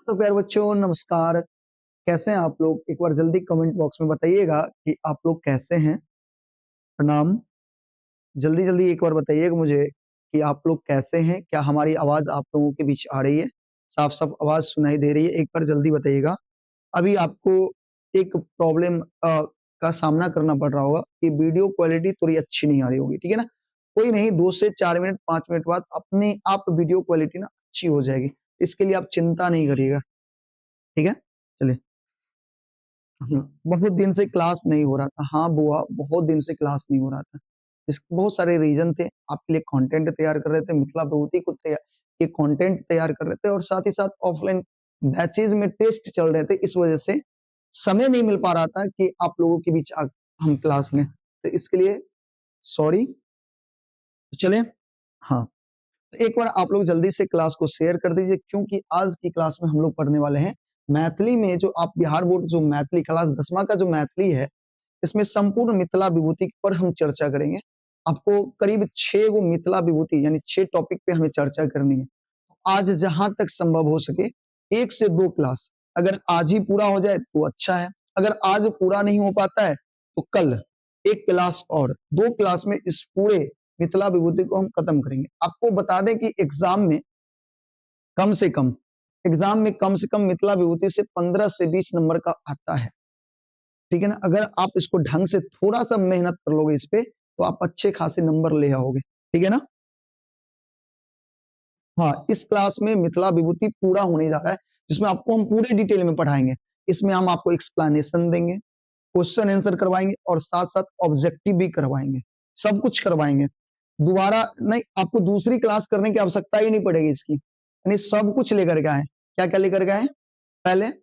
तो प्यारे बच्चों नमस्कार, कैसे हैं आप लोग? एक बार जल्दी कमेंट बॉक्स में बताइएगा कि आप लोग कैसे हैं। प्रणाम। जल्दी जल्दी एक बार बताइएगा मुझे कि आप लोग कैसे हैं। क्या हमारी आवाज आप लोगों के बीच आ रही है? साफ-साफ आवाज सुनाई दे रही है? एक बार जल्दी बताइएगा। अभी आपको एक प्रॉब्लम का सामना करना पड़ रहा होगा कि वीडियो क्वालिटी थोड़ी अच्छी नहीं आ रही होगी, ठीक है ना? कोई नहीं, 2 से 4 मिनट 5 मिनट बाद अपने आप वीडियो क्वालिटी ना अच्छी हो जाएगी, इसके लिए आप चिंता नहीं करिएगा, ठीक है? चलिए, बहुत दिन से क्लास नहीं हो रहा था। हाँ बुआ, बहुत दिन से क्लास नहीं हो रहा था। इस बहुत सारे रीजन थे। आपके लिए कंटेंट तैयार कर रहे थे, मिथिला विभूति को ये कंटेंट तैयार कर रहे थे और साथ ही साथ ऑफलाइन बैचेज में टेस्ट चल रहे थे, इस वजह से समय नहीं मिल पा रहा था कि आप लोगों के बीच हम क्लास लें, तो इसके लिए सॉरी। तो चलें, हाँ, तो एक बार आप लोग जल्दी से क्लास को शेयर कर दीजिए, क्योंकि आज की क्लास में हम लोग पढ़ने वाले हैं मैथिली में जो आप बिहार बोर्ड जो मैथिली क्लास 10वां का जो मैथिली है, इसमें संपूर्ण मिथिला विभूति पर हम चर्चा करेंगे। आपको करीब 6 गो मिथिला विभूति यानी 6 टॉपिक पे हमें चर्चा करनी है। आज जहां तक संभव हो सके 1 से 2 क्लास अगर आज ही पूरा हो जाए तो अच्छा है, अगर आज पूरा नहीं हो पाता है तो कल 1 क्लास और 2 क्लास में इस पूरे मिथिला विभूति को हम खत्म करेंगे। आपको बता दें कि एग्जाम में कम से कम मिथिला विभूति से 15 से 20 नंबर का आता है, ठीक है ना? अगर आप इसको ढंग से थोड़ा सा मेहनत कर लोगे इस पे तो आप अच्छे खासे नंबर ले आओगे, ठीक है ना? हाँ, इस क्लास में मिथिला विभूति पूरा होने जा रहा है, जिसमें आपको हम पूरे डिटेल में पढ़ाएंगे। इसमें हम आपको एक्सप्लेनेशन देंगे, क्वेश्चन आंसर करवाएंगे और साथ-साथ ऑब्जेक्टिव भी करवाएंगे, सब कुछ करवाएंगे। दोबारा नहीं, आपको दूसरी क्लास करने की आवश्यकता ही नहीं पड़ेगी इसकी। यानी सब कुछ लेकर के आए। क्या क्या लेकर के आए?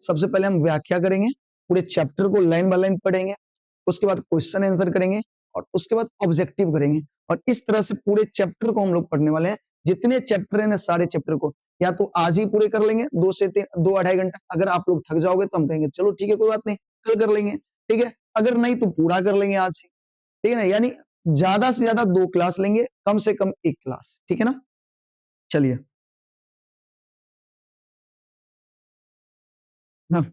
सबसे पहले हम व्याख्या करेंगे, पूरे चैप्टर को लाइन बाय लाइन पढ़ेंगे, उसके बाद क्वेश्चन आंसर करेंगे और उसके बाद ऑब्जेक्टिव करेंगे। और इस तरह से पूरे चैप्टर को हम लोग पढ़ने वाले हैं। जितने चैप्टर हैं ना, सारे चैप्टर को या तो आज ही पूरे कर लेंगे, 2 से 3, दो अढ़ाई घंटा। अगर आप लोग थक जाओगे तो हम कहेंगे चलो ठीक है कोई बात नहीं, कल कर लेंगे, ठीक है। अगर नहीं तो पूरा कर लेंगे आज ही, ठीक है ना? यानी ज्यादा से ज्यादा 2 क्लास लेंगे, कम से कम 1 क्लास, ठीक है ना? चलिए, हाँ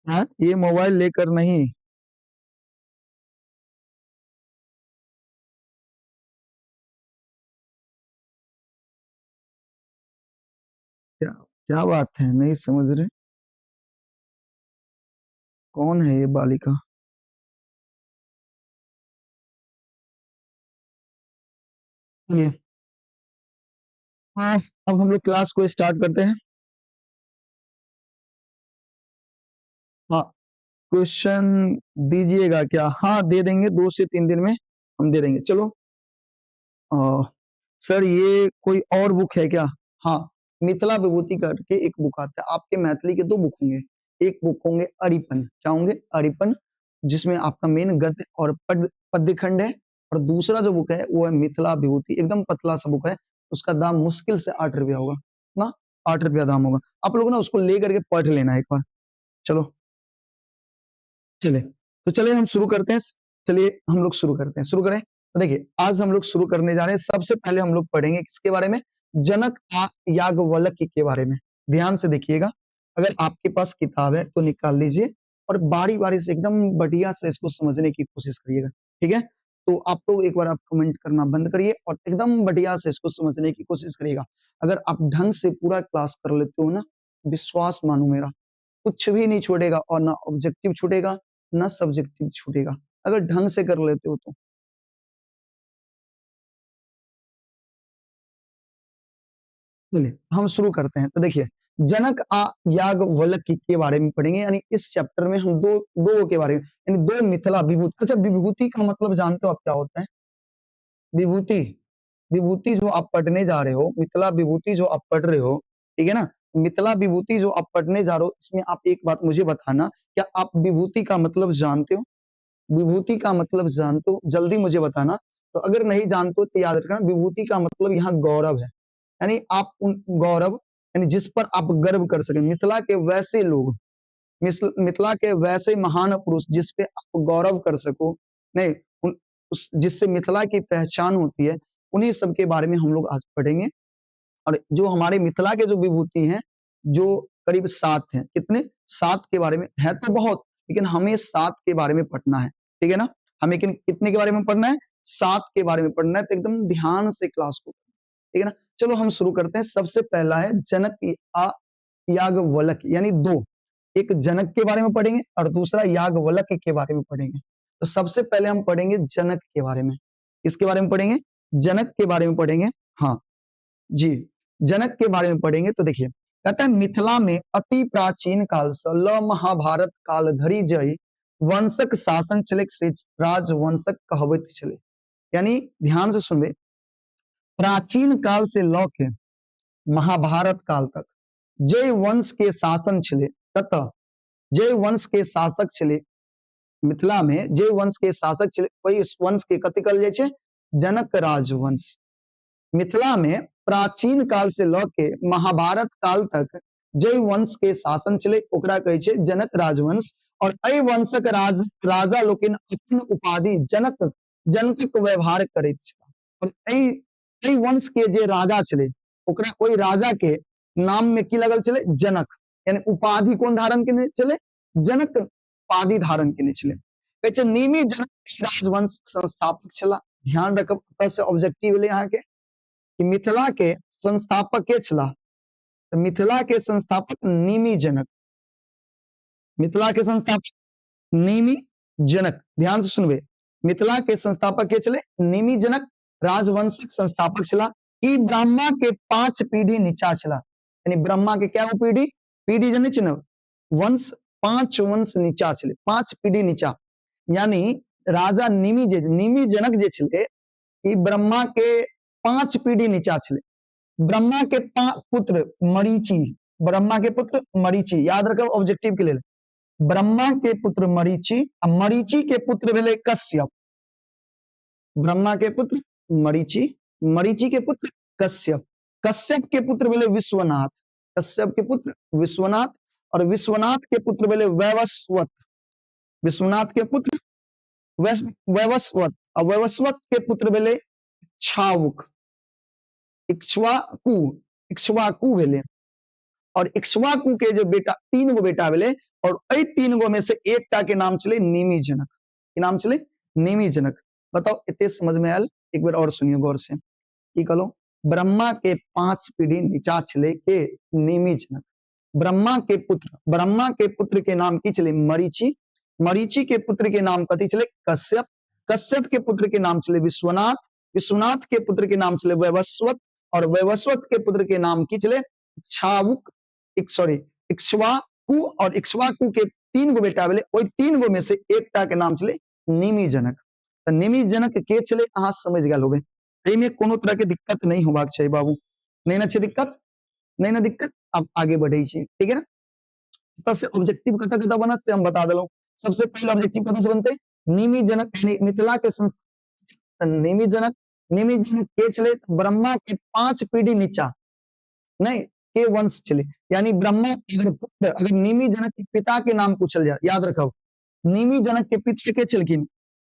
हाँ, ये मोबाइल लेकर नहीं, क्या बात है, नहीं समझ रहे कौन है ये बालिका। ये हाँ, अब हम लोग क्लास को स्टार्ट करते हैं। हाँ, क्वेश्चन दीजिएगा क्या? हाँ दे देंगे, 2 से 3 दिन में हम दे देंगे। चलो सर ये कोई और बुक है क्या? हाँ, मिथिला विभूति करके एक बुक आता है। आपके मैथिली के 2 बुक होंगे, एक बुक होंगे अरिपन, क्या होंगे? अरिपन, जिसमें आपका मेन गद्य और पद्य खंड है। और दूसरा जो बुक है वो है मिथिला विभूति, एकदम पतला सा बुक है, उसका दाम मुश्किल से 8 रुपया होगा ना, 8 रुपया दाम होगा। आप लोग ना उसको ले करके पढ़ लेना एक बार। चलो चले तो चलिए हम शुरू करते हैं। चलिए हम लोग शुरू करते हैं, शुरू करें। तो देखिए आज हम लोग शुरू करने जा रहे हैं। सबसे पहले हम लोग पढ़ेंगे किसके बारे में? जनक याज्ञवल्क्य के बारे में। ध्यान से देखिएगा, अगर आपके पास किताब है तो निकाल लीजिए और बारी-बारी से एकदम बढ़िया से इसको समझने की कोशिश करिएगा, ठीक है? तो आप लोग एक बार आप कमेंट करना बंद करिए और एकदम बढ़िया से इसको समझने की कोशिश करिएगा। अगर आप ढंग से पूरा क्लास कर लेते हो ना, विश्वास मानो मेरा, कुछ भी नहीं छूटेगा और ना ऑब्जेक्टिव छूटेगा ना सब्जेक्टिव छूटेगा, अगर ढंग से कर लेते हो तो। चलिए हम शुरू करते हैं। तो देखिए जनक याज्ञवल्क्य के बारे में पढ़ेंगे, यानी इस चैप्टर में हम दो के बारे में, यानी 2 मिथिला विभूति। अच्छा, विभूति का मतलब जानते हो आप क्या होता है? विभूति, विभूति जो आप पढ़ने जा रहे हो, मिथिला विभूति जो आप पढ़ रहे हो, ठीक है ना? मिथिला विभूति जो आप पढ़ने जा रहे हो, इसमें आप एक बात मुझे बताना, क्या आप विभूति का मतलब जानते हो? विभूति का मतलब जानते हो? जल्दी मुझे बताना। तो अगर नहीं जानते हो तो याद रखना, विभूति का मतलब यहाँ गौरव है, यानी आप उन गौरव, यानी जिस पर आप गर्व कर सकें। मिथिला के वैसे लोग, मिथिला के वैसे महान पुरुष जिस पे आप गौरव कर सको, नहीं उस जिससे मिथिला की पहचान होती है, उन्हीं सब के बारे में हम लोग आज पढ़ेंगे। और जो हमारे मिथिला के जो विभूति हैं, जो करीब 7 हैं, कितने? 7 के बारे में है तो बहुत, लेकिन हमें 7 के बारे में पढ़ना है, ठीक है ना। हमें कितने के बारे में पढ़ना है? 7 के बारे में पढ़ना है। तो एकदम ध्यान से क्लास को, ठीक है ना। चलो हम शुरू करते हैं। सबसे पहला है जनक याज्ञवल्क्य, यानी 2, एक जनक के बारे में पढ़ेंगे और दूसरा याज्ञवल्क्य के बारे में पढ़ेंगे। तो सबसे पहले हम पढ़ेंगे जनक के बारे में। किसके बारे में पढ़ेंगे? जनक के बारे में पढ़ेंगे। हाँ जी, जनक के बारे में पढ़ेंगे। तो देखिए कहता है मिथिला में अति प्राचीन काल से ल महाभारत काल धरि जय वंशक शासन छलै से राजवंशक कहबैत छलै। यानी ध्यान से सुनबे, प्राचीन काल से ल के महाभारत काल तक जय वंश के शासन छलै। कतऽ? जय वंश के शासक छलै मिथिला में, जे वंश के शासक छलै ओहि वंश के कथी कहल जाइ छै? जनक राजवंश। मिथिला में प्राचीन काल से ल के महाभारत काल तक जय वंश के शासन छलै, ओकरा कहै छै जनक राजवंश। और एहि वंशक राजा लोकनि अपन उपाधि जनक, जनकक व्यवहार करैत छलाह। और एहि वंश के जे राजा छलै ओकरा ओहि राजा के नाम में की लगल छलै? जनक। यानी उपाधि कोन धारण केने छलै? जनक उपाधि धारण केने छलै। कहै छै निमि जनक राजवंश संस्थापक छलाह। ध्यान रखब, एतऽ से ऑब्जेक्टिव भेलै अहाँके कि मिथिला के संस्थापक के छलाह? तऽ मिथिला के संस्थापक निमि जनक। मिथिला के संस्थापक निमि जनक। ध्यान से सुनबे, मिथिला के संस्थापक के छलै? निमि जनक राजवंशक संस्थापक छलाह। ई ब्रह्मा के 5 पीढ़ी नीचा छलाह। यानी ब्रह्मा के क्या पीढ़ी? पीढ़ी जनै छै ने, वंश, 5 वंश नीचा छलै, 5 पीढ़ी नीचा। यानी राजा निमि जे, निमि जनक जे छलै, ई ब्रह्मा के 5 पीढ़ी नीचा छलै। ब्रह्मा के पुत्र मरीचि, ब्रह्मा के पुत्र मरीचि, याद रखब ऑब्जेक्टिव के लेल, ब्रह्मा के पुत्र मरीचि, आ मरीचि के पुत्र भेलै कश्यप। ब्रह्मा के पुत्र मरीचि, मरीचि के पुत्र कश्यप, कश्यप के पुत्र भेलै विश्वनाथ, कश्यप के पुत्र विश्वनाथ, और विश्वनाथ के पुत्र भेलै वैवस्वत, विश्वनाथ के पुत्र वैवस्वत, और वैवस्वत के पुत्र भेलै इक्ष्वाकुक, इक्ष्वाकु, इक्ष्वाकु भेलै। और इक्ष्वाकु के जो बेटा, 3 गो बेटा भेलै, और एहि 3 गो में से एकटा के नाम छलै निमि जनक। की नाम छलै? निमि जनक। बताओ एते समझ में आयल? एक बेर और सुनियो गौर से। की कहलहुँ? ब्रह्मा के 5 पीढ़ी नीचा छलै के? निमि जनक। ब्रह्मा के पुत्र, ब्रह्मा के पुत्र के नाम की छलै? मरीचि। मरीचि के पुत्र के नाम कथी छलै? कश्यप। कश्यप के पुत्र के नाम छलै विश्वनाथ। विश्वनाथ के पुत्र के नाम छलै वैवस्वत। और वैवस्वत के पुत्र के नाम की छलै? इक्ष्वाकुक, सॉरी, इक्ष्वाकु। और इक्ष्वाकु के 3 गो बेटा भेलै, ओहि 3 गो में से एकटा के नाम छलै निमि जनक। तऽ निमि जनक के छलै अहाँ समझ गेल होबै, एहिमे कोनो तरह के दिक्कत नहीं होबाक चाही बाबू, नहीं ना छै दिक्कत, नहीं ना दिक्कत। अब आगे बढ़ै छी, ठीक है ना। एतऽ से ऑब्जेक्टिव कतऽ कतऽ बनत से हम बता देलहुँ। सबसे पहले ऑब्जेक्टिव कतऽ से बनतै? निमि जनक, यानी मिथिला के संस्था निमि जनक। निमि जनक के छलै? ब्रह्मा के 5 पीढ़ी नीचा नहीं के वंश छलै। यानी ब्रह्मा अगर पुत्र, अगर निमि जनक के पिता के नाम पूछल जाए, याद रखब निमि जनक के पिता के छलखिन?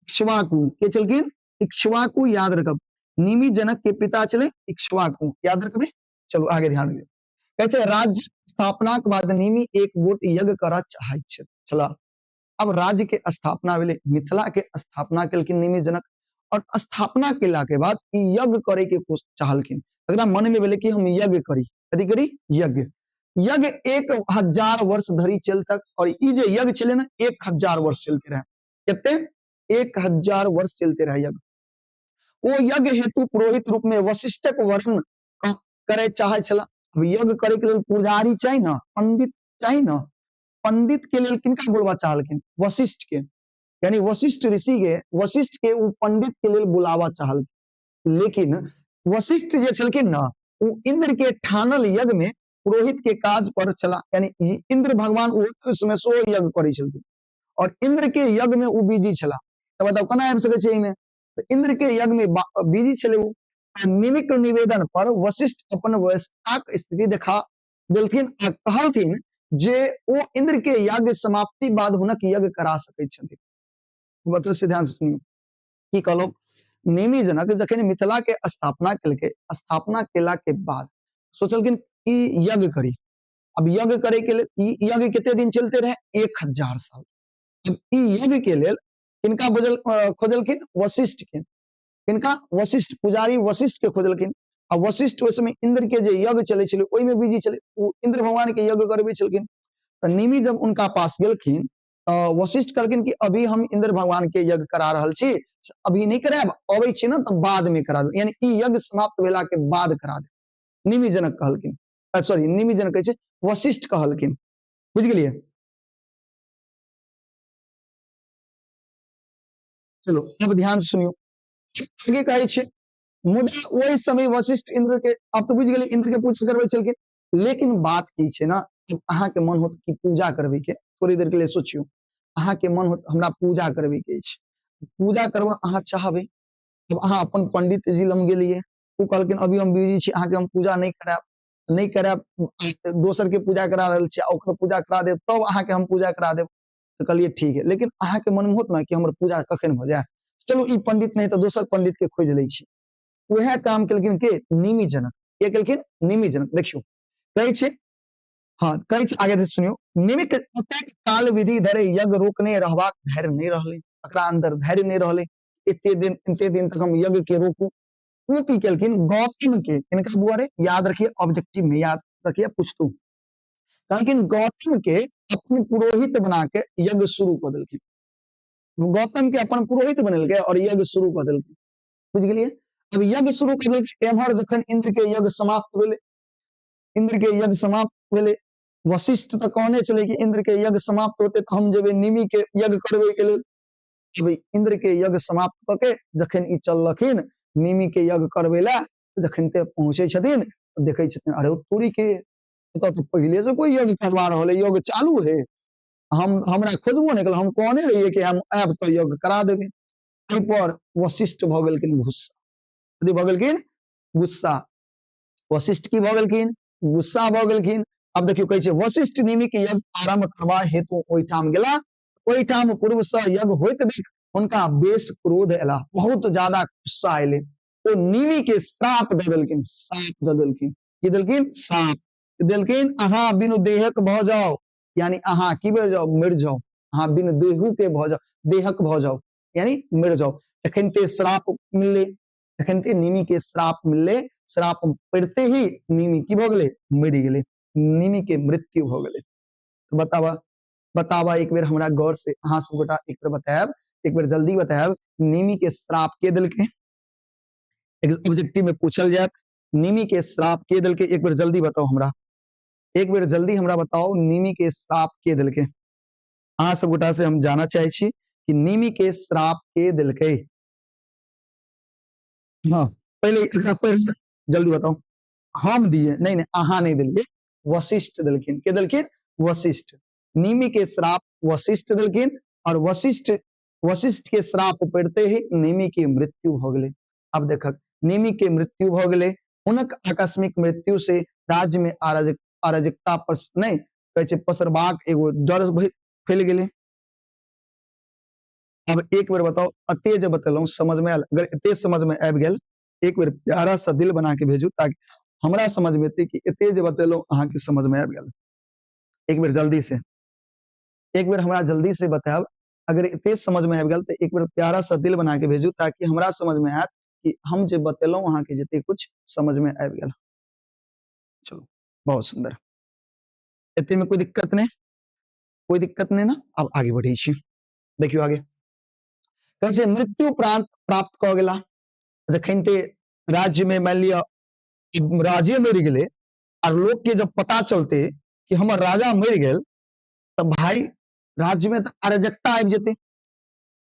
इक्ष्वाकु। के छलखिन? इक्ष्वाकु। याद रखब निमि जनक के पिता छलै इक्ष्वाकु, याद रखबे। चलो आगे ध्यान दियौ। कहै छै राज्य स्थापना के बाद निमि एक गोट यज्ञ करऽ चाहैत छलाह। अब राज्य के स्थापना भेलै, मिथिला के स्थापना केलखिन निमि जनक, और स्थापना केला के बाद ई यज्ञ करे के चाहलखिन। एकरा मन में भेलै कि हम यज्ञ करी, कथी करी? यज्ञ। यज्ञ 1000 वर्ष धरि चल तक, और ई जे यज्ञ छलै ने 1000 वर्ष चलते रहे। कते? 1000 वर्ष चलते रहे यज्ञ। ओ यज्ञ हेतु पुरोहित रूप में वशिष्ठक वर्ण करे चाहे छला। अब यज्ञ करे के लेल पुजारी चाही ना, पंडित चाही ना। पंडित के लेल किनका बोलबा चाहलखिन? वशिष्ठ के। यानी वशिष्ठ ऋषि के, वशिष्ठ के उ पंडित के लेल बुलावा चाहलखिन। लेकिन वशिष्ठ जे छलखिन ना, उ इंद्र के ठानल यज्ञ में पुरोहित के काज पर छला। यानी इंद्र भगवान उस समय सेहो यज्ञ करै छलखिन, और इंद्र के यज्ञ में उ बिजी छला। तऽ बताउ केना आबि सकै छै एहिमे? तऽ इंद्र के यज्ञ में बिजी छलै उ। निमिक निवेदन पर वशिष्ठ अपन व्यस्तताक स्थिति देखा देलथिन आ कहलथिन जे ओ इंद्र के यज्ञ समाप्ति बाद हुनक यज्ञ करा सकैत छथिन। मतलब से ध्यान से सुनियो की कहलो, नेमी जनक जखन मिथिला के स्थापना केलकै, स्थापना केला के बाद सोचलखिन कि यज्ञ करी। अब यज्ञ करे के लेल ई यज्ञ कते दिन चलते रहे, 1000 साल। अब ई यज्ञ के लेल किनका बजल खोजलखिन, वशिष्ठ के। किनका, वशिष्ठ, पुजारी वशिष्ठ के खोजलखिन। आ वशिष्ठ ओहि समय इंद्र के जे यज्ञ चले छलै ओहिमे बिजी छलै, ओ इंद्र भगवान के यज्ञ करबै छलखिन। तऽ निमि जब उनका पास गेलखिन तऽ वशिष्ठ कहलखिन कि अभी हम इंद्र भगवान के यज्ञ करा रहल छी, अभी नहि करायब, अबै छी ने तऽ बाद में करा देब, यानी ई यज्ञ समाप्त भेला के बाद करा देब। निमि जनक कहलखिन, सॉरी निमि जनक कहै छै, वशिष्ठ कहलखिन। बुझि गेलियै? चलो अब ध्यान से सुनियो, आगे कहै छै मुदा ओहि समय वशिष्ठ इंद्र के, अब तो बुझि गेलियै इंद्र के पूजा करबै छलखिन, लेकिन बात की छै ना, अहाँ के मन होत कि पूजा करबै के, थोड़ी देर के लिए सोचियो, अहाँ के मन होत हमरा पूजा करबै के अछि, पूजा करबा अहाँ चाहबै, अब अहाँ अपन पंडित जी लग गेलियै, ओ कहलखिन अभी हम बिजी छी, अहाँ के हम पूजा नहि करायब, नहि करायब, दोसर के पूजा करा रहल छी, ओकर पूजा करा देब तब अहाँ के हम पूजा करा देब। तऽ कहलियै ठीक है, लेकिन अहाँ के मन में होत ना कि हमर पूजा कखन भऽ जाय, चलू ई पंडित नहीं तऽ दोसर पंडित के खोजि लै छी। वएह काम केलखिन के, निमि जनक। के केलखिन, निमि जनक। देखियौ कहै छै, हाँ कहै छै, आगे सुनियौ, निमिक ओतेक काल विधि धरे यज्ञ रोकने रहबाक धैर्य नहि रहलै, एकरा अंदर धैर्य नहि रहलै, एते दिन एते दिन तक हम यज्ञ के रोकू। ओ की केलखिन, गौतम के, इनका बुआ रे याद रखिए, ऑब्जेक्टिव में याद रखिए, पूछतू, कहलखिन गौतम के अपन पुरोहित बना के यज्ञ शुरू कऽ देलखिन। गौतम के अपन पुरोहित बनेलकै और यज्ञ शुरू कऽ देलखिन। बुझि गेलियै? अब यज्ञ शुरू कऽ देलखिन। एम्हर जखन इंद्र के यज्ञ समाप्त भेलै, इंद्र के यज्ञ समाप्त भेलै, वशिष्ठ तऽ कहने छलै कि इंद्र के यज्ञ समाप्त होते तऽ हम जेबै निमि के यज्ञ करबै के लेल। अब इंद्र के यज्ञ समाप्त कऽ के जखन ई चललखिन निमि के यज्ञ करबै लए, जखन ते पहुँचै छथिन तऽ देखै छथिन अरे तोरी के एतऽ तऽ पहिले से कोई यज्ञ करवा रहल है, यज्ञ चालू है, हम हमरा खोजबो नहि केलक, हम कहने रहियै कि हम आयब तऽ यज्ञ करा देबै। एहि पर वशिष्ठ भऽ गेलखिन गुस्सा। कथी भऽ गेलखिन? गुस्सा। वशिष्ठ की भऽ गेलखिन? गुस्सा भऽ गेलखिन। अब देखियौ कहै छै वशिष्ठ निमि के यज्ञ आरंभ करबा हेतु ओहिठाम गेला, ओहिठाम पूर्व से यज्ञ होइत देख हुनका बेस क्रोध एला, बहुत ज्यादा गुस्सा एलै। ओ निमि के श्राप दऽ देलखिन, श्राप दऽ देलखिन। की देलखिन? श्राप देलखिन, अहाँ बिनु देहक भऽ जाउ, यानी अहाँ की भऽ जाउ? मरि जाउ, अहाँ बिनु देहु के भऽ जाउ, देहक भऽ जाउ, यानी मरि जाउ। तखन ते श्राप मिललै, तखन ते निमि के श्राप मिललै, श्राप पड़ते ही निमि की भऽ गेलै? मरि गेलै, निमि के मृत्यु भऽ गेलै। तऽ बताबा, बताबा एक बेर हमरा गौर से, अहाँ सब गोटा एक बेर बतायब, एक बेर जल्दी बतायब, निमि के श्राप के देलकै? ऑब्जेक्टिव में पूछल जायत, निमि के श्राप के देलकै? एक बेर जल्दी बताओ हमरा, एक बेर जल्दी हमरा बताओ, निमि के श्राप के देलकै? अहाँ सब गोटा से हम जाना चाहे छी कि निमि के श्राप के देलकै। हाँ पहले एकरा पढ़, जल्दी बताओ। हम दिए? नहीं नहीं, अहाँ नहीं दिलिए, वशिष्ठ देलखिन। के देलखिन? वशिष्ठ। निमि के श्राप वशिष्ठ देलखिन और वशिष्ठ के श्राप पड़ते ही निमि के मृत्यु हो गेलै। अब देखक निमि के मृत्यु भऽ गेलै, हुनक आकस्मिक मृत्यु से राज्य में अराजकता नहीं कहै छै पसरबाक एगो डर फैल गेलै। अब एक बेर बताओ, एते जे बतेलहुँ समझ में आयल? अगर एते समझ में आबि गेल, एक बेर प्यारा सा दिल बना के भेजू ताकि हमरा समझ में एते कि एते जे बतेलहुँ अहाँके समझ में आबि गेल। एक बेर जल्दी से, एक बेर हमरा जल्दी से बतायब, अगर एते समझ में आबि गेल तऽ एक बेर प्यारा सा दिल बना के भेजू ताकि हमरा समझ में आयत कि हम जे बतेलहुँ अहाँके जते कुछ समझ में आबि गेल। चलू बहुत सुंदर, एते में कोई दिक्कत नहीं, कोई दिक्कत नहीं ना। अब आगे बढ़े छी, देखियो आगे कैसे मृत्यु प्राप्त कऽ गेला। जखन ते राज्य में मान लिअ राजे मरि गेलै और लोग के जब पता चलते कि हमर राजा मरि गेल तऽ भाई राज्य में तऽ अराजकता आबि जेतै,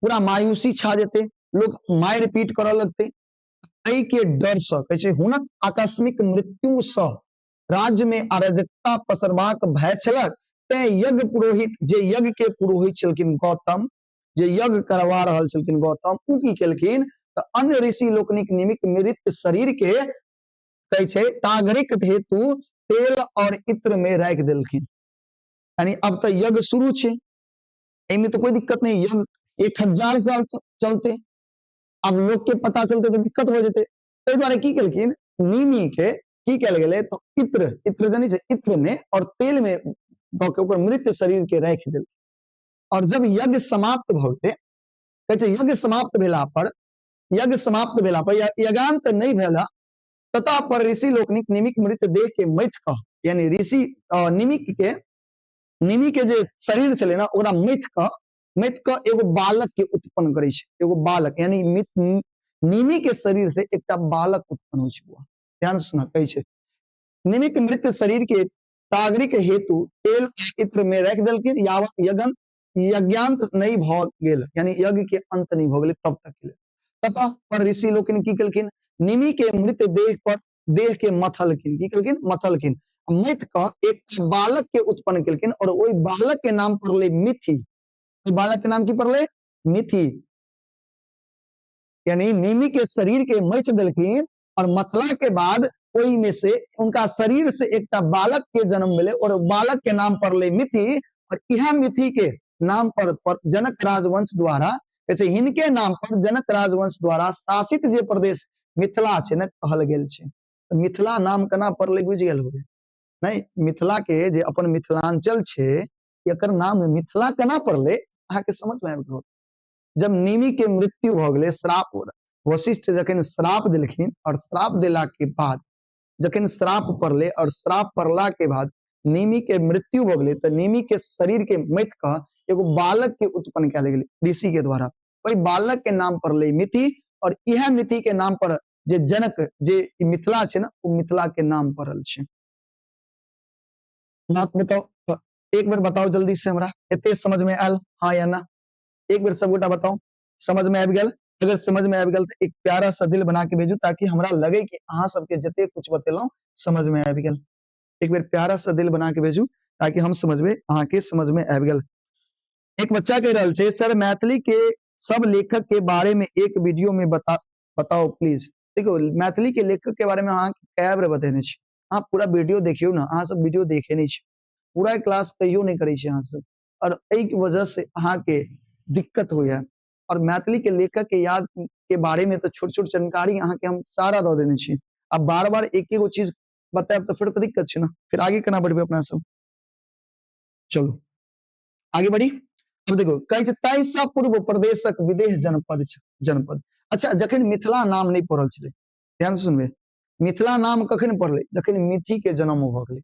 पूरा मायूसी छा जेतै, लोग मारि पीट करऽ लगतै। एहि के डर से कहै छै हुनक आकस्मिक मृत्यु से राज्य में अराजकता पसरबाक भय छलक, तें यज्ञ पुरोहित, जे यज्ञ के पुरोहित छलखिन गौतम, जे यज्ञ करवा रहल छलखिन गौतम, ओ की केलखिन तऽ अन्य ऋषि लोकनिक निमित्त मृत शरीर के कहै छै तागरिक हेतु तेल और इत्र में राखि देलखिन। यानी अब तऽ यज्ञ शुरू छै, एहिमे तऽ कोई दिक्कत नहीं, यज्ञ 1000 साल चलते। आब लोक के पता चलते तऽ दिक्कत भऽ जेतै। ताहि दुआरे की केलखिन, निमी के की कयल गेलै तऽ इत्र, इत्र जानै छै, इत्र में और तेल में दऽ के ओकर मृत शरीर के राखि देलखिन। और जब यज्ञ समाप्त भऽ गेलै, कहै छै यज्ञ समाप्त भेला पर, यज्ञ समाप्त भेला पर या यज्ञांत नहि भेला तथा पर ऋषि लोकनिक निमिक मृत देह के मथि कऽ, यानी ऋषि निमिक के, निमि के जे शरीर छलै ने ओकरा मथि कऽ, मथि कऽ एगो बालक के उत्पन्न करै छै। एगो बालक यानी निमि के शरीर से एकटा बालक उत्पन्न होइ छै। बौआ ध्यान से सुनऽ, कहै छै निमिक मृत शरीर के तागरिक हेतु तेल इत्र में राखि देलखिन, यावत यज्ञ यज्ञांत नहीं भऽ गेल, यानी यज्ञ के अंत नहीं भऽ गेलै तब तक के लेल। ततः पर ऋषि लोकनि की केलखिन, निमि के मृत देह पर देह के मथलखिन। की केलखिन? मथलखिन। मथि कऽ एक बालक के उत्पन्न केलखिन और ओहि बालक के नाम पड़लै मिथि। ओहि बालक के नाम की पड़लै? मिथि। यानी निमि के शरीर के मथि देलखिन और मथला के बाद ओहि में से उनका शरीर से एकटा बालक के जन्म मिले और बालक के नाम पड़लै मिथि। और इह मिथि के नाम पर जनक राजवंश द्वारा, कहै छै हिनके नाम पर जनक राजवंश द्वारा शासित जे प्रदेश मिथिला छै ने कहल गेल छै। तऽ मिथिला नाम केना पड़लै बुझि गेल होबै? नहि, मिथिला के जे अपन मिथिलांचल छै एकर नाम मिथिला केना पड़लै अहाँके समझ में आबि गेल। जब निमि के मृत्यु भऽ गेलै, श्राप वशिष्ठ जखन श्राप देलखिन और श्राप देला के बाद जखन श्राप पड़लै और श्राप पड़ला के बाद निमि के मृत्यु भऽ गेलै तऽ निमि के शरीर के मथि कऽ एगो बालक के उत्पन्न कयल गेलै ऋषि के द्वारा। ओहि बालक के नाम पड़लै मिथि और इएह मिथि के नाम पर जे जनक जे मिथिला छै ने ओ मिथिला के नाम पड़ल छै। बात बताओ तऽ एक बेर बताओ जल्दी से हमरा, एते समझ में आयल हाँ या ना? एक बेर सबगोटा बताओ समझ में आबि गेल? अगर समझ में आबि गेल तऽ एक प्यारा सा दिल बना के भेजू ताकि हमरा लगे कि अहाँ सबके जते कुछ बतेलहुँ समझ में आबि गेल। एक बेर प्यारा सा दिल बना के भेजू ताकि हम समझबे अहाँ के समझ में आबि गेल। एक बच्चा कहि रहल छै सर मैथिली के सब लेखक के बारे में एक वीडियो में बताओ प्लीज। देखो मैथिली के लेखक के बारे में अहाँ कए बेर बतेने छी, अहाँ पूरा वीडियो देखियौ ने, अहाँ सब वीडियो देखे नहीं छी, पूरा क्लास कहियो नहीं करै छी अहाँ सब, और एहि के वजह से अहाँ के दिक्कत होइया। और मैथिली के लेखक के याद के बारे में तो छोट छोट जानकारी अहाँ के हम सारा दऽ देने छी। अब बार बार एक एगो चीज बतायब तऽ फिर तऽ दिक्कत छै ने, फिर आगे केना बढ़बै अपना सब। चलू आगे बढ़ी। अब देखो कहै छै ताहिसँ पूर्व प्रदेशक विदेह जनपद जनपद। अच्छा जखन मिथिला नाम नहि पड़ल छलै, ध्यान से सुनबै, मिथिला नाम कखन पड़लै? जखन मिथि के जन्म भऽ गेलै।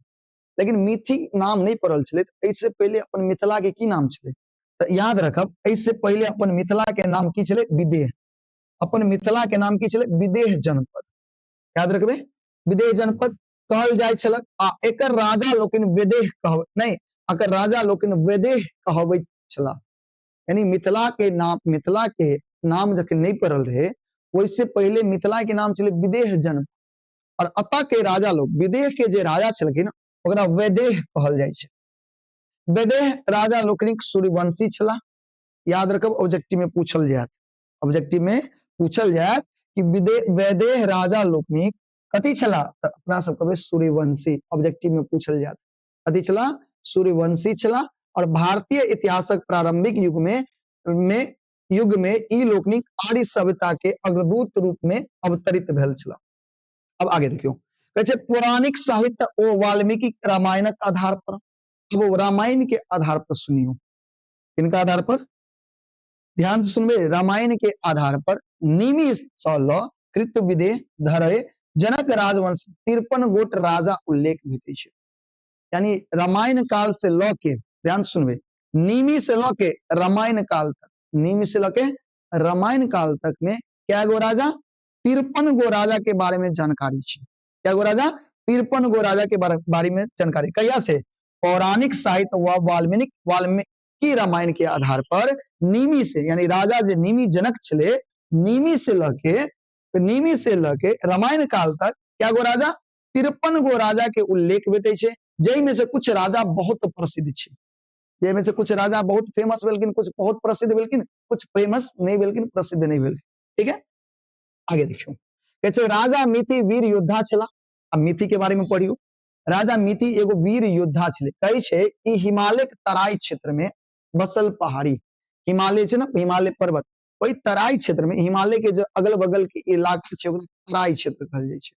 लेकिन मिथि नाम नहि पड़ल छलै तऽ एहिसँ पहिले अपन मिथिला के की नाम छलै? तऽ याद रखब एहिसँ पहिले अपन मिथिला के नाम की छलै? विदेह। अपन मिथिला के नाम की छलै? विदेह जनपद। याद रखबै, विदेह जनपद कहल जाइ छलक। आ एकर राजा लोकनि विदेह कहब नहीं, एकर राजा लोकनि विदेह कहबैत छलाह। यानी मिथिला के नाम, मिथिला के नाम जखन नहीं पड़ल रहे ओहिसे पहिले मिथिला के नाम छलै विदेह जनपद। और अतः के राजा लोग विदेह के जे राजा छलखिन ओकरा वैदेह कहल जाइ छै। वैदेह राजा लोकनिक सूर्यवंशी छलाह। याद रखब ऑब्जेक्टिव में पूछल जायत, ऑब्जेक्टिव में पूछल जायत कि वैदेह राजा लोकनिक कथी छलाह? तऽ अपना सब कहबै सूर्यवंशी। ऑब्जेक्टिव में पूछल जायत कथी छलाह? सूर्यवंशी छलाह। और भारतीय इतिहासक प्रारंभिक युग में युग में ई लोकनिक आर्य सभ्यता के अग्रदूत रूप में अवतरित भेल छलाह। अब आगे देखियौ कहै छै पौराणिक साहित्य ओ वाल्मीकि रामायणक आधार पर। अब वो रामायण के आधार पर सुनियो, किनका आधार पर? ध्यान से सुनबे, रामायण के आधार पर निमि सँ ल कृत विदेह धरे जनक राजवंश 53 गोट राजा उल्लेख भेटै छै। यानी रामायण काल से ल के, ध्यान से सुनबे, निमि से ल के रामायण काल तक, निमि से ल के रामायण काल तक में क्या गो राजा? 53 गो राजा के बारे में जानकारी छै। क्या गो राजा? 53 गो राजा के बारे में जानकारी। कहिया से? पौराणिक साहित्य व वाल्मीकि रामायण के आधार पर निमि से, यानी राजा जे निमि जनक छले, निमि से ल के, निमि से ल के रामायण काल तक क्या गो राजा? 53 गो राजा के उल्लेख भेटै छै, जाहि में से कुछ राजा बहुत प्रसिद्ध छै, जाहि में से कुछ राजा बहुत फेमस भेलखिन, कुछ बहुत प्रसिद्ध भेलखिन, कुछ फेमस नहीं भेलखिन, प्रसिद्ध नहीं भेलखिन। ठीक है, आगे देखियौ कहै छै राजा मिथि वीर योद्धा छला। अब मिथि के बारे में पढ़ियौ, राजा मिथि एगो वीर योद्धा छलै। कहै छै ई हिमालय के तराई क्षेत्र में बसल पहाड़ी। हिमालय छै ने, हिमालय पर्वत, ओहि तराई क्षेत्र में हिमालय के जो अगल बगल के इलाका छै ओकरा तराई क्षेत्र कहल जाइ छै।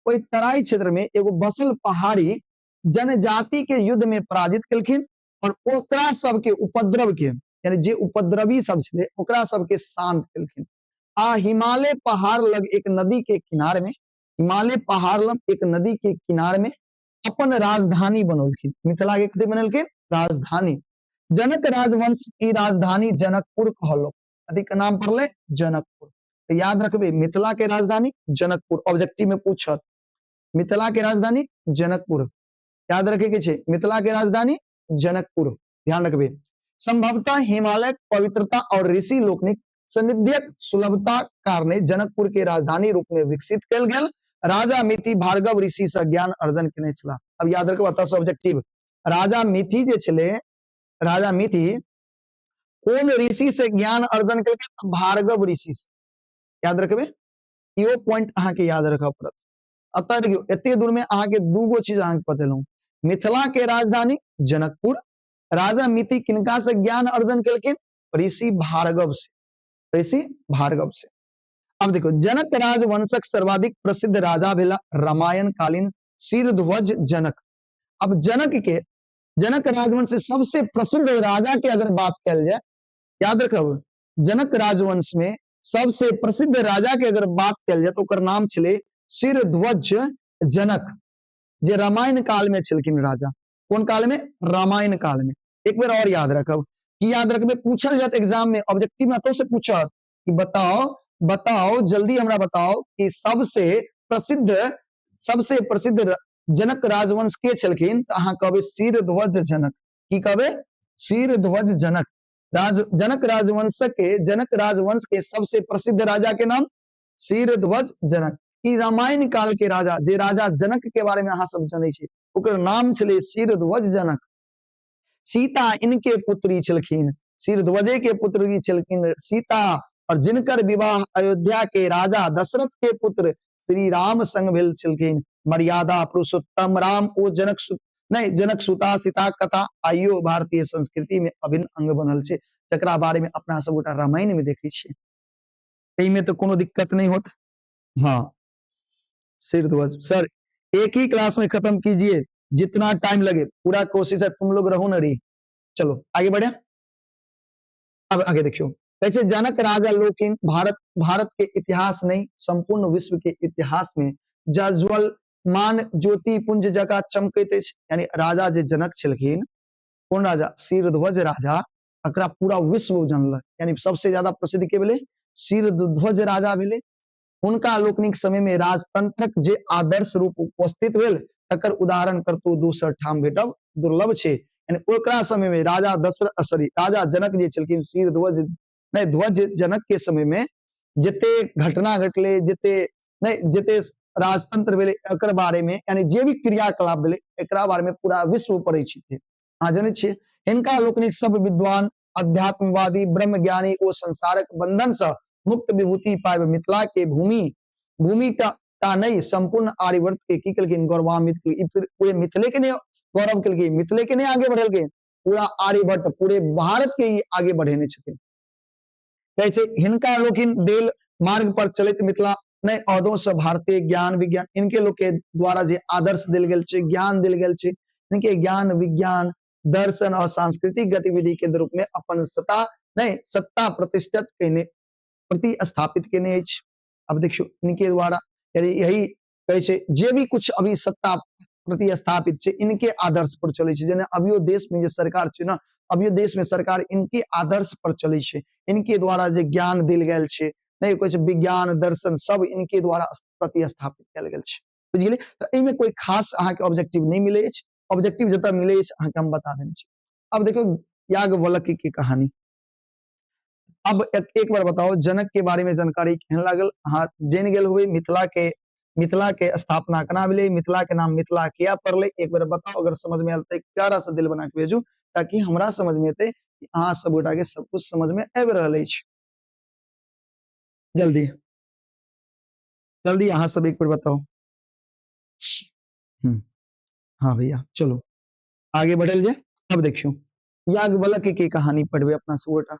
ओहि तराई क्षेत्र में एगो बसल पहाड़ी जनजाति के युद्ध में पराजित केलखिन और ओकरा सबके उपद्रव के, यानी जे उपद्रवी सब छलै ओकरा सबके शांत केलखिन। आ हिमालय पहाड़ लग एक नदी के किनार में, हिमालय पहाड़ लग एक नदी के किनार में अपन राजधानी बनौलखिन। मिथिला के कथी बनेलखिन? राजधानी। जनक राजवंश की राजधानी जनकपुर कहलो, कथी के नाम पड़ले? जनकपुर। तो याद रखबे मिथिला के राजधानी जनकपुर, ऑब्जेक्टिव में पूछत मिथिला के राजधानी जनकपुर, याद रखे के छे मिथिला के राजधानी जनकपुर, ध्यान रखबे। संभवतः हिमालय पवित्रता और ऋषि लोकनिक सान्निध्यक सुलभता कारणे जनकपुर के राजधानी रूप में विकसित कयल गेल। राजा मिति भार्गव ऋषि से ज्ञान अर्जन केने छलाह। अब याद रखब अतः ऑब्जेक्टिव, राजा मिति जे छले, राजा मिति कोन ऋषि से ज्ञान अर्जन केलकै? भार्गव ऋषि से। याद रखबे, इहो पॉइंट अहाँ के याद रखऽ पड़त। अतः देखियौ एते दूर में अहाँ के दूगो चीज अहाँ के बतेलहुँ, मिथिला के राजधानी जनकपुर, राजा मिति किनका से ज्ञान अर्जन केलखिन? ऋषि भार्गव से, ऋषि भार्गव से। अब देखो जनक राजवंशक सर्वाधिक प्रसिद्ध राजा भेला रामायण कालीन शिरध्वज जनक। अब जनक के, जनक राजवंश से सबसे प्रसिद्ध राजा के अगर बात कल जाए, याद रखब जनक राजवंश में सबसे प्रसिद्ध राजा के अगर बात कल जाए तो ओकर नाम छले शिरध्वज जनक, जे रामायण काल में छलखिन राजा। कोन काल में? रामायण काल में। एक बेर और याद रखब कि याद रखबे पूछल जात एग्जाम में, ऑब्जेक्टिव में तो से पूछत कि बताओ, बताओ जल्दी हमरा बताओ कि सबसे प्रसिद्ध जनक राजवंश के छलखिन, तो अहाँ कहबे शिरध्वज जनक। की कहबे? शिरध्वज जनक। जनक राजवंश के, जनक राजवंश के सबसे प्रसिद्ध राजा के नाम शिरध्वज जनक। ई रामायण काल के राजा, जे राजा जनक के बारे में अहाँ सब जनै छी, ओकर नाम छलै शिरध्वज जनक। सीता इनके पुत्री छलखिन, शिरध्वजे के पुत्री छलखिन सीता, और जिनकर विवाह अयोध्या के राजा दशरथ के पुत्र श्री राम संग भेल छलखिन। मर्यादा पुरुषोत्तम राम ओ जनक सु-, नहीं, जनक सुता सीता कथा आइयो भारतीय संस्कृति में अभिन्न अंग बनल छै, जकरा बारे में अपना सब गोटा रामायण में देखै छियै। एहिमे तो कोनो दिक्कत नहीं होत। हाँ सिरध्वज सर एक ही क्लास में खत्म कीजिए, जितना टाइम लगे पूरा कोशिश है, तुम लोग रहो न रही। चलो आगे बढ़े, अब आगे देखियो कैसे जनक राजा लोकिन भारत के इतिहास नहीं संपूर्ण विश्व के इतिहास में ज्वल मान ज्योति पुंज जगह चमकैत अछि। यानी राजा जे जनक छलखिन, कोन राजा? सिरध्वज राजा, एकरा पूरा विश्व जानलक। यानी सबसे ज्यादा प्रसिद्ध के भेलै? सिरध्वज राजा भेलै। हुनका लोकनिक समय में राजतंत्रक जे आदर्श रूप उपस्थित भेल तकर उदाहरण करतो दोसर ठाम भेटब दुर्लभ छै। यानी ओकरा समय में राजा दशरथ, सॉरी, राजा जनक जे छलखिन, सिरध्वज नहीं, ध्वज जनक के समय में जते घटना घटले, जते नहीं, जते राजतंत्र भेलै एकर बारे में, यानी जे भी क्रियाकलाप भेलै एकरा बारे में पूरा विश्व परिचित है। अहाँ जनै छियै हिनका लोकनिक सब विद्वान, अध्यात्मवादी, ब्रह्मज्ञानी ओ संसारक बंधन से मुक्त विभूति पाबि मिथिला के भूमि ता नहीं संपूर्ण आर्यवर्त के की केलखिन? गौरवान्वित केलखिन। ई फिर पूरे मिथिले के नहीं गौरव केलखिन, मिथिले के नहीं आगे बढ़ेलखिन, पूरा आर्यभट्ट पूरे भारत के ही आगे बढ़ेने छथिन। कहै छै हिनका लोकिन देल मार्ग पर चलैत मिथिला नहीं अदौं से भारतीय ज्ञान विज्ञान, इनके लोग के द्वारा जे आदर्श देल गेल छै, ज्ञान देल गेल छै, इनके ज्ञान विज्ञान दर्शन और सांस्कृतिक गतिविधि के रूप में अपन सत्ता नहीं सत्ता प्रतिष्ठित केने, प्रतिस्थापित केने अछि। अब देखियो इनके द्वारा यानी यही कहै छै जे भी कुछ अभी सत्ता प्रतिस्थापित छै इनके आदर्श पर चलै छै। जेना अभियो देश में जे सरकार छै ना, अभियो देश में सरकार इनके आदर्श पर चलै छै, इनके द्वारा जे ज्ञान देल गेल छै, नहीं कहै छै विज्ञान दर्शन सब इनके द्वारा प्रतिस्थापित कयल गेल छै। बुझि गेलियै? तऽ एहिमे कोई खास अहाँके ऑब्जेक्टिव नहीं मिलै अछि, ऑब्जेक्टिव जतऽ मिलै अछि अहाँके हम बता देने छी। अब देखियौ याज्ञवल्क्य के कहानी। अब एक बार बताओ जनक के बारे में जानकारी केहन लागल? अहाँ जानि गेल होबै मिथिला के स्थापना केना भेलै, मिथिला के नाम मिथिला किया पड़लै, एक बेर बताओ। अगर समझ में आयल तऽ एक प्यारा सा दिल बना के भेजू ताकि हमरा समझ में एतै कि अहाँ सब गोटा के सब कुछ समझ में आबि रहल अछि। जल्दी जल्दी अहाँ सब एक बेर बताओ। हाँ भैया चलो आगे बढ़ल जाए। अब देखियो याज्ञवल्क्य के कहानी पढ़बे अपना सब गोटा।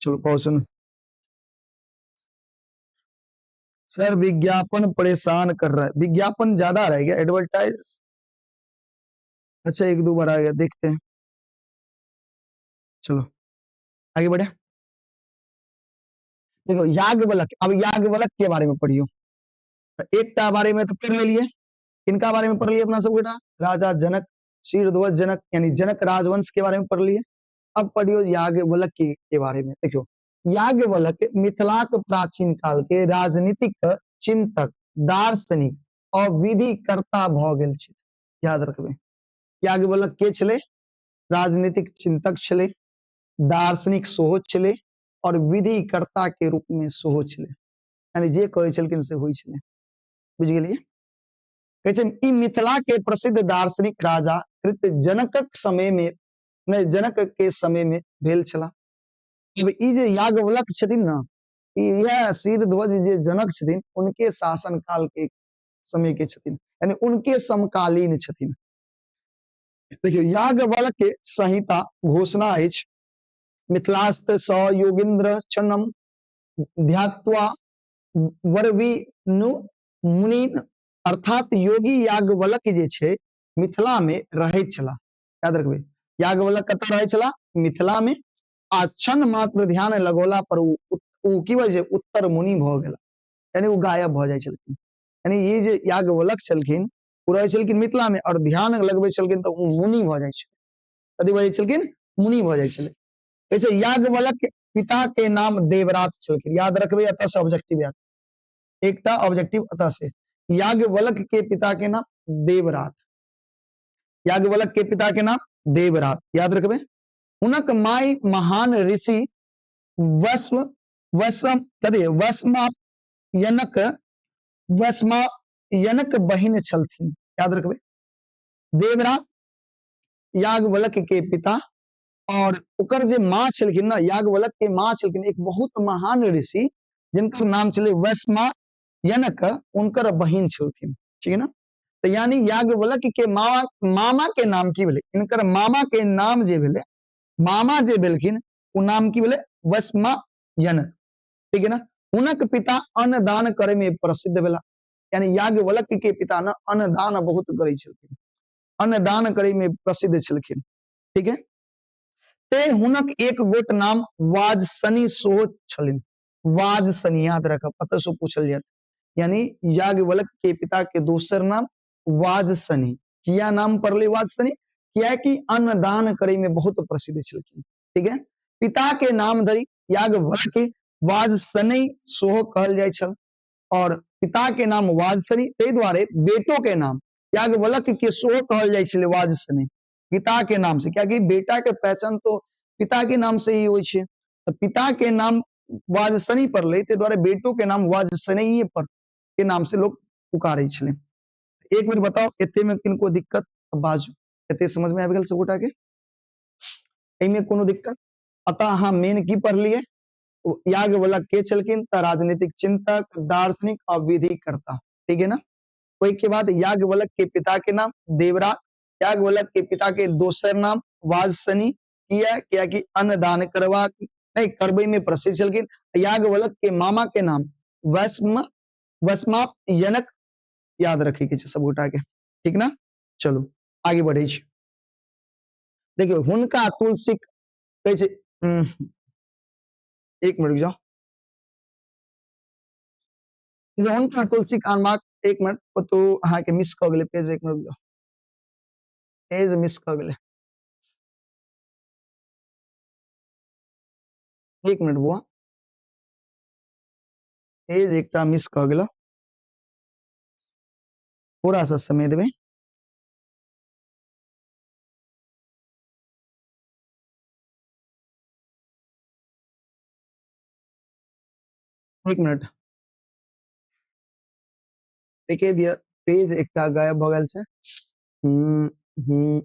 चलो बहुत सुंदर। सर विज्ञापन परेशान कर रहा है, विज्ञापन ज्यादा आ रहा है क्या? एडवर्टाइज, अच्छा एक दो बार आ गया, देखते हैं। चलो आगे बढ़े। देखो याज्ञवल्क्य, अब याज्ञवल्क्य के बारे में पढ़ियो। एकटा बारे में तो पढ़ लिए, किनका बारे में पढ़ लिए अपना सब बेटा? राजा जनक, शीरध्वज जनक, यानी जनक राजवंश के बारे में पढ़ लिए। अब पढ़ियो याज्ञवल्क्य के बारे में। देखियो याज्ञवल्क्य मिथिलाक प्राचीन काल के राजनीतिक चिंतक, दार्शनिक और विधिकर्ता भ गेल छथि। याद रखबे, याज्ञवल्क्य के छलै? राजनीतिक चिंतक छलै, दार्शनिक सेहो छलै और विधिकर्ता के रूप में सेहो छलै, यानी जे कहै छलखिन से होइ छलै। बुझि गेलियै? कहै छै ई मिथिला के प्रसिद्ध दार्शनिक राजा कृत जनकक समय में, नहि जनक के समय में भेल छला। अब ई जे याज्ञवल्क्य छथिन ना, इएह शीरध्वज जे जनक छथिन उनके शासन काल के समय के छथिन, यानी उनके समकालीन छथिन। देखियौ याज्ञवल्क्य संहिता घोषणा अछि, मिथिलास्त स योगीन्द्र क्षणम ध्यात्वा वरविनु मुनिन, अर्थात योगी याज्ञवल्क्य जे छै मिथिला में रहैत छलाह। याद रखबै, याज्ञवल्क्य कतऽ रहै छलाह? मिथिला में। आ क्षण मात्र ध्यान लगौला पर उ की बजै छै? उत्तर मुनि भऽ गेला, यानी ओ गायब भऽ जाइ छलखिन। यानी ई जे याज्ञवल्क्य छलखिन ओ रहै छलखिन मिथिला में और ध्यान लगबै छलखिन तऽ ओ मुनि भऽ जाइ छलै। कथी भऽ जाइ छलखिन? मुनि भऽ जाइ छलै। कहै छै याज्ञवल्क्य पिता के नाम देवरात छलखिन। याद रखबै, एतऽ से ऑब्जेक्टिव आयत, एकटा ऑब्जेक्टिव एतऽ से। याज्ञवल्क्य के पिता के नाम देवरात, याज्ञवल्क्य के पिता के नाम देवरात, याद रखबै। हुनक माय महान ऋषि वस्म वस्म कथी वस्मायनक वस्मायनक बहिन छलथिन। याद रखबै, देवरात याज्ञवल्क्य के पिता और ओकर जे माँ छलखिन ना, याज्ञवल्क्य के माँ छलखिन एक बहुत महान ऋषि जिनकर नाम छलै वैश्मायनक, उनकर बहिन छलथिन। ठीक है ना? तो यानी याज्ञवल्क्य के मामा, मामा के नाम की भेलै? इनकर मामा के नाम जे भेलै, मामा जे भेलखिन ओ नाम की भेलै? वैश्मायनक। ठीक है ना? हुनक पिता अन्नदान करे में प्रसिद्ध भेला, यानी याज्ञवल्क्य के पिता न अन्नदान बहुत करै छलखिन, अन्नदान करे में प्रसिद्ध छलखिन। ठीक है, ते हुनक एक गोट नाम वाजसनी सेहो छलनि। वाजसनी याद रखब, कतऽ से पूछल जायत। यानी याज्ञवल्क्य के पिता के दोसर नाम वाजसनी। किया नाम पड़लै वाजसनी? कियाकि अन्नदान करे में बहुत प्रसिद्ध छलखिन। ठीक है, पिता के नाम धरि याज्ञवल्क्य वाजसनी सेहो कहल जाइ छल और पिता के नाम वाजसनी, ताहि दुआरे बेटो के नाम याज्ञवल्क्य के सेहो कहल जाइ छलै वाजसनी, पिता के नाम से। कियाकि बेटा के पहचान तो पिता के नाम से ही होइ छै, तऽ पिता के नाम वाजसनी पड़लै, ताहि दुआरे बेटो के नाम वाजसनेये पर के नाम से लोग पुकारै छलै। एक बेर बताउ एते में किनको दिक्कत? बाजू, एते समझ में आबि गेल सबगोटा के? एहिमे कोनो दिक्कत? अतः अहाँ मेन की पढ़लियै? याज्ञवल्क्य के छलखिन तऽ राजनीतिक चिंतक, दार्शनिक और विधिकर्ता। ठीक है ना? ओहि के बाद याज्ञवल्क्य के पिता के नाम देवरात, याज्ञवल्क्य के पिता के दोसर नाम वाजसनी। किया? कियाकि अन्नदान करबाक नहीं करबै में प्रसिद्ध छलखिन। याज्ञवल्क्य के मामा के नाम वैष्म वैष्मायनक। याद रखे के छै सबगोटा के। ठीक ना? चलू आगे बढ़ै छी। देखियौ हुनका तुलसी कहै छै, एक मिनट रुकि जाउ। हुनका तुलसी अनबाक, एक मिनट, ओतौ अहाँके मिस कऽ गेलै पेज, एक मिनट रुकि जाउ, पेज मिस कऽ गेलै, एक मिनट बुआ, पेज एकटा मिस कऽ गेल, थोड़ा सा समय देबै। एक मिनट देखिए दिया, पेज एकटा गायब भऽ गेल छै। हम्म हम्म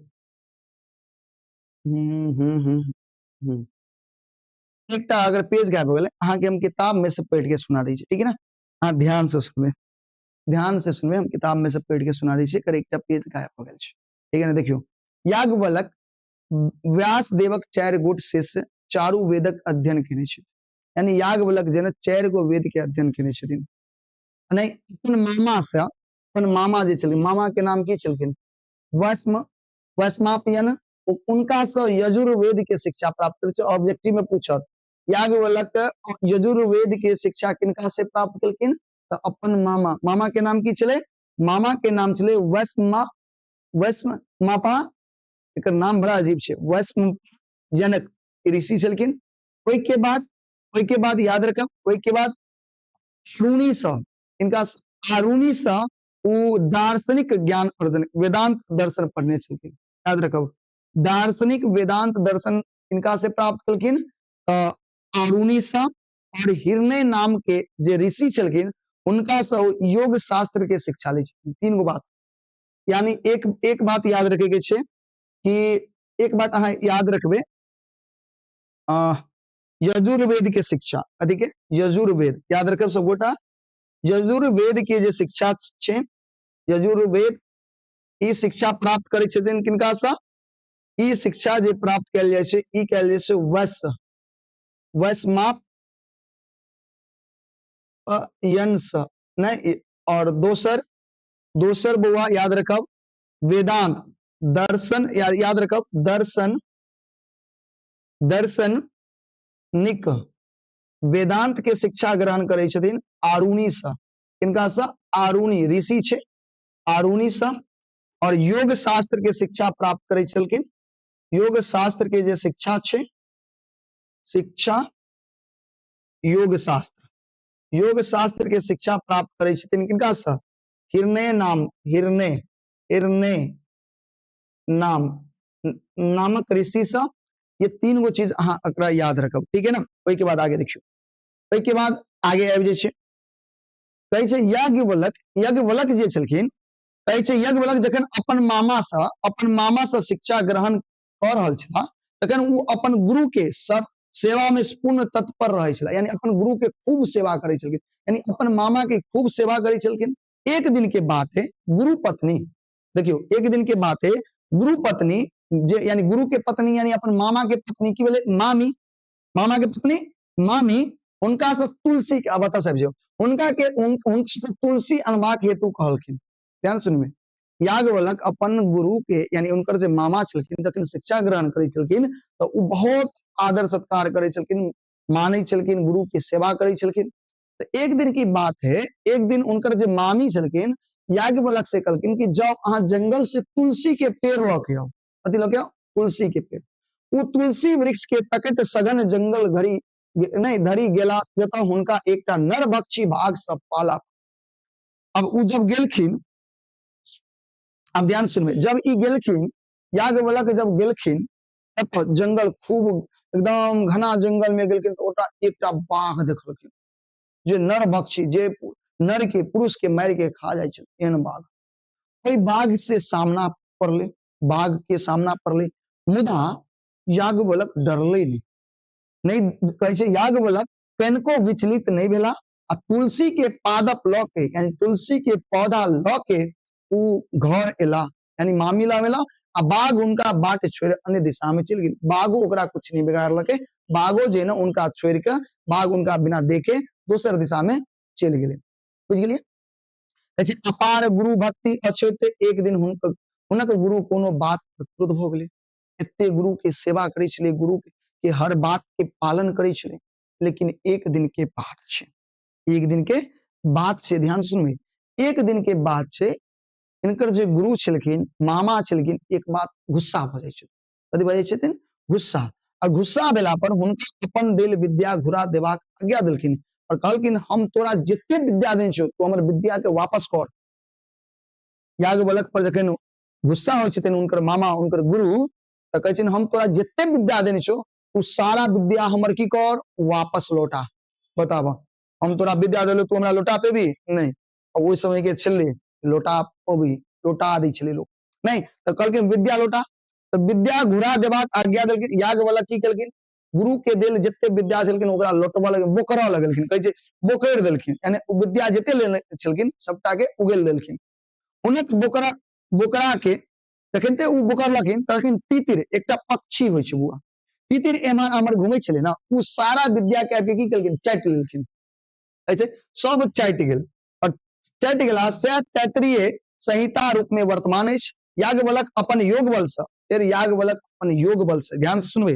हम्म हम्म हम्म हम्म एकटा अगर पेज गायब भऽ गेलै, अहाँके हम किताब में से पढ़ि के सुना दै छी। ठीक है ना? अहाँ ध्यान से सुनबै, ध्यान से सुनबै, हम किताब में से पढ़ि के सुना दै छी। एकर एकटा पेज गायब भऽ गेल छै। ठीक है ना? देखियौ याज्ञवल्क्य व्यास देवक 4 गोट शिष्य चारू वेदक अध्ययन केने छथिन। यानी याज्ञवल्क्य जे ने 4 गो वेद के अध्ययन केने छथिन। नहि, अपन मामा से, अपन मामा जे छलखिन, मामा के नाम की छलखिन? वैष्मापयन, उनका से यजुर्वेद के शिक्षा प्राप्त करै छै। ऑब्जेक्टिव में पूछत याज्ञवल्क्य यजुर्वेद के शिक्षा किनका से प्राप्त केलखिन? तऽ अपन मामा, मामा के नाम की छलै? मामा के नाम छलै वैष्मापा, एकर नाम बड़ा अजीब छै, वैष्म जनक ऋषि छलखिन। ओहिके बाद याद रखब, ओहिके बाद आरुणि सँ, इनका आरुणि सँ ओ दार्शनिक ज्ञान अर्जन, वेदांत दर्शन पढ़ने छलखिन। याद रखब, दार्शनिक वेदांत दर्शन इनका से प्राप्त केलखिन तऽ आरुणि सँ। और हिरण्य नाम के जे ऋषि छलखिन हुनका सँ ओ योग शास्त्र के शिक्षा लै छलखिन। 3 गो बात, यानी एक बात याद रखे के छै कि एक बात अहाँ याद रखबे, यजुर्वेद के शिक्षा, कथी के? यजुर्वेद याद रखब सब गोटा। यजुर्वेद के जे शिक्षा छै, यजुर्वेद ई शिक्षा प्राप्त करै छथिन किनका सँ? ई शिक्षा जे प्राप्त कयल जाइ छै, ई कयल जाइ छै वैष्माप सँ, नहि। और दोसर बौआ याद रखब वेदांत दर्शन, याद रखब दर्शन, दर्शनिक वेदांत के शिक्षा ग्रहण करै छथिन आरुणि सँ। किनका सँ? आरुणि ऋषि छै, आरुणि सँ। और योग शास्त्र के शिक्षा प्राप्त करै छलखिन। योग शास्त्र के जे शिक्षा छै, शिक्षा योग शास्त्र, योग शास्त्र के शिक्षा प्राप्त करै छथिन किनका सँ? हिरण्य नाम, हिरण्य, हिरण्य नाम नामक ऋषि सँ। ये 3 गो चीज अहाँ एकरा याद रखब, ठीक है ना। ओहिके बाद आगे देखियौ, ओहिके बाद आगे आबि जाइ छै, कहै छै याज्ञवल्क्य, याज्ञवल्क्य जे छलखिन, कहै छै याज्ञवल्क्य जखन अपन मामा सँ शिक्षा ग्रहण कऽ रहल छलाह तखन ओ अपन गुरु के सेवा में पूर्ण तत्पर रहै छलाह, यानी अपन गुरु के खूब सेवा करै छलखिन, यानी अपन मामा के खूब सेवा करै छलखिन। एक दिन के बात है, गुरु पत्नी, देखियौ एक दिन के बात है, गुरु पत्नी जे यानी गुरु के पत्नी यानी अपन मामा के पत्नी की भेलै? मामी, मामा के पत्नी मामी, हुनका से तुलसी के, अब बता सब जो हुनका के उनका से तुलसी अनबाक हेतु कहलखिन। ध्यान सुनमे, याज्ञवल्क्य अपन गुरु के यानी उनकर जे मामा छलखिन जखन शिक्षा ग्रहण करै छलखिन तऽ ओ बहुत आदर सत्कार करै छलखिन, मानै छलखिन, गुरु के सेवा करै छलखिन। तऽ एक दिन की बात है, एक दिन उनकर जे मामी छलखिन याज्ञवल्क्य से कहलखिन कि जाओ अहाँ जंगल से तुलसी के पेड़ लऽ के आउ। कथी लऽ के आउ? तुलसी के पेड़। ओ तुलसी वृक्ष के तकैत सघन जंगल घड़ी नहीं धरी गेला जतऽ हुनका एकटा नरभक्षी बाघ सब पाला। अब उ जब गेलखिन, अब ध्यान सुनबे, जब ई गेलखिन याज्ञवल्क्य जब गेलखिन ततऽ जंगल खूब एकदम घना जंगल में गेलखिन तऽ ओतऽ एकटा बाघ देखलखिन जे नरभक्षी, जे नर के पुरुष के मारि के खा जाइ छै, एहन बाघ। ओहि बाघ से सामना पड़लै, बाघ के सामना पड़लै, मुदा याज्ञवल्क्य डरलै नहि, नहि कहै छै याज्ञवल्क्य कनिको विचलित नहि भेला आ तुलसी के पादप लऽ के यानी तुलसी के पौधा लऽ के उ घर एला, यानी मामी लग एला आ बाघ हुनका बाट छोड़ि अन्य दिशा में चलि गेल। बाघो ओकरा कुछ नहीं बिगाड़लकै, बाघो जे ने उनका छोड़ि के, बाघ उनका बिना देखे दोसर दिशा में चलि गेलै। बुझि गेलियै? कहै छै अपार गुरु भक्ति अछैत एक दिन हुनक गुरु कोनो बात पर क्रोध भऽ गेलै। एते गुरु के सेवा करै छलै, गुरु के हर बात के पालन करै छलै, लेकिन एक दिन के बात छै, एक दिन के बात छै, ध्यान सुनबै, एक दिन के बात छै, इनकर जे गुरु छलखिन, मामा छलखिन, एक बात गुस्सा भऽ जाइ छथिन। कथी भऽ जाइ छथिन? गुस्सा। आ गुस्सा भेला पर हुनका अपन देल विद्या घुरा देबाक आज्ञा देलखिन और कहलखिन हम तोरा जते विद्या देने छियौ तू हमर विद्या के वापस कर। याज्ञवल्क्य पर जखन गुस्सा होइ छथिन हुनकर मामा, हुनकर गुरु, तऽ कहै छथिन हम तोरा जते विद्या देने छियौ तू सारा विद्या हमर की कर, वापस लौटा। बताब हम तोरा विद्या देलौ तू हमरा लौटा पेबी? नहि। आ ओहि समय के छलै लौटा पबी, लौटा दै छलै लोक, नहि। तऽ कहलखिन विद्या लौटा, तऽ विद्या घुरा देबाक आज्ञा देलखिन। याज्ञवल्क्य की केलखिन, गुरु के देल जते विद्या छलखिन ओकरा लौटबऽ लगलखिन, बोकरऽ लगलखिन, कहै छै बोकरि देलखिन, यानी ओ विद्या जते लेने छलखिन सबटा के उगेल देलखिन। हुनक बोकरा के जखन ते ओ बोकरलखिन तखन तीतिर एकटा पक्षी होइ छै बुआ, तितिर एम्हर आम्हर घूमै छलै ने, ओ सारा विद्या के आबि के की केलखिन? चाटि लेलखिन। ऐसे सब चाटि गेल और चाटि गेला से तैत्तिरीय संहिता रूप में वर्तमान अछि। याज्ञवल्क्य अपन योग बल से, फेर याज्ञवल्क्य अपन योग बल से, ध्यान से सुनबे,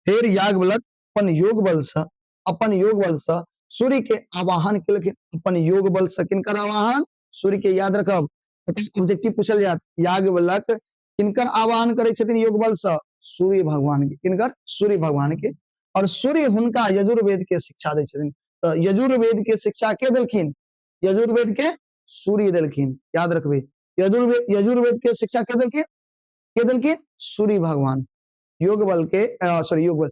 फेर याज्ञवल्क्य अपन योग बल से, अपन योग बल से सूर्य के आवाहन केलखिन। अपन योग बल से किनकर आवाहन? सूर्य के। याद रखब, ऑब्जेक्टिव पूछल जात, याज्ञवल्क्य किनकर आवाहन करै छथिन योग बल से? सूर्य भगवान के। किनकर? सूर्य भगवान के। और सूर्य हुनका यजुर्वेद के शिक्षा दै छथिन। तऽ यजुर्वेद के शिक्षा के देलखिन? यजुर्वेद के सूर्य देलखिन। याद रखबे, यजुर्वेद, यजुर्वेद के शिक्षा के देलखिन? के देलखिन? सूर्य भगवान। योग बल के, सॉरी, योग बल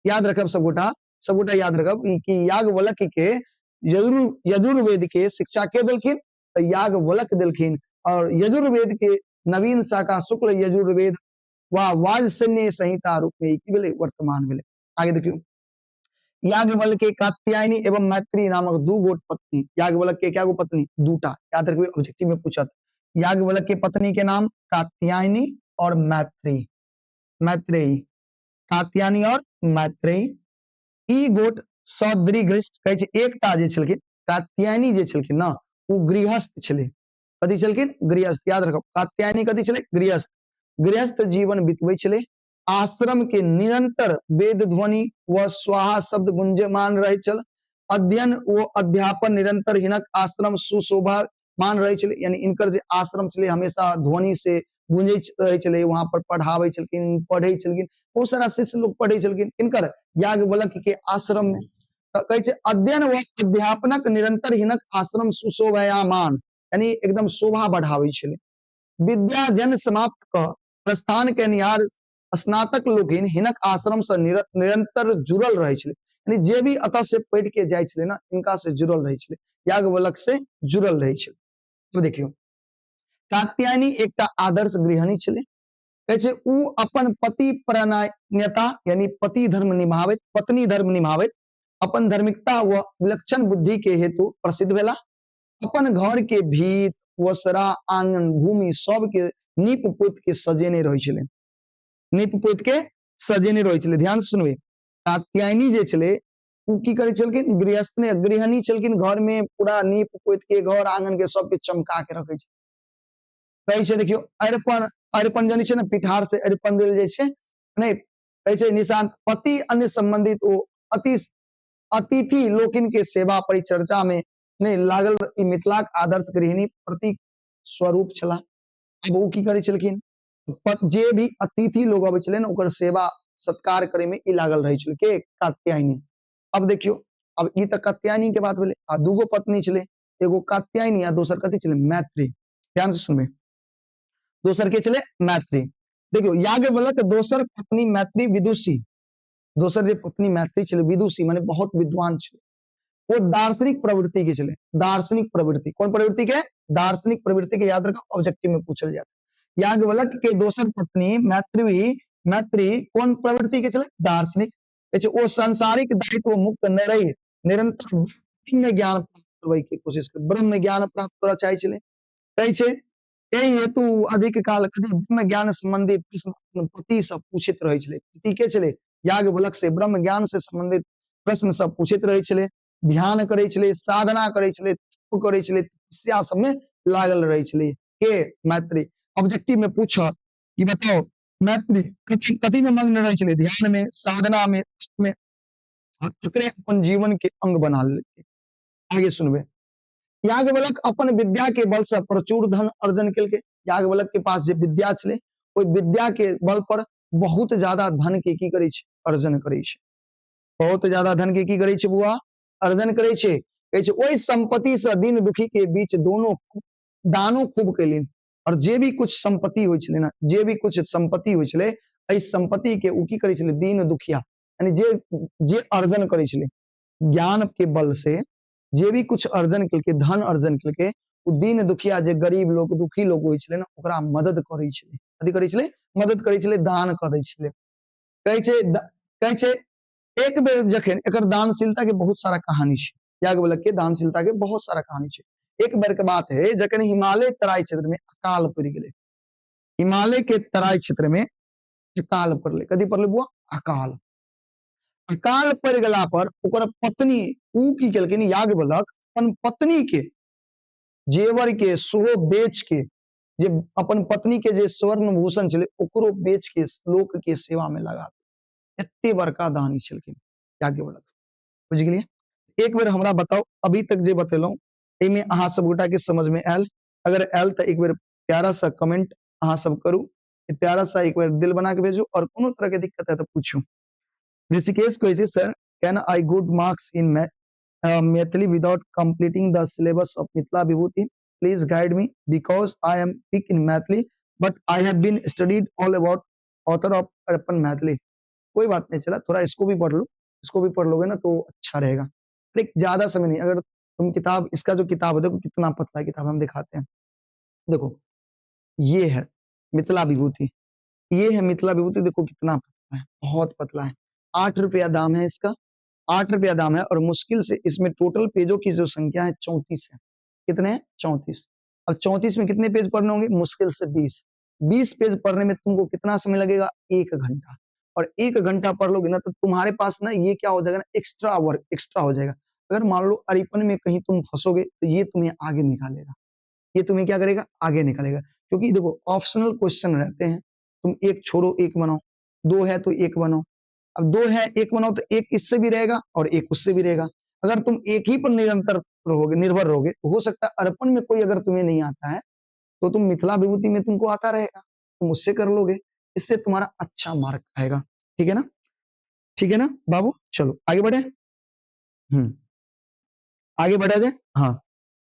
याद रखब सबगोटा, सबगोटा याद रखब कि याज्ञवल्क्य के यजुर्वेद के शिक्षा के देलखिन? तऽ याज्ञवल्क्य देलखिन। और यजुर्वेद के नवीन शाखा शुक्ल यजुर्वेद वा वाजसनेय संहिता रूप में की भेलै? वर्तमान भेलै। आगे देखियौ, याज्ञवल्क्य के कात्यायनी एवं मैत्री नामक दू गोट पत्नी। याज्ञवल्क्य के क्या गो पत्नी? दूटा। याद रखबै, ऑब्जेक्टिव में पूछत। याज्ञवल्क्य के पत्नी के नाम कात्यायनी और मैत्री, मैत्रेयी, कात्यायनी और मैत्रेयी। ई गोट सदृगृहस्थ कहै छै। एकटा जे छलखिन कात्यायनी जे छलखिन ना, ओ गृहस्थ छलै। कथी छलखिन? गृहस्थ। याद रखब, कात्यायनी कथी छलै? गृहस्थ। गृहस्थ जीवन बितबै छलै। आश्रम के निरंतर वेद ध्वनि व स्वाहा शब्द गुंजमान रहै छल। अध्ययन व अध्यापन निरंतर हिनक आश्रम सुशोभामान रहै छलै। यानी इनकर जे आश्रम छलै हमेशा ध्वनि से गूंजै रहै छलै। वहां पर पढ़ाबै छलखिन, पढ़ै छलखिन, बहुत सारा शिष्य लोग पढ़ै छलखिन इनकर याज्ञवल्क्य के आश्रम में। तऽ कहै छै अध्ययन व अध्यापनक निरंतर हिनक आश्रम सुशोभयामान, यानी एकदम शोभा बढ़ाबै छलै। विद्याध्ययन समाप्त कऽ प्रस्थान केनिहार स्नातक लोकिन हिनक आश्रम से निरंतर जुड़ल रहै छलै। यानी जे भी एतऽ से पढ़ि के जाइ छलै ने, हिनका से जुड़ल रहै छलै, याज्ञवल्क्य से जुड़ल रहै छलै। तो देखियौ, कात्यायनी एकटा आदर्श गृहिणी छलै। कहै छै ओ अपन पति प्रणयता, यानी पति धर्म निभाबैत, पत्नी धर्म निभाबैत, अपन धार्मिकता व विलक्षण बुद्धि के हेतु प्रसिद्ध भेला। अपन घर के भीत, ओसरा, आंगन, भूमि सबके नीप पोत के सजेने रहै छलै, नीप पोत के सजेने रहै छलै। ध्यान से सुनबै, कात्यायनी जे छलै ओ की करै छलखिन? गृहस्थ ने गृहिणी छलखिन, घर में पूरा नीप पोत के घर आंगन के सबके चमका के रखै छै। कहै छै देखियौ, अरिपन, अरिपन जानै छै ने, पिठार से अरिपन देल जाइ छै नहि? कहै छै निशांत, पति अन्य संबंधित ओ अति अतिथि लोकिन के सेवा परिचर्चा में नहि लागल ई मिथिलाक आदर्श गृहिणी प्रतीक स्वरूप छलाह। अब ओ की करै छलखिन? जे भी अतिथि लोग अबै छलै ने, ओकर सेवा सत्कार करे में ई लागल रहै छलै। के? कात्यायनी। अब देखियौ, अब ई तऽ कात्यायनी के बात भेलै। आ दूगो पत्नी छलै, एगो कात्यायनी आ दोसर कथी छलै? मैत्री। ध्यान से सुनबै, दोसर के छलै? मैत्री। देखियौ, याज्ञवल्क्य दोसर पत्नी मैत्री विदुषी, दोसर जे पत्नी मैत्री छलै विदुषी, माने बहुत विद्वान छलै। वो दार्शनिक प्रवृत्ति के छलै, दार्शनिक प्रवृत्ति। कौन प्रवृत्ति के? दार्शनिक प्रवृत्ति के। याद रखो, ऑब्जेक्टिव में पूछल जाता। याज्ञवल्क्य के दोसर पत्नी मैत्री, मैत्री कौन प्रवृत्ति के छलै? दार्शनिक। ओ सांसारिक दायित्व मुक्त न रही निरंतर ब्रह्म ज्ञान प्राप्त करबै के कोशिश कर, ब्रह्म ज्ञान प्राप्त करऽ चाहै छलै। कहै छै एहि हेतु अधिक काल कथी ब्रह्म ज्ञान संबंधी प्रश्न अपन पति से पूछैत रहै छलै। पति के छलै? याज्ञवल्क्य से ब्रह्म ज्ञान से संबंधित प्रश्न सब पूछैत रहै छलै, ध्यान करै छलै, साधना करै छलै, तप करै छलै, तपस्या सबमे लागल रहै छलै। के? मैत्री। ऑब्जेक्टिव में पूछ कि बताओ मैत्री कथी कथी में मग्न रहै छलै? ध्यान में, साधना में, तप में, एकरे अपन जीवन के अंग बना लेलकै। आगे सुनबै, याज्ञवल्क्य अपन विद्या के बल से प्रचुर धन अर्जन केलकै। याज्ञवल्क्य के पास जे विद्या छलै, ओहि विद्या के बल पर बहुत ज्यादा धन के की करै छै? अर्जन करै छै। बहुत ज्यादा धन के की करै छै बुआ? अर्जन करै छै। कहै छै ओहि संपत्ति से दीन दुखी के बीच दोनों दानो खूब केलनि। और जे भी कुछ संपत्ति होइ छलै ने, जे भी कुछ संपत्ति होइ छलै, एहि संपत्ति के ओ की करै छलै? दीन दुखिया, यानी जे जे अर्जन करै छलै ज्ञान के बल से, जे भी कुछ अर्जन केलकै, धन अर्जन केलकै, ओ दीन दुखिया जे गरीब लोग दुखी लोग होइ छलै ने, ओकरा मदद करै छलै। कथी करै छलै? मदद करै छलै, दान करै छलै। कहै छै, कहै छै एक बेर जखन एकर दानशीलता के बहुत सारा कहानी छै, याज्ञवल्क्य के दानशीलता के बहुत सारा कहानी छै। एक बेर के बात है, जखन हिमालय तराई क्षेत्र में अकाल पड़ि गेलै, हिमालय के तराई क्षेत्र में अकाल पड़लै। कथी पड़लै बुआ? अकाल। अकाल पड़ि गेला पर ओकर पत्नी ऊ की केलखिन, याज्ञवल्क्य अपन पत्नी के जेवर के सेहो बेच के, जे अपन पत्नी के जे स्वर्ण भूषण छलै ओकरो बेच के लोक के सेवा में लगा देलखिन। एते बड़का दानी छलखिन याज्ञवल्क्य। बुझि गेलियै? एक बेर हमरा बताउ, अभी तक जे बतेलहुँ एहिमे अहाँ सब गोटा के समझ में आयल? अगर आयल तऽ एक बेर प्यारा सा कमेंट अहाँ सब करू, प्यारा सा एक बेर दिल बना के भेजू, और कोनो तरह के दिक्कत है तऽ पूछू। ऋषिकेश कहै छै, sir can I good marks in Maithili without completing the syllabus of Mithila Vibhuti? Please guide me because I am weak in Maithili but I have been studied all about author of Arpan Maithili. कोई बात नहीं, चला थोड़ा इसको भी पढ़ लो, इसको भी पढ़ लोगे ना तो अच्छा रहेगा। लेकिन ज्यादा समय नहीं, अगर तुम किताब, इसका जो किताब है देखो कितना पतला किताब हम दिखाते हैं, देखो ये है मिथिला विभूति, ये है मिथिला विभूति, देखो कितना पतला है, बहुत पतला है। 8 रुपया दाम है इसका, 8 रुपया दाम है। और मुश्किल से इसमें टोटल पेजों की जो संख्या है 34 है। कितने हैं? 34। अब 34 में कितने पेज पढ़ने होंगे? मुश्किल से 20। 20 पेज पढ़ने में तुमको कितना समय लगेगा? 1 घंटा। और 1 घंटा पढ़ लोगे ना तो तुम्हारे पास ना ये क्या हो जाएगा ना, एक्स्ट्रा वर्क एक्स्ट्रा हो जाएगा। अगर मान लो अरिपन में कहीं तुम फंसोगे तो ये तुम्हें आगे निकालेगा, ये तुम्हें क्या करेगा? आगे निकालेगा। क्योंकि देखो ऑप्शनल क्वेश्चन रहते हैं, तुम एक छोड़ो एक बनाओ, 2 है तो एक बनाओ, अब 2 है एक बनाओ तो एक इससे भी रहेगा और एक उससे भी रहेगा। अगर तुम एक ही पर निरंतर रहोगे, निर्भर रहोगे, तो हो सकता है अर्पण में कोई अगर तुम्हें नहीं आता है तो तुम मिथिला विभूति में तुमको आता रहेगा, तुम उससे कर लोगे, इससे तुम्हारा अच्छा मार्क आएगा। ठीक है ना? ठीक है ना बाबू? चलो आगे बढ़े। आगे बढ़ा जाए। हाँ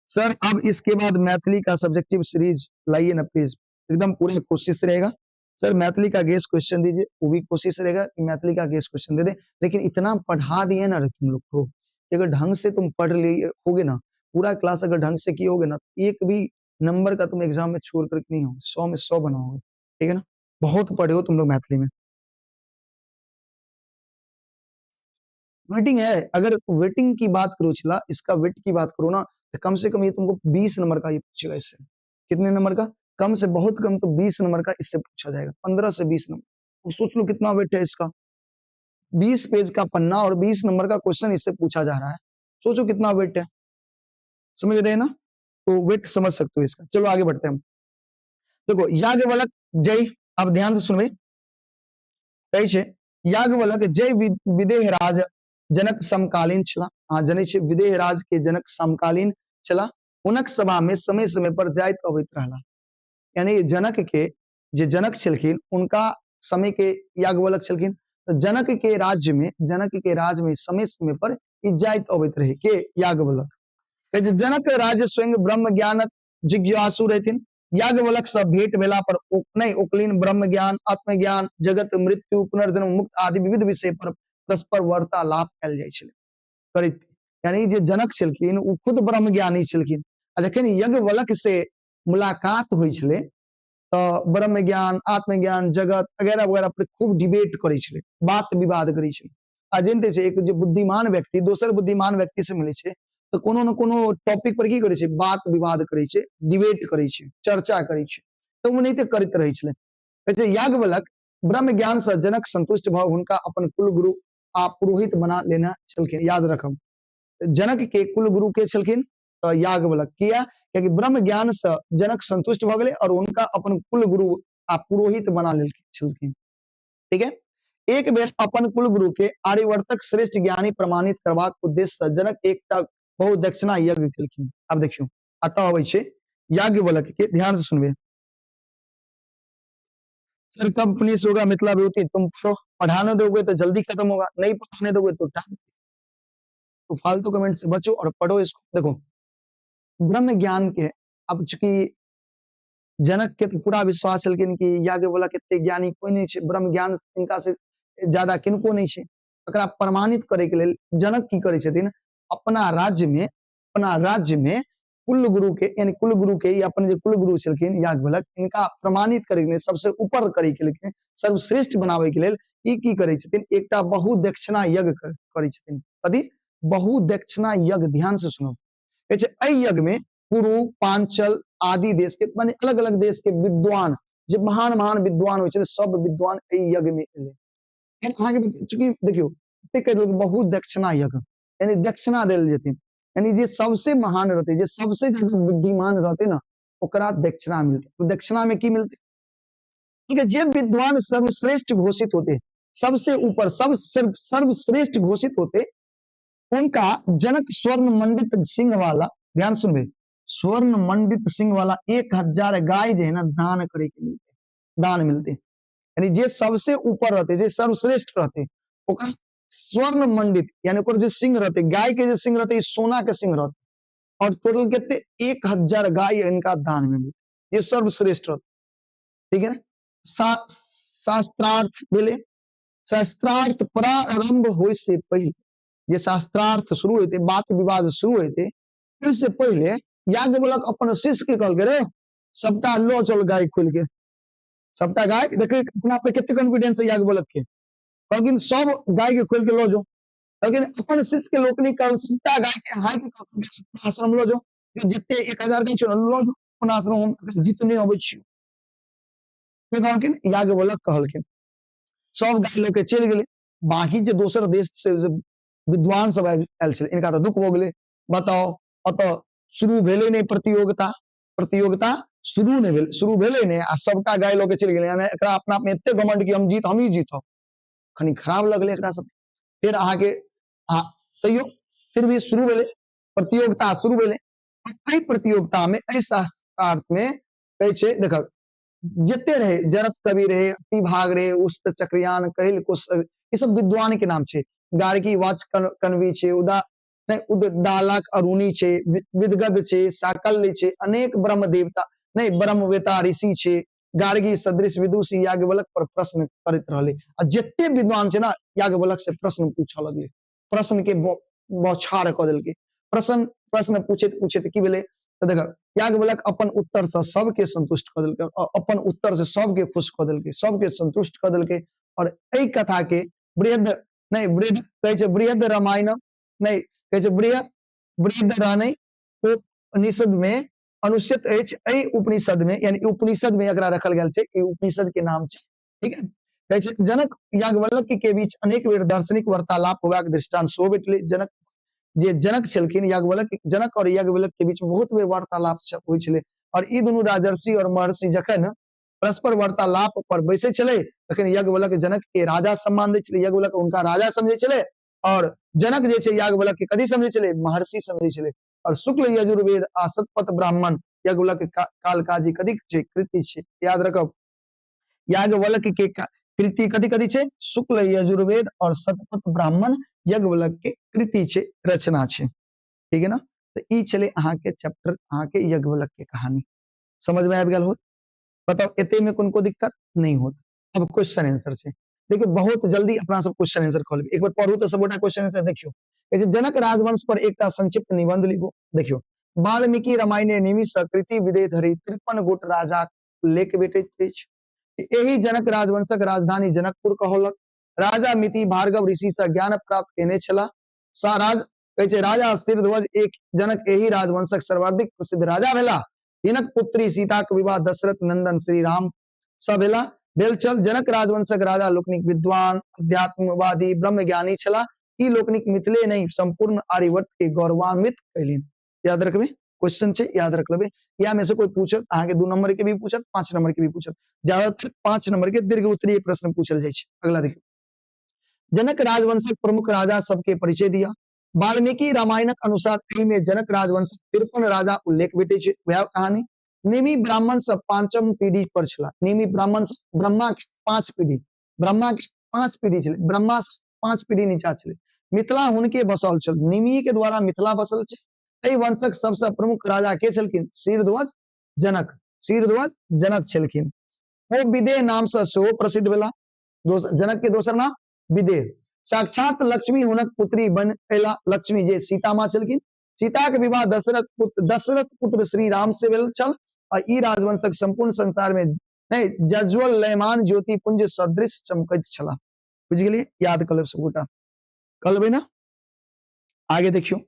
सर, अब इसके बाद मैथिली का सब्जेक्टिव सीरीज लाइए ना प्लीज, एकदम पूरी कोशिश रहेगा। सर मैथिली का गेस क्वेश्चन दीजिए, वो भी कोशिश रहेगा कि मैथिली का गेस क्वेश्चन दे दे। लेकिन इतना पढ़ा दिए ना रे तुम लोग को, अगर ढंग से तुम पढ़ लिए होगे ना, पूरा क्लास अगर ढंग से किए होगे ना, एक भी नंबर का तुम एग्जाम में छोड़ करके नहीं हो, 100 में 100 बनाओगे। ठीक है ना? बहुत पढ़े हो तुम लोग मैथिली में। वेटिंग है, अगर वेटिंग की बात करो छिला, इसका वेट की बात करो ना, तो कम से कम ये तुमको 20 नंबर का ये पूछेगा। इससे कितने नंबर का? कम से बहुत कम तो 20 नंबर का इससे पूछा जाएगा, 15 से 20 नंबर। तो सोच लो कितना वेट है इसका, 20 पेज का पन्ना और 20 नंबर का क्वेश्चन इससे पूछा जा रहा है, सोचो कितना वेट है। समझ रहे हैं ना? तो वेट समझ सकते हो इसका। चलो आगे बढ़ते हैं हम। देखो याज्ञवल्क्य जय, आप ध्यान से सुनबे, कहै छै याज्ञवल्क्य जय विदेहराज जनक समकालीन छला। हाँ जनै छै विदेहराज के जनक समकालीन छला। हुनक सभा में समय समय पर जाइत अबैत रहला। यानी जनक के जे जनक छलखिन उनका समय के याज्ञवल्क्य छलखिन, तो जनक के राज्य में, जनक के राज्य में समय समय पर ई जाइत अबैत रहे के याज्ञवल्क्य। कहै छै जनक राज्य स्वयं ब्रह्म ज्ञानक जिज्ञासु रहथिन। याज्ञवल्क्य से भेंट भेला पर नहीं ओकलिन ब्रह्म ज्ञान, आत्मज्ञान, जगत, मृत्यु, पुनर्जन्म, मुक्त आदि विविध विषय पर परस्पर वार्तालाप कयल जाइ छलै करैत। यानी जे जनक छलखिन ओ खुद ब्रह्म ज्ञानी छलखिन, आ जखन याज्ञवल्क्य से मुलाकात होइ छलै तऽ ब्रह्म ज्ञान, आत्मज्ञान, जगत वगैरह वगैरह पर खूब डिबेट करै छलै, बात विवाद करै छलै। आ जानते छै एक जे बुद्धिमान व्यक्ति दोसर बुद्धिमान व्यक्ति से मिलै छै तऽ कोनो न कोनो टॉपिक पर की करै छै, बात विवाद करै छै, डिबेट करै छै, चर्चा करै छै। तऽ ओनाहिते करैत रहै छलै। कहै छै याज्ञवल्क्य ब्रह्म ज्ञान से जनक संतुष्ट भऽ हुनका अपन कुलगुरु आ पुरोहित बना लेने छलखिन। याद रखब जनक के कुलगुरु के छलखिन तऽ याज्ञवल्क्य। किया? कियाकि ब्रह्म ज्ञान से जनक संतुष्ट भऽ गेलै और हुनका अपन कुलगुरु आ पुरोहित बना लेलखिन छलखिन। ठीक है, एक बेर अपन कुलगुरु के आर्यवर्तक श्रेष्ठ ज्ञानी प्रमाणित करबाक उद्देश्य से जनक एकटा बहुदक्षिणा यज्ञ केलखिन। आब देखियौ अतः अबै छै याज्ञवल्क्य के, ध्यान से सुनबे। सर कब फिनिश होगा मिथिला विभूति? तुम तो पढ़ाने दोगे तो जल्दी खत्म होगा, नहीं पढ़ाने दोगे तो टाइम। तो फालतू कमेंट से बचो और पढ़ो इसको। देखो ब्रह्म ज्ञान के, अब चूंकि जनक के तो पूरा विश्वास छलखिन कि याज्ञवल्क्य एते ज्ञानी कोई नहीं छै, ब्रह्म ज्ञान इनका से ज्यादा किनको नहीं छै। एकरा प्रमाणित करे के लेल जनक की करे छथिन, अपना राज्य में कुलगुरु के, यानी कुलगुरु के या अपन जे कुलगुरु छलखिन याज्ञवल्क्य, इनका प्रमाणित करे के लेल, सबसे ऊपर करे के लेल, सर्वश्रेष्ठ बनावे के लेल ई की करे छथिन, एकटा बहुदक्षिणा यज्ञ करे छथिन। कथी? बहुदक्षिणा यज्ञ। ध्यान से सुनो, कहै छै एहि यज्ञ में कुरु, पांचल आदि देश के, माने अलग अलग देश के विद्वान जे महान महान विद्वान होइ छलै सब विद्वान एहि यज्ञ में एलै। अहाँके चूँकि देखियौ बहुत दक्षिणा यज्ञ, यानी दक्षिणा देल जेतै, यानी जे सबसे महान रहतै, जे सबसे ज्यादा बुद्धिमान रहतै ना, ओकरा दक्षिणा मिलतै। दक्षिणा में की मिलतै? ठीक है, जे विद्वान सर्वश्रेष्ठ घोषित होते, सबसे ऊपर सब सर्वश्रेष्ठ घोषित होते, उनका जनक स्वर्ण मंडित सिंह वाला, ध्यान सुनबे, स्वर्ण मंडित सिंह वाला 1000 गाय जे है ना दान करे के मिलते, दान मिलते। यानी जे सबसे ऊपर रहते, जे सर्वश्रेष्ठ रहते, ओकरा स्वर्ण मंडित यानी ओकर जे सिंह रहते, गाय के जे सिंह रहते, सोना के सिंह रहते, और टोटल कितने 1000 गाय इनका दान में मिलते, ये सर्वश्रेष्ठ रहते। ठीक है ना। शास्त्रार्थ भेलै, शास्त्रार्थ प्रारंभ होय से पहले, जे शास्त्रार्थ शुरू होते, बात विवाद शुरू होते, से पहले याज्ञवल्क्य अपन शिष्य के कहलकै रे सबटा लो चल गाय खोल के, सबटा गाय देखे अपना पे कते कॉन्फिडेंस है याज्ञवल्क्य के, कहलखिन सब गाय के खोल के लो जो, कहलखिन अपन शिष्य के लोकनि कहल सबटा गाय के हाय के अपना आश्रम लो जो, जिते 1000 गाय छौ लो जो अपना आश्रम, हम जितने अबै छी। कहलखिन याज्ञवल्क्य कहलखिन सब गाय लऽ के चलि गेलै। बाकी जे दोसर देश से विद्वान सब आयल छलै, इनका तऽ दुख भऽ गेलै, बताओ अतऽ शुरू भेलै नहि प्रतियोगिता, प्रतियोगिता शुरू नहि भेल, शुरू भेलै नहि आ सबटा गाय लऽ के चलि गेलै, यानी एकरा अपना आपमे एते घमंड कि हम जीत, हमही जीतब। कनि खराब लगलै एकरा सब। फेर अहाँके तैयो फिर भी शुरू भेलै प्रतियोगिता, शुरू भेलै। एहि प्रतियोगिता में, एहि शास्त्रार्थ में कहै छै, देखक जते रहे, जरत कवि रहे, अतिभाग रहे, उस्त चक्रयान, कहिल कुश, ई सब विद्वान के नाम छै। गार्गी वाच कन्वी छै, उदा नहीं उदालक अरुणी छै, विदगद छै, साकल्य छै, अनेक ब्रह्म देवता नहीं ब्रह्मवेता ऋषि छै, गार्गी सदृश विदुषी याज्ञवल्क्य पर प्रश्न करैत रहले। आ जते विद्वान छै ना याज्ञवल्क्य से प्रश्न पूछऽ लगले, प्रश्न के बौछार कऽ देलकै। प्रश्न पूछैत पूछैत की भेलै तऽ देख याज्ञवल्क्य अपन उत्तर से सबके संतुष्ट कऽ देलकै, अपन उत्तर से सबके खुश कऽ देलकै, सबके संतुष्ट कऽ देलकै। और एहि कथा के बृहद नहीं बृहद कहै छै बृहद रामायण नहीं कहै छै बृहद रानी उपनिषद में अनुचित अछि। एहि उपनिषद में यानी उपनिषद में एकरा रखल गेल छै, ई उपनिषद के नाम छै। ठीक है, कहै छै जनक याज्ञवल्क्य के बीच अनेक बेर दार्शनिक वार्तालाप होबाक दृष्टांत सेहो भेटलै। जनक जे जनक छलखिन, याज्ञवल्क्य, जनक और याज्ञवल्क्य के बीच बहुत बेर वार्तालाप होइ छलै। और ई दुनू राजर्षि और महर्षि जखन परस्पर वार्तालाप पर बैसै छलै तखन याज्ञवल्क्य जनक के राजा सम्मान दै छलै, याज्ञवल्क्य हुनका राजा समझै छलै, और जनक जे छै याज्ञवल्क्य के कथी समझै छलै, महर्षि समझै छलै। और शुक्ल यजुर्वेद आ शतपथ ब्राह्मण याज्ञवल्क्य कालकाजी कथी छै, कृति छै। याद रखब याज्ञवल्क्य के कृति कथी कथी छै, शुक्ल यजुर्वेद और शतपथ ब्राह्मण याज्ञवल्क्य के कृति छै, रचना छै। ठीक है ना। तो ई छलै अहाँके चैप्टर, अहाँके याज्ञवल्क्य के कहानी समझ में आबि गेल होत। बताओ एते में कोन को दिक्कत नहीं होत। अब क्वेश्चन आंसर छै, देखियौ बहुत जल्दी अपना सब क्वेश्चन आंसर कऽ लेबै। एक बेर पढ़ू तऽ सबगोटा क्वेश्चन आंसर देखियौ। कहै छै जनक राजवंश पर एकटा संक्षिप्त निबंध लिखू। देखियौ वाल्मीकि रामायण निमि सकृति विदेह धरि 53 गोट राजा उल्लेख भेटैत अछि। एहि जनक राजवंशक राजधानी जनकपुर कहौलक। राजा मिति भार्गव ऋषि से ज्ञान प्राप्त केने छलाह। राज कहै छै राजा सिरध्वज एक जनक एहि राजवंशक सर्वाधिक प्रसिद्ध राजा भेला। हिनक पुत्री सीताक विवाह दशरथ नंदन श्री राम सँ भेला भेल छल। जनक राजवंशक राजा लोकनिक विद्वान, अध्यात्मवादी, ब्रह्मज्ञानी छलाह। ई लोकनिक मिथिले नहि संपूर्ण आर्यवर्त के गौरवान्वित कयलनि। याद रखबे, क्वेश्चन छै, याद रख लेबै। या में से कोई पूछत, अहाँके 2 नंबर के भी पूछत, 5 नंबर के भी पूछत, ज्यादातर 5 नंबर के दीर्घ उत्तरीय प्रश्न पूछल जाइ छै। अगला देखियौ, जनक राजवंशक प्रमुख राजा सबके परिचय दिया। वाल्मीकि रामायणक अनुसार एहिमे जनक राजवंशक 53 राजा उल्लेख भेटै छै। वएह कहानी। निमि ब्राह्मण सब 5म पीढ़ी पर छलाह। निमि ब्राह्मण सब ब्रह्मा के 5 पीढ़ी, ब्रह्मा के 5 पीढ़ी छलै, ब्रह्मा से 5 पीढ़ी नीचा छलै। मिथिला हुनके बसल छल, निमि के द्वारा मिथिला बसल छै। एहि वंशक सबसँ प्रमुख राजा के छलखिन, सिरध्वज जनक, सिरध्वज जनक छलखिन। ओ विदेह नाम से सेहो प्रसिद्ध भेला। जनक के दोसर नाम विदेह। साक्षात लक्ष्मी हुनक पुत्री बन एला। लक्ष्मी जे सीता माँ छलखिन, सीता के विवाह दशरथ पुत्र श्री राम से भेल छल। आ ई राजवंशक संपूर्ण संसार में नहीं जज्वल लयमान ज्योति पुंज सदृश चमकैत छला। बुझि गेलियै? याद कऽ लेब सबगोटा, कऽ लेबै ना। आगे देखियौ,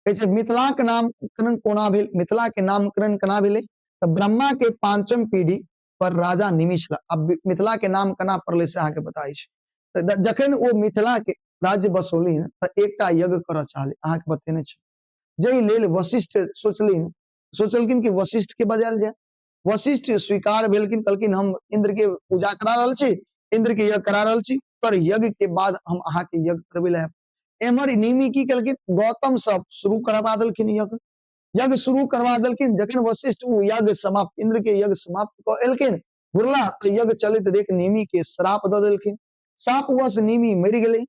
कहै छै मिथिलाक नामकरण कोना भेल। मिथिला के नामकरण केना भेलै तऽ ब्रह्मा के 5म पीढ़ी पर राजा निमि छलाह। आब मिथिला के नाम केना पड़लै से अहाँके पता अछि। तऽ जखन ओ मिथिला के राज्य बसौलिन तऽ एकटा यज्ञ करऽ चाहली, अहाँके बतेने छी। जाहि लेल वशिष्ठ सोचलखिन कि वशिष्ठ के बजायल जाय। वशिष्ठ स्वीकार भेलखिन, कहलखिन हम इंद्र के पूजा करा रहल छी, इंद्र के यज्ञ करा रहल छी, पर यज्ञ के बाद हम अहाँके यज्ञ करबै लए आयब। एम्हर निमि की केलखिन, गौतम सब शुरू करबा देलखिन यज्ञ। यज्ञ शुरू करवा देलखिन। जखन वशिष्ठ ओ यज्ञ समाप्त, इंद्र के यज्ञ समाप्त कऽ एलखिन, घुरला तऽ यज्ञ चलैत देख निमि के श्राप दऽ देलखिन। शापवश निमि मरि गेलै।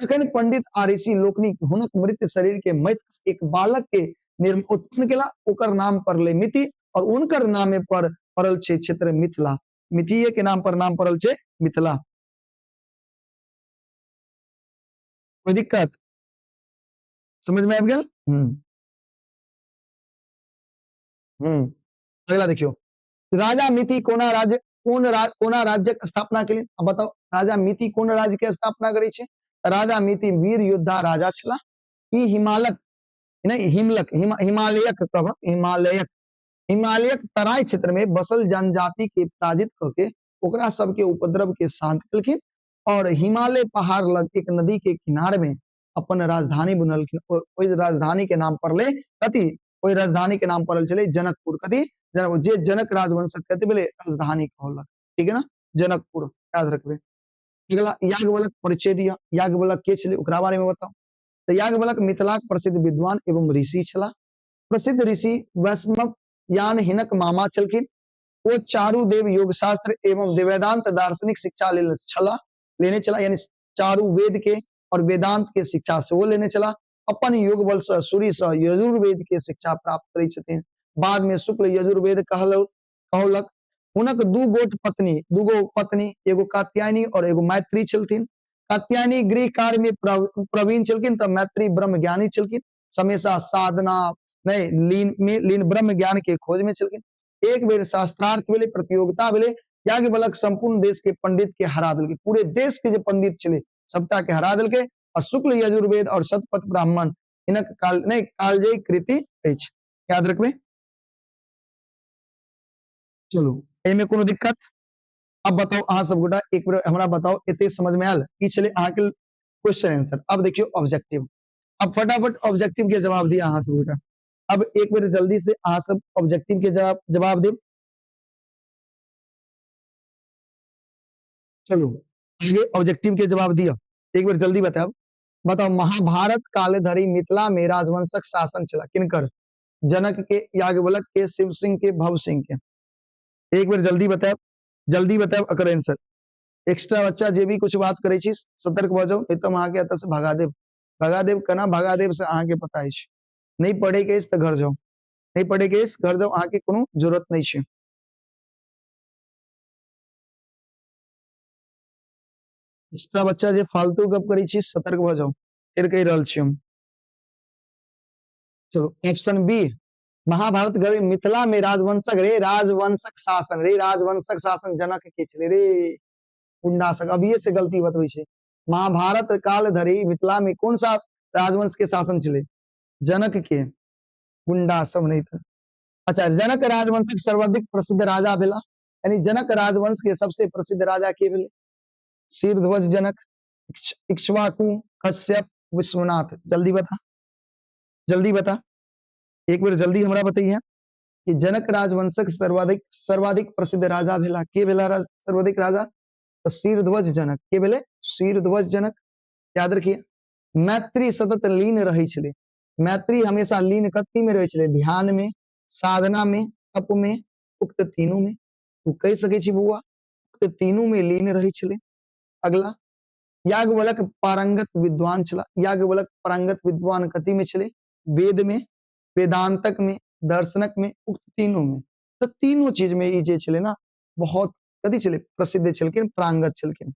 तखन पंडित आ ऋषि लोकनिक हुनक मृत शरीर के मृत एक बालक के उत्पन्न केला, ओकर नाम पड़लै मिति और उनकर नामे पर पड़ल छै क्षेत्र मिथिला। मिथिये के नाम पर नाम पड़ल छै मिथिला। कोई दिक्कत समझ में आबि गेल? अगला देखियो, राजा मिति कोना राज्य, कोन कोना राज्यक स्थापना केलनि? अब बताओ, राजा मिति कोन राज्य के स्थापना करै छै? राजा मिति वीर योद्धा राजा छला। ई हिमालक नहीं, हिमलक, हिमालयक कहब, हिमालयक, हिमालयक तराई क्षेत्र में बसल जनजाति के पराजित कऽ के ओकरा सबके उपद्रव के शांत केलखिन और हिमालय पहाड़ लग एक नदी के किनार में अपन राजधानी बनलखिन। और ओहि राजधानी के नाम पड़लै कथी? ओहि राजधानी के नाम पड़ल छलै जनकपुर। कथी? जनकपुर, जे जनक राजवंशक कथी भेलै? राजधानी कहलक। ठीक है ना, जनकपुर याद रखबै। अगला याज्ञवल्क्य परिचय दिअ। याज्ञवल्क्य के छलै ओकरा बारे में बताउ। तऽ याज्ञवल्क्य मिथिलाक प्रसिद्ध विद्वान एवं ऋषि छलाह। प्रसिद्ध ऋषि वैष्णवयान हिनक मामा छलखिन। ओ चारू देव योग शास्त्र एवं वेदांत दार्शनिक शिक्षा लेल छलाह, लेने छलाह, यानी चारू वेद के और वेदांत के शिक्षा सेहो लेने छलाह। अपन योग बल से सूर्य से यजुर्वेद के शिक्षा प्राप्त करै छथिन। बाद में शुक्ल यजुर्वेद कहलक। हुनक दू गोट पत्नी, दू गो पत्नी, एगो कात्यायनी और एगो मैत्री छलथिन। कात्यायनी गृह कार्य में प्रवीण छलखिन तऽ मैत्री ब्रह्म ज्ञानी छलखिन। हमेशा साधना नहीं लीन में लीन ब्रह्म ज्ञान के खोज में छलखिन। एक बेर शास्त्रार्थ भेलै, प्रतियोगिता भेलै, याज्ञवल्क्य संपूर्ण देश के पंडित के हरा देलकै। पूरे देश के जे पंडित छलै सबटा के हरा देलकै। और शुक्ल यजुर्वेद और शतपथ ब्राह्मण हिनक काल नहीं कालजयी कृति अछि। याद रखबै। चलू एहिमे कोनो दिक्कत? अब बताओ अहाँ सब गोटा एक बेर हमरा बताओ, एते समझ में आयल? ई छलै अहाँके क्वेश्चन आंसर। अब देखियौ ऑब्जेक्टिव। अब फटाफट ऑब्जेक्टिव के जवाब दिया अहाँ सब गोटा। अब एक बेर जल्दी से अहाँ सब ऑब्जेक्टिव के जवाब देब। चलू आगे ऑब्जेक्टिव के जवाब दिया, एक बेर जल्दी बताओ। बताओ, महाभारत काल धरि मिथिला में राजवंशक शासन छला किनकर? जनक के, याज्ञवल्क्य के, शिव सिंह के, भव सिंह के। एक बेर जल्दी बतायब, जल्दी बतायब एकर आंसर। एक्स्ट्रा बच्चा जे भी कुछ बात करै छी सतर्क भऽ जाउ, नहीं तऽ हम अहाँके एतऽ से भगा देब। भगा देब, केना भगा देब से अहाँके पता अछि। नहीं पढ़े के अछि तऽ घर जाउ, नहीं पढ़े के अछि घर जाउ, अहाँके कोनो जरूरत नहीं छै। एक्स्ट्रा बच्चा जे फालतू गप करै छी सतर्क भऽ जाउ, फेर कहि रहल छी हम। चलो ऑप्शन बी, महाभारत गढ़ मिथिला में राजवंशक रे, राजवंशक शासन रे, राजवंशक शासन जनक के छलै रे गुंडा सब, अभिये से गलती बतबै छै। महाभारत काल धरि मिथिला में कोन सा राजवंश के शासन छलै? जनक के। गुंडा सब नहीं था। अच्छा, जनक राजवंशक सर्वाधिक प्रसिद्ध राजा भेला, यानी जनक राजवंश के सबसे प्रसिद्ध राजा के भेले? शीरध्वज जनक, इक्ष्वाकु, कश्यप, विश्वनाथ। जल्दी बता, जल्दी बता, एक बेर जल्दी हमरा बताइए कि जनक राजवंशक सर्वाधिक सर्वाधिक प्रसिद्ध राजा भेला के भेला सर्वाधिक राजा? तो शीरध्वज जनक। के भेले? शीरध्वज जनक। याद रखिए। मैत्री सतत लीन रहै छलै। मैत्री हमेशा लीन कथी में रहै छलै? ध्यान में, साधना में, तप में, उक्त तीनू में। तू कहि सकै छी बौआ, उक्त तीनू में लीन रहै छलै। अगला, याज्ञवल्क्य पारंगत विद्वान छला। याज्ञवल्क्य पारंगत विद्वान कथी में छलै? वेद में, वेदांतक में, दर्शनक में, उक्त तीनों में। तो तीनों चीज में ई जे छलै ना बहुत कथी छलै? प्रसिद्ध छलखिन, पारंगत छलखिन।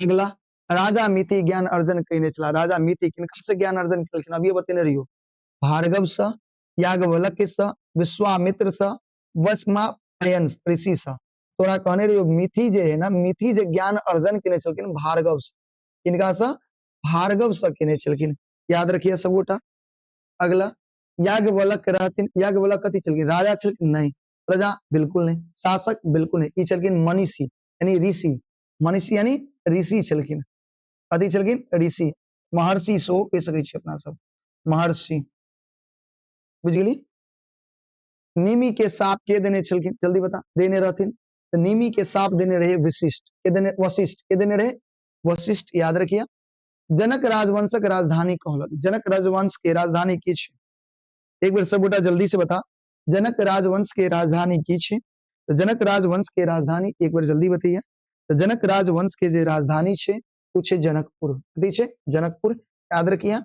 अगला, राजा मिति ज्ञान अर्जन कयने छला। राजा मिति किनका से ज्ञान अर्जन केलखिन? अभिये बतेने रहियो। भार्गव से, याज्ञवल्क्य से, विश्वामित्र से, वैशम्पायन ऋषि से। तोरा कहने रहियो मिथि जे है ना, मिथि जे ज्ञान अर्जन केने छलखिन भार्गव से। किनका से? भार्गव से केने छलखिन। याद रखिए सब गोटा। अगला, याज्ञवल्क्य रहथिन। याज्ञवल्क्य कथी छलखिन? राजा छलखिन? नहीं, प्रजा बिल्कुल नहीं, शासक बिल्कुल नहीं, ई छलखिन मनीषी यानी ऋषि, मनीषी यानी ऋषि छलखिन। कथी छलखिन? ऋषि, महर्षि सेहो कहि सकै छी अपना सब, महर्षि। बुझि गेली? निमि के साप के देने छलखिन? जल्दी बता। देने रहथिन तऽ निमि के साप देने रहे विशिष्ट। के देने? वशिष्ठ। के देने रहे? वशिष्ठ, याद रखिए। जनक राजवंशक राजधानी कहलक। जनक राजवंश के राजधानी की छै? एक बेर सबगोटा जल्दी से बता, जनक राजवंश के राजधानी की छै? तऽ जनक राजवंश के राजधानी एक बेर जल्दी बतैया। तऽ जनक राजवंश के जे राजधानी छै ओ छै जनकपुर। कथी छै? जनकपुर, याद रखिए।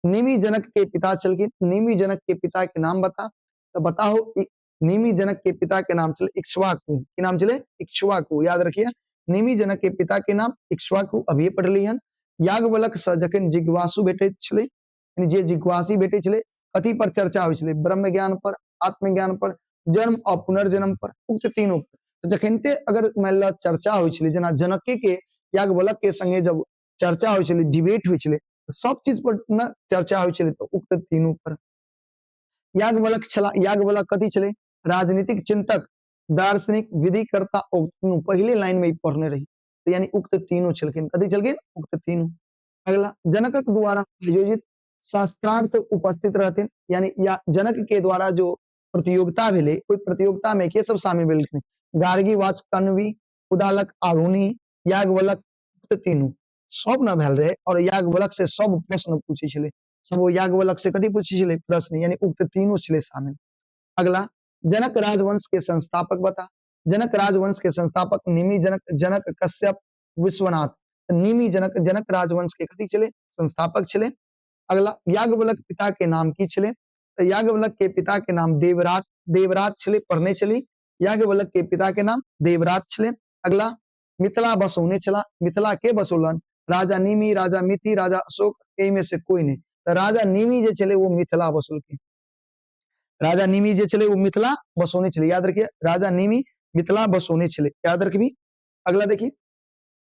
निमि जनक के पिता छलखिन, निमि जनक के पिता के नाम बता। तऽ बताहो, निमि जनक के पिता के नाम छलै इक्ष्वाकु। की नाम छलै? इक्ष्वाकु, याद रखिए। निमि जनक के पिता के नाम इक्ष्वाकु, अभिये पढ़ली हन। याज्ञवल्क्य से जखन जिज्ञासु भेटैत छलै, यानी जे जिज्ञासी भेटै छलै, कथी पर चर्चा होइ छलै? ब्रह्म ज्ञान पर, आत्मज्ञान पर, जन्म और पुनर्जन्म पर, उक्त तीनों पर। जखनते अगर मान लो चर्चा होइ छलै, जेना जनके के याज्ञवल्क्य के संगे जब चर्चा होइ छलै, डिबेट होइ छलै, सब चीज पर न चर्चा होइ छलै, तऽ उक्त तीनों पर। याज्ञवल्क्य छला, याज्ञवल्क्य कथी छलै? राजनीतिक चिंतक, दार्शनिक, विधिकर्ता, उक्त तीनों। पहिले लाइन में ई पढ़ने रही, तऽ यानी उक्त तीनों छलखिन। कथी छलखिन? उक्त तीनों। अगला, जनकक द्वारा आयोजित शास्त्रार्थ उपस्थित रहथिन, यानी या जनक के द्वारा जो प्रतियोगिता भेलै, ओहि प्रतियोगिता में के सब शामिल भेलखिन? गार्गी, वाच, कन्वी, उदालक, आरुणि, याज्ञवल्क्य, उक्त तीनों। सब न भेल रहे और याज्ञवल्क्य से सब प्रश्न पूछै छलै, सब ओ याज्ञवल्क्य से कथी पूछै छलै? प्रश्न, यानी उक्त तीनों छलै शामिल। अगला, जनक राजवंश के संस्थापक बता। जनक राजवंश के संस्थापक निमि जनक, जनक कश्यप, विश्वनाथ। निमि जनक जनक राजवंश के कथी छलै? संस्थापक छलै। अगला, याज्ञवल्क्य पिता के नाम की छलै? तऽ याज्ञवल्क्य के पिता के नाम देवराज, देवराज छलै, पढ़ने छली। याज्ञवल्क्य के पिता के नाम देवराज छलै। अगला, मिथिला बसौने छला। मिथिला के बसौलन? राजा निमि, राजा मिति, राजा अशोक, एहिमे से कोई नहीं। तऽ राजा निमि जे छलै वो मिथिला बसौलखिन। राजा निमि जे छलै वो मिथिला बसौने छलै, याद रखिए। राजा निमि मिथिला बसौने छलै, याद रखबी। अगला देखी,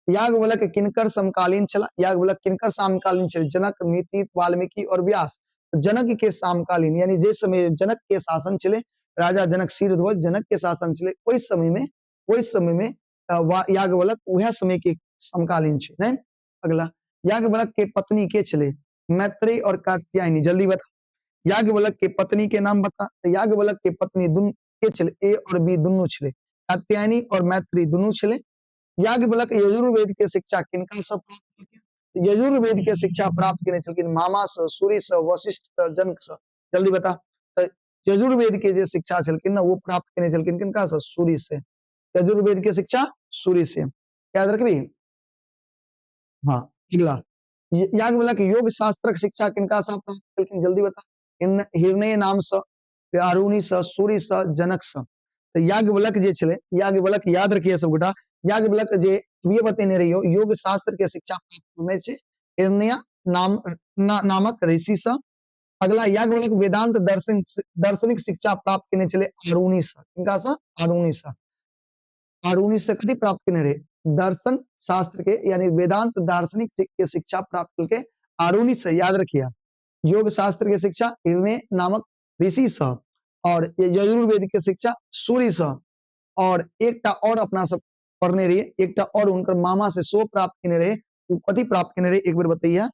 याज्ञवल्क्य किनकर समकालीन छला? याज्ञवल्क्य किनकर समकालीन छलै? जनक, मिति, वाल्मीकि और व्यास। जनक के समकालीन, यानी जे समय जनक के शासन छलै, राजा जनक सिरध्वज जनक के शासन छलै, ओहि समय में, ओहि समय में याज्ञवल्क्य वएह समय के समकालीन छै, नहीं? अगला, याज्ञवल्क्य के पत्नी के छलै? मैत्रेयी और कात्यायनी। जल्दी बता, याज्ञवल्क्य के पत्नी के नाम बता। तऽ याज्ञवल्क्य के पत्नी दुनू के छलै? ए और बी दुनू छलै, कात्यायनी और मैत्रेयी दुनू छलै। याज्ञवल्क्य यजुर्वेद के शिक्षा किनका से प्राप्त केलखिन? यजुर्वेद के शिक्षा प्राप्त केने छलखिन मामा से, सूर्य से, वशिष्ठ से, जनक से। जल्दी बता, तऽ यजुर्वेद के जे शिक्षा छलखिन ना, वो प्राप्त केने छलखिन किनका से? सूर्य से। यजुर्वेद के शिक्षा सूर्य से, याद रखबी। हाँ, अगला, याज्ञवल्क्य योग शास्त्रक शिक्षा किनका से प्राप्त केलखिन? जल्दी बता। हिरण्य नाम से, आरुणि से, सूर्य से, जनक से। तऽ याज्ञवल्क्य जे छलै, याज्ञवल्क्य याद रखिए सबगोटा, याज्ञवल्क्य जे ये बतेने रहियो योग शास्त्र के शिक्षा प्राप्त करने छै हिरण्य नाम नामक ऋषि से। अगला, याज्ञवल्क्य वेदांत दर्शन दार्शनिक शिक्षा प्राप्त केने छलै आरुणि से। किनका से? आरुणि से। आरुणि से कथी प्राप्त केने रहे? दर्शन शास्त्र के, यानी वेदांत दार्शनिक के शिक्षा प्राप्त करके आरुणि से, याद रखिए। योग शास्त्र के शिक्षा हिरण्य नामक ऋषि से, और यजुर्वेद के शिक्षा सूर्य से, और एकटा और अपना सब पढ़ने रहिए, एकटा और उनकर मामा से सो प्राप्त केने रहे, उ कथी प्राप्त केने रहे? एक बेर बतैया,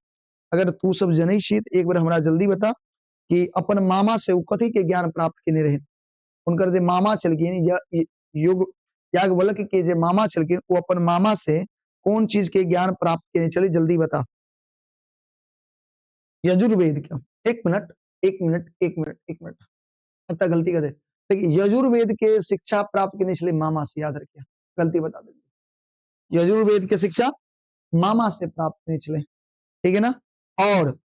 अगर तू सब जनै छी तऽ एक बेर हमरा जल्दी बता कि अपन मामा से उ कथी के ज्ञान प्राप्त केने रहे? हुनकर जे मामा छलखिन, योग याज्ञवल्क्य के जे मामा छलखिन, ओ अपन मामा से कोन चीज के ज्ञान प्राप्त केने छलै? जल्दी बता। यजुर्वेद के। एक मिनट, एक मिनट, एक मिनट, एक मिनट, एतऽ गलती कर दे। देखिए, यजुर्वेद के शिक्षा प्राप्त केने छलै मामा से, याद रखिए, गलती बता देलियै। यजुर्वेद के शिक्षा मामा से प्राप्त केने छलै, ठीक है ना? और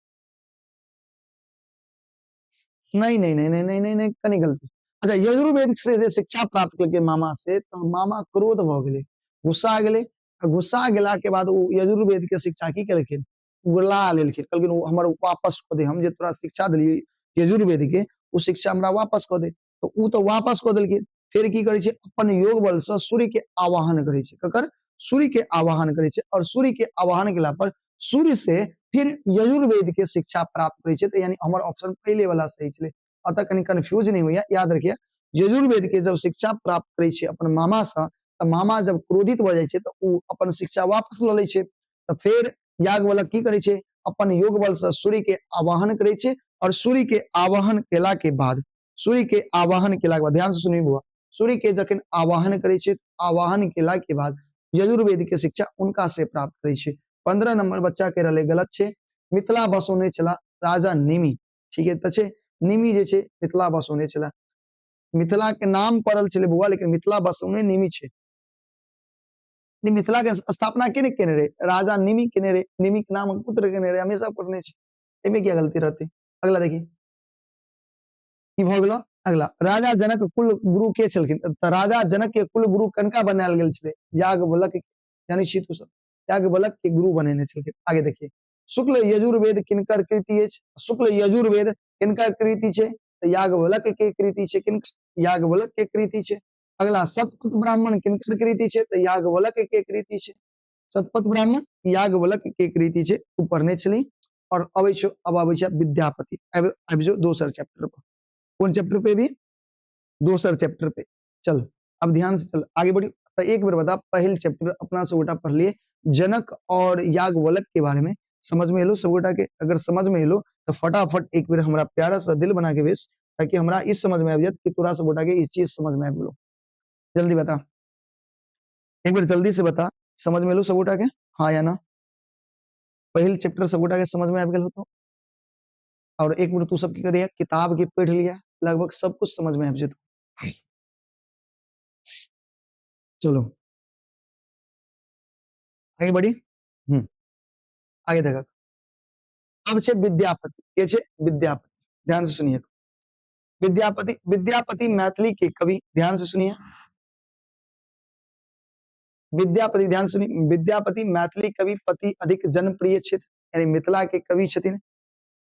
नहीं नहीं नहीं नहीं नहीं नहीं नहीं, कनी गलती। अच्छा, यजुर्वेद से जे शिक्षा प्राप्त केलकै मामा से, तऽ मामा क्रोध भऽ गेलै, गुस्सा गेलै। आ गुस्सा गेला के बाद ओ यजुर्वेद के शिक्षा की केलखिन? उगला लेलखिन, कहलखिन ओ हमर वापस कऽ दे, हम जे तोरा शिक्षा देलियै यजुर्वेद के, ओ शिक्षा हमरा वापस कऽ दे। तऽ ओ तऽ वापस कऽ देलखिन। फेर की करै छै? अपन योग बल से सूर्य के आवाहन करै छै। ककर? सूर्य के आवाहन करै छै। और सूर्य के आवाहन केला पर सूर्य से फिर यजुर्वेद के शिक्षा प्राप्त करै छै। तऽ यानी हमर ऑप्शन पहिले वाला सही छलै, अतः कनी कंफ्यूज नहीं होइया, याद रखिए। यजुर्वेद के जब शिक्षा प्राप्त करै छै अपन मामा से, तऽ मामा जब क्रोधित भऽ जाइ छै तऽ ओ अपन शिक्षा वापस लऽ लै छै। तऽ फेर याज्ञवल्क्य की करै छै, अपन योग बल से सूर्य के आवाहन करै छै, और सूर्य के आवाहन केला के बाद, सूर्य के आवाहन केला के बाद, ध्यान से सुनी बुआ, सूर्य के जखन आवाहन करै छै, आवाहन केला के बाद यजुर्वेद के शिक्षा उनका से प्राप्त करै छै। 15 नंबर बच्चा के रहलै गलत छै। मिथिला बसौने छला राजा निमि, ठीक है, तऽ छै निमि जे छै मिथिला बसौने छला, मिथिला के नाम पड़ल छलै बौआ, लेकिन मिथिला बसौने निमि छै। मिथिला के स्थापना के ने केने रहे, राजा निमि केने रहे, निमि के नाम पुत्र केने रहे, हमेशा पढ़ने छै, एहिमे क्या गलती रहते। अगला देखिए की भऽ गेलो। अगला राजा जनक कुल गुरु के छलखिन, तऽ राजा जनक के कुल गुरु कनका बनायल गेल छलै, याज्ञवल्क्य, जानै छी तू सब, याज्ञवल्क्य के गुरु बनेने छलखिन। आगे देखिए, शुक्ल यजुर्वेद किनकर कृति अछि, शुक्ल यजुर्वेद किनकर कृति छै, तऽ याज्ञवल्क्य के कृति छै, किनकर, याज्ञवल्क्य के कृति छै। अगला शतपथ ब्राह्मण किनकर कृति छै, तऽ याज्ञवल्क्य के कृति छै, शतपथ ब्राह्मण याज्ञवल्क्य के कृति छै, तू पढ़ने छली। और अबै छौ, अब अबै छै विद्यापति, आबि जो दोसर चैप्टर पर, कोन चैप्टर पे भी, दोसर चैप्टर पे चल, अब ध्यान से चल आगे बढ़ी। तो एक बेर बता, पहिल चैप्टर अपना सब गोटा पढ़लिए जनक और याज्ञवल्क्य के बारे में, समझ में एलो सब गोटा के? अगर समझ में एलो तो फटाफट एक बेर हमरा प्यारा सा दिल बना के भेज, ताकि हमरा इस समझ में आबि जात कि तोरा सब गोटा के ई चीज समझ में आबि गेलो। जल्दी बता, एक बेर जल्दी से बता, समझ में एलो सब गोटा के, हाँ या ना? पहिल चैप्टर सब गोटा के समझ में आबि गेल होतो। और एक बेर तू सब की करिया, किताब के पढ़ लिया, लगभग सब कुछ समझ में आबि जेतो। चलो आगे बढ़ी, आगे देखा। अब छे विद्यापति, के छे विद्यापति, ध्यान से सुनिए। विद्यापति, विद्यापति मैथिली के कवि, ध्यान से सुनिए। विद्यापति, ध्यान सुनिए, विद्यापति मैथिली कवि पति अधिक जनप्रिय छथि, यानी मिथिला के कवि छथिन।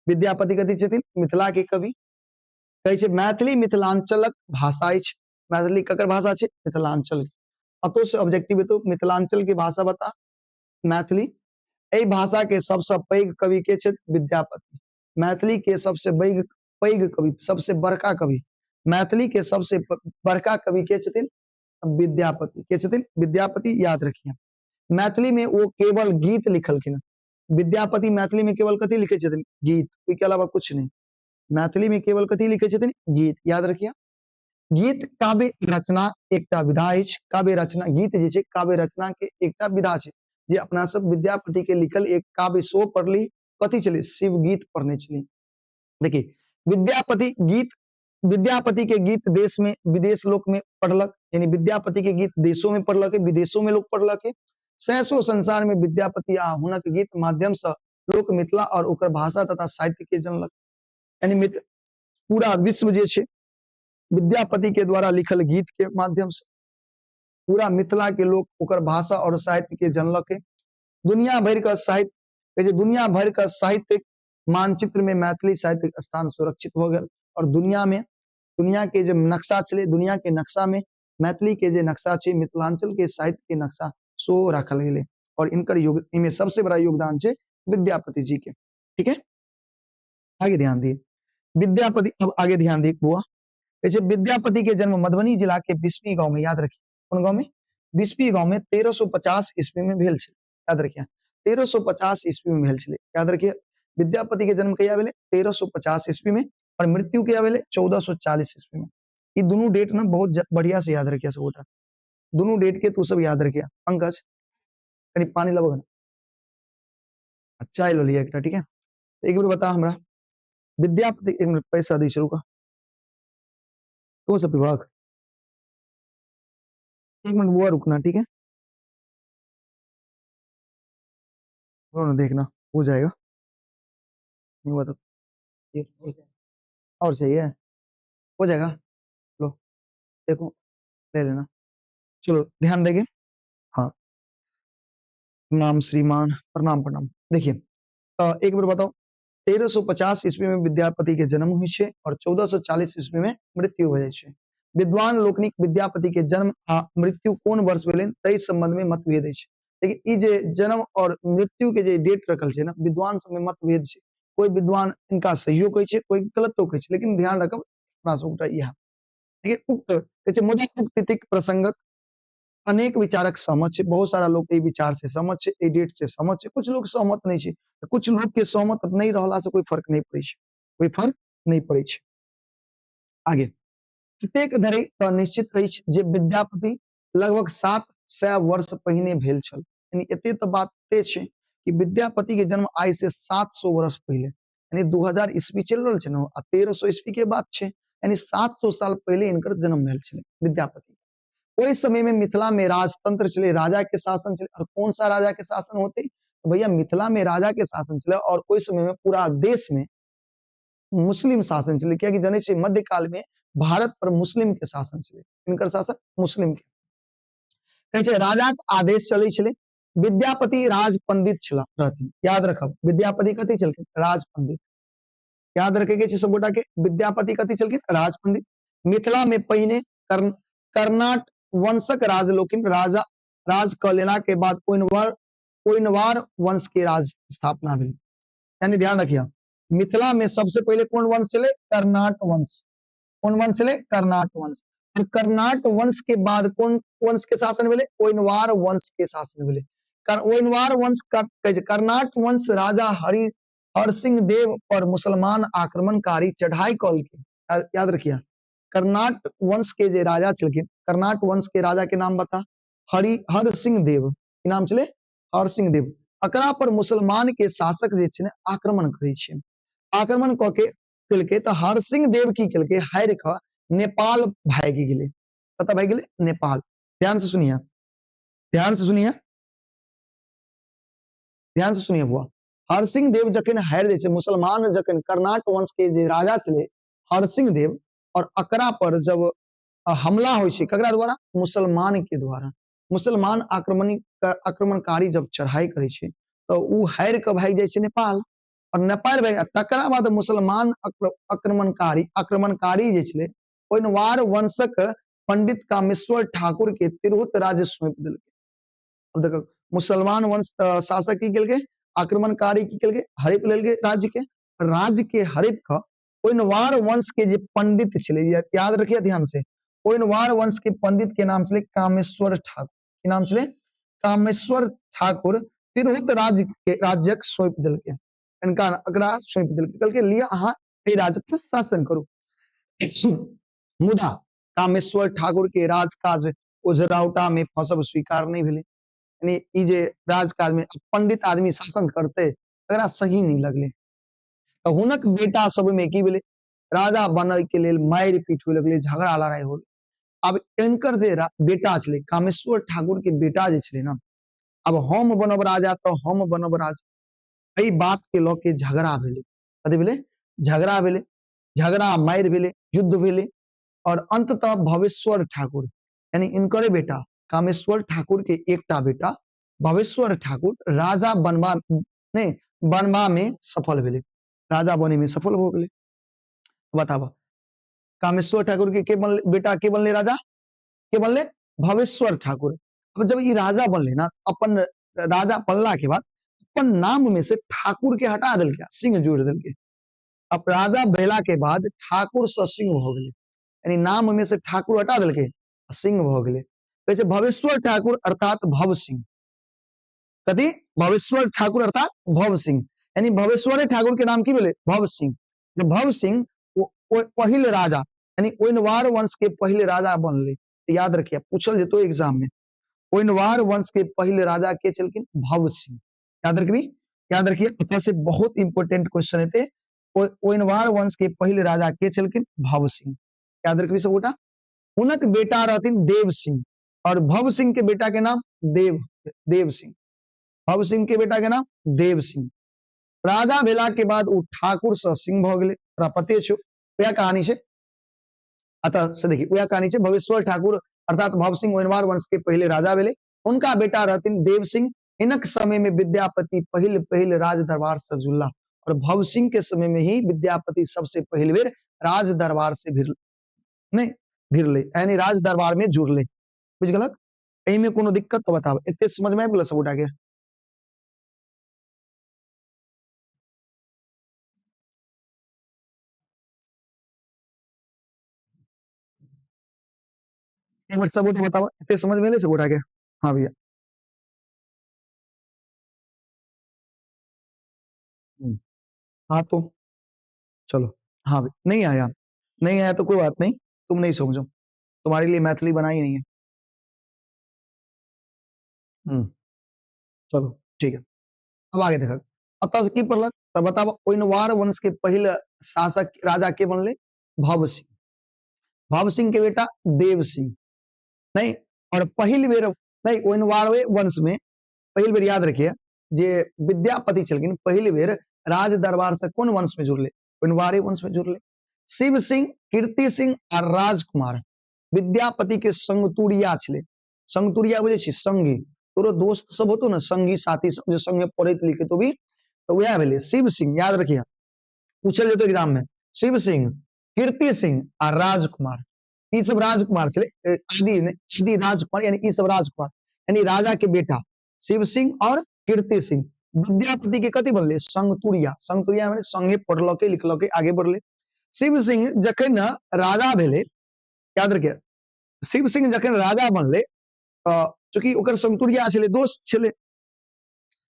विद्यापति कथी छथिन, मिथिला के कवि। कहै छै मैथिली मिथिलांचलक भाषा अछि, मैथिली ककर भाषा छै, मिथिलांचल। अतो से ऑब्जेक्टिव हेतौ मिथिलांचल के भाषा बता, मैथिली। एहि भाषा के सबसे पैघ कवि के छथि, विद्यापति। मैथिली के सबसे पैघ कवि, सबसे बड़का कवि, मैथिली के सबसे बड़का कवि के छथिन, विद्यापति। के छथिन, विद्यापति, याद रखिए। मैथिली में वो केवल गीत लिखलखिन। विद्यापति मैथिली में केवल कथी लिखे छथिन, गीत, ओहि के अलावा कुछ नहीं। मैथिली में केवल कथी लिखे छथिन, गीत, याद रखिए। गीत काव्य रचना एकटा विधा अछि, काव्य रचना, गीत जे छै काव्य रचना के एकटा विधा छै, जे अपना सब विद्यापति के लिखल एक काव्य सो पढ़ली, कथी छलै, शिव गीत पढ़ने छली। देखिए विद्यापति गीत, विद्यापति के गीत देश में विदेश लोक में पढ़लक, यानी विद्यापति के गीत देशों में पढ़लक, विदेशों में लोग पढ़लक। सैसो संसार में विद्यापति आ हुनक गीत माध्यम से लोक मिथिला और ओकर भाषा तथा साहित्य के जनलक। यानी पूरा विश्व जे छै विद्यापति के द्वारा लिखल गीत के माध्यम से पूरा मिथिला के लोग ओकर भाषा और साहित्य के जनलक। दुनिया भर का साहित्य, जे दुनिया भर का साहित्य मानचित्र में मैथिली साहित्य के स्थान सुरक्षित हो गया। और दुनिया में, दुनिया के जो नक्शा छलै, दुनिया के नक्शा में मैथिली के जे नक्शा छै, मिथिलांचल के साहित्य के नक्शा सो राखल गेलै। और इनकर योग, इनमें सबसे बड़ा योगदान छै विद्यापति जी के। ठीक है, आगे ध्यान दिए विद्यापति। अब आगे ध्यान दिए बुआ, जैसे विद्यापति के जन्म मधुबनी जिला के बिस्पी गांव में, याद रखिए कौन गांव में, बिस्पी गांव में 1350 ईस्वी में भेल छलै, याद रखिए 1350 ईस्वी में भेल छलै, याद रखिए। विद्यापति के जन्म कहिया भेलै, 1350 ईस्वी में, और मृत्यु कहिया भेलै, 1440 ईस्वी में। ये दोनों डेट ना बहुत बढ़िया से याद रखिए सब गोटा, दोनों डेट के तू सब याद रखिए। पंकज कनी पानी लबो ना, चाय लो लिया एकटा, ठीक है। एक बेर बता हमरा विद्यापति, एक मिनट पैसा दी शुरू का तो सब विभाग, एक मिनट बुआ रुकना, ठीक है, ना देखना हो जाएगा, नहीं हुआ तो और सही है, हो जाएगा, लो देखो ले लेना। चलो ध्यान देंगे, हाँ नाम श्रीमान, प्रणाम प्रणाम। देखिए एक बार बताओ, 1350 ईस्वी में विद्यापति के जन्म हुई छे और 1440 ईस्वी में मृत्यु हो जाए छे। विद्वान लोकनिक विद्यापति के जन्म आ मृत्यु कोन वर्ष भेलनि ताहि संबंध में मतभेद अछि। लेकिन ई जे जन्म और मृत्यु के जे डेट रखल छै ना, विद्वान सब में मतभेद छै, कोई विद्वान इनका सहियो कहै छै, कोई गलतो कहै छै, लेकिन ध्यान रखब अपना सब गोटा इएह। देखिए उक्त कहै छै, मुदा उक्त तिथिक प्रसंगक अनेक विचारक सहमत छै। बहुत सारा लोग एहि विचार से सहमत छै, एहि डेट से सहमत छै। कुछ लोग सहमत नहि छै। कुछ लोग के सहमत नहि रहला से कोई फर्क नहि पड़ै छै, कोई फर्क नहि पड़ै छै। आगे ततेक धरि तऽ निश्चित अछि जे विद्यापति लगभग 700 वर्ष पहिने भेल छल। यानी एते तऽ बात तय छै कि विद्यापति के जन्म आइ से 700 वर्ष पहिले, यानी 2000 ईस्वी चलि रहल छै ने, आ 1300 ईस्वी के बात छै, यानी 700 साल पहिले इनकर जन्म भेल छलै विद्यापति। ओहि समय में मिथिला में राजतंत्र छलै, राजा के शासन छलै। और कौन सा राजा के शासन होते? तो भैया मिथिला में राजा के शासन छलै और ओहि समय में पूरा देश में मुस्लिम शासन छलै। कियाकि जानै छियै मध्यकाल में भारत पर मुस्लिम के शासन छलै, इनकर शासन मुस्लिम के। कहै छै राजा के आदेश चलै छलै। विद्यापति राज पंडित छला रहथिन, याद रखब। विद्यापति कथी छलखिन? राज पंडित। याद रखे के छै सब गोटा के, विद्यापति कथी छलखिन? राज पंडित। मिथिला में पहिने कर्नाट वंशक राज लोकिन राजा राज क लेला के बाद ओइनवार वंश के राज स्थापना भेल। यानी ध्यान रखिए, मिथिला में सबसे पहले कौन वंश छलै? कर्नाट वंश। कौन वंश छलै? कर्नाट वंश। और कर्नाट वंश के बाद कौन वंश के शासन भेलै? ओइनवार वंश के शासन भेलै। ओइनवार वंश कहै छै, कर्नाट वंश राजा हरसिंह देव पर मुसलमान आक्रमणकारी चढ़ाई कलकै। याद रखिए, कर्नाट वंश के जे राजा छलखिन, कर्नाट वंश के राजा के नाम बता, हर सिंह देव। की नाम छलै? हरसिंह देव। एकरा पर मुसलमान के शासक जे छै ने आक्रमण करै छै। आक्रमण कऽ के केलकै तऽ हरसिंह देव की केलकै? हारि कऽ नेपाल भागि गेलै। कतऽ भागि गेलै? नेपाल। ध्यान से सुनिए, ध्यान से सुनिए, ध्यान से सुनिए बुआ। हरसिंह देव जखन हारि जाइ छै, मुसलमान जखन कर्नाट वंश के जे राजा छलै हरसिंह देव, और अकरा पर जब हमला होइ छै ककरा द्वारा? मुसलमान के द्वारा। मुसलमान आक्रमणकारी जब चढ़ाई करै छै तऽ उ हारि कऽ भागि जाइ छै नेपाल। और नेपाल भागि, तकरा बाद मुसलमान आक्रमणकारी जे छलै ओइनवार वंशक पंडित कामेश्वर ठाकुर के तिरहुत राज्य सौंपि देलकै। अब देखो मुसलमान वंश शासक की केलकै? आक्रमणकारी की केलकै? हड़प लेलकै राज्य के। राज्य के हड़प कऽ ओइनवार वंश के जे पंडित छलै, याद रखिए ध्यान से, ओइनवार वंश के पंडित के नाम छलै कामेश्वर ठाकुर। की नाम छलै? कामेश्वर ठाकुर। तिरहुत राज्य के राज्यक सौंपि देलकै। इनका एकरा सौंपि देलकै, कहलकै लिअ अहाँ एहि राज्य पर शासन करू। मुदा कामेश्वर ठाकुर के राजकाज ओझराउटा में फंसब स्वीकार नहीं भेलै। यानी ई जे राजकाज में पंडित आदमी शासन करते एकरा सही नहीं लगलै। तऽ हुनक बेटा सब में की भेलै? राजा बनय के लेल मारि पीट होय लगलै, झगड़ा लड़ाई होल। आब इनकर जे बेटा छलै कामेश्वर ठाकुर के बेटा जे छलै ना, अब हम बनब राजा तऽ हम बनब राजा, एहि बात के लऽ के झगड़ा भेलै। कथी भेलै? झगड़ा भेलै। झगड़ा मारि भेलै, युद्ध भेलै। और अंततः भवेश्वर ठाकुर यानी इनकरे बेटा कामेश्वर ठाकुर के एकटा बेटा भवेश्वर ठाकुर राजा बनबा नहीं बनबा में सफल भेलै, राजा बने में सफल हो गेलै। बताबऽ कामेश्वर ठाकुर के बनले बेटा, के बनले राजा? के बनले? भवेश्वर ठाकुर। अब जब ई राजा बनले ना, अपन राजा बनला के बाद अपन नाम में से ठाकुर के हटा देलकै, सिंह जोड़ देलकै। अब राजा भेला के बाद ठाकुर से सिंह भऽ गेलै, यानी नाम में से ठाकुर हटा देलकै, सिंह भऽ गेलै। कहै छै भवेश्वर ठाकुर अर्थात भव सिंह। कथी? भवेश्वर ठाकुर अर्थात भव सिंह। यानी भवेश्वरे ठाकुर के नाम की भेलै? भव सिंह। भव सिंह पहिल राजा यानी ओइनवार वंश के पहिल राजा बनले। याद रखिए, पूछल जेतो एग्जाम में, ओइनवार वंश के पहिल राजा के छलखिन? भव सिंह। याद रखबी, याद रखिए, एतऽ से बहुत इंपोर्टेंट क्वेश्चन हेतै। ओइनवार वंश के पहिल राजा के छलखिन? भव सिंह। याद रखबी सब गोटा। हुनक बेटा रहथिन देव सिंह, और भव सिंह के बेटा के नाम देव सिंह। भव सिंह के बेटा के नाम देव सिंह। राजा भेला के बाद उ ठाकुर से सिंह भऽ गेलै। तोरा पते छौ, वएह कहानी छै। अतः से देखी वएह कहानी छै। भवेश्वर ठाकुर अर्थात भव सिंह ओइनवार वंश के पहिले राजा भेलै। हुनका बेटा रहथिन देव सिंह। हिनक समय में विद्यापति पहिल पहिल राज दरबार से जुड़ला, और भव सिंह के समय में ही विद्यापति सबसे पहिल बेर राज दरबार से भिड़ नहीं भिड़ले, यानी राज दरबार में जुड़ले। बुझ गेलक? एहिमे कोनो दिक्कत तो बताब। एते समझ में आबि गेल सबगोटा के? एक बार सब गोटा बताओ, एते समझ में एलै सब गोटा के? हाँ भैया। हाँ तो चलो, हाँ भाई नहीं आया, नहीं आया तो कोई बात नहीं, तुम नहीं समझो, तुम्हारे लिए मैथिली बनाई नहीं है। चलो ठीक है। अब आगे देखो, अतः की पढ़लक तो बताओ ओइनवार वंश के पहिल शासक राजा के बनले? भव सिंह। भव सिंह के बेटा देव सिंह नहीं, और पहिल बेर नहीं ओइनवारवे वंश में पहिल बेर याद रखिए जे विद्यापति छलखिन पहिल बेर राज दरबार से कोन वंश में जुड़ले? ओइनवारे वंश में जुड़ले। शिव सिंह, कीर्ति सिंह और राजकुमार विद्यापति के संगतुरिया छले। संगतुरिया बुझे छी? संगी, तोरो दोस्त सब होतो ना, संगी साथी सब जो संगे पढ़ैत लिखैत होबी, तो वएह भेलै शिव सिंह। याद रखिए, पूछल जेतौ एग्जाम में, शिव सिंह, कीर्ति सिंह आ राजकुमार, ई सब राजकुमार छलै। आदि ने, आदि राजकुमार यानी ई सब राजकुमार यानी राजा के बेटा शिव सिंह और कीर्ति सिंह विद्यापति के कथी बनले? संगतुरिया। संगतुरिया माने संगे पढ़लकै लिखलकै आगे बढ़ले। शिव सिंह जखन राजा भेलै, याद रखिए, शिव सिंह जखन राजा बनले तऽ चूँकि ओकर संगतुरिया छलै, दोस्त छलै,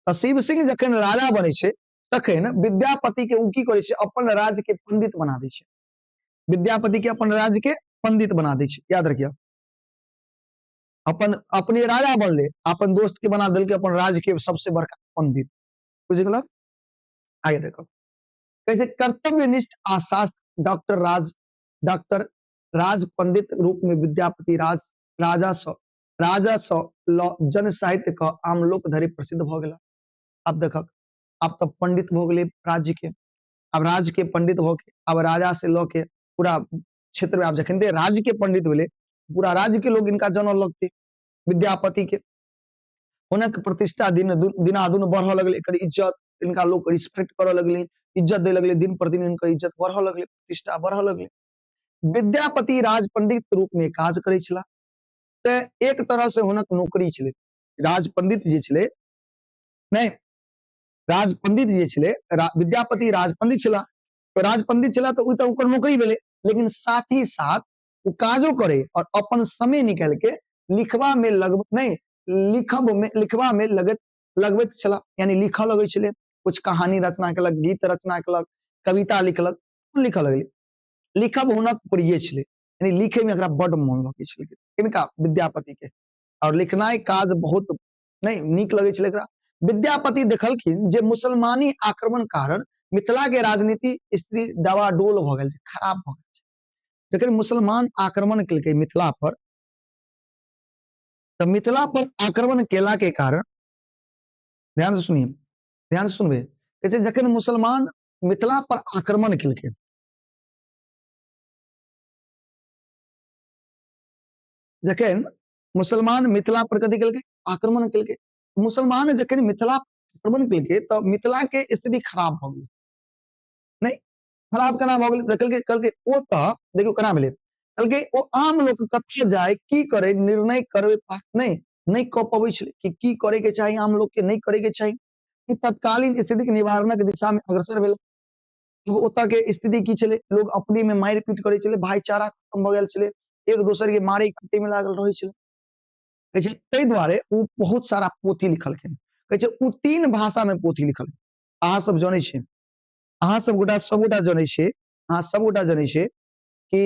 तऽ शिव सिंह जखन राजा बनै छै तखन विद्यापति के ओ की करै छै? अपन राज्य के पंडित बना दै छै। विद्यापति के अपन राज्य के पंडित बना दै छै। याद रखिए, अपन अपने राजा बनले, अपन दोस्त के बना देलकै अपन राज्य के सबसे बड़का पंडित। बुझ गेलक? आगे देखो कैसे कर्तव्यनिष्ठ आ शास्त्र डॉक्टर राज पंडित रूप में विद्यापति राजा स ल जन साहित्य क आम लोक धरि प्रसिद्ध भ गेला। अब देखक, अब तो पंडित भ गेलै राज्य के, अब राज्य के पंडित भ के अब राजा से ल के पूरा क्षेत्र में आब जखन राज्य के पंडित भेलै पूरा राज्य के लोग इनका जानऽ लगतै। विद्यापति के हुनक प्रतिष्ठा दिनादुन बढ़ऽ लगलै, एकर इज्जत इनका लोग रिस्पेक्ट करऽ लगलै, इज्जत दै लगलै, दिन प्रतिदिन इनकर इज्जत बढ़ऽ लगलै, प्रतिष्ठा बढ़ऽ लगलै। विद्यापति राज पंडित रूप में काज करै छला, ते एक तरह से हुनक नौकरी छलै। राज पंडित जे छलै नहीं, राज पंडित जे छलै, विद्यापति राज पंडित छला, तो राज पंडित छला तो तऽ ओकर नौकरी भेलै, लेकिन साथ ही साथ ओ काजो करे और अपन समय निकाल के लिखबा में लग नहीं, लिखब में, लिखबा में लगत, लगबैत छला, यानी लिखऽ लगै छलै, कुछ कहानी रचना केलक, गीत रचना केलक, कविता लिखलक, लिखऽ लगलै। लिखब हुनक प्रिय छलै, यानी लिखे में एकरा बड्ड मोन लगै छलै किनका? विद्यापति के। और लिखनाइ काज बहुत नहीं नीक लगै छलै एकरा। विद्यापति देखलखिन जे मुसलमानी आक्रमण कारण मिथिला के राजनीति स्थिति डवाडोल भऽ गेल छै, खराब भऽ गेल छै। जखन मुसलमान आक्रमण केलकै मिथिला पर, तऽ मिथिला पर आक्रमण केला के कारण, ध्यान से सुनिए, ध्यान से सुनबे, कहै छै जखन मुसलमान मिथिला पर आक्रमण केलकै, जखन मुसलमान मिथिला पर कथी केलकै? आक्रमण केलकै। मुसलमान जखन मिथिला आक्रमण केलकै तऽ मिथिला के स्थिति खराब भऽ गेलै। नहीं खराब केना भऽ गेलै? देखलकै, कहलकै ओ तऽ देखियौ केना भेलै, कहलकै ओ आम लोक कतऽ जाय की करे निर्णय करबै नहीं, नहीं कऽ पबै छलै कि की करे के चाही आम लोक के, नहीं करे के चाही। तत्कालीन स्थिति के निवारणक दिशा में अग्रसर भेलै। ओतऽ के स्थिति की छलै? लोग अपने में मारि पीट करै छलै, भाईचारा खत्म भऽ गेल छलै, एक दोसर के मारे काटे में लागल रहै छलै। कहै छै ताहि दुआरे ओ बहुत सारा पोथी लिखलखिन। कहै छै ओ 3 भाषा में पोथी लिखलखिन। अहाँ सब जनै छियै, अहाँ सब गोटा सब गोटा जनै छियै, अहाँ सब गोटा जनै छियै कि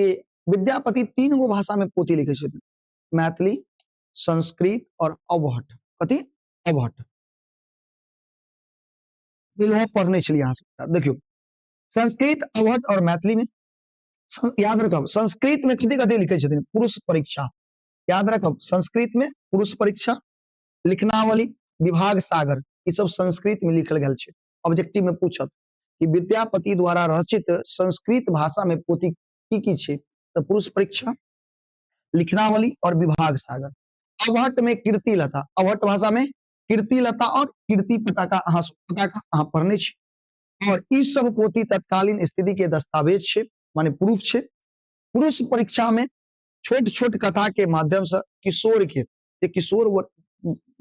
विद्यापति 3 गो भाषा में पोथी लिखै छथिन, मैथिली, संस्कृत और अवहट्ठ। कथी? अवहट्ठ। पढ़ने छलियै अहाँ सब। देखियौ संस्कृत, अवहट्ठ और मैथिली में याद रखब संस्कृत में कथी कथी लिखै छथिन? पुरुष परीक्षा। याद रखब संस्कृत में पुरुष परीक्षा, लिखनावली, विभाग सागर, ई सब संस्कृत में लिखल गेल छै। ऑब्जेक्टिव में पूछत कि विद्यापति द्वारा रचित संस्कृत भाषा में पोथी की की छै, तो पुरुष परीक्षा, लिखनावली और विभाग सागर। अवहट्ठ में कीर्तिलता, अवहट्ठ भाषा में कीर्तिलता और कीर्ति पताका अहाँ पताका अहाँ पढ़ने छी। और ई सब पोथी तत्कालीन स्थिति के दस्तावेज छै, माने प्रूफ छै। पुरुष परीक्षा में छोट छोट कथा के माध्यम से किशोर के, जे किशोर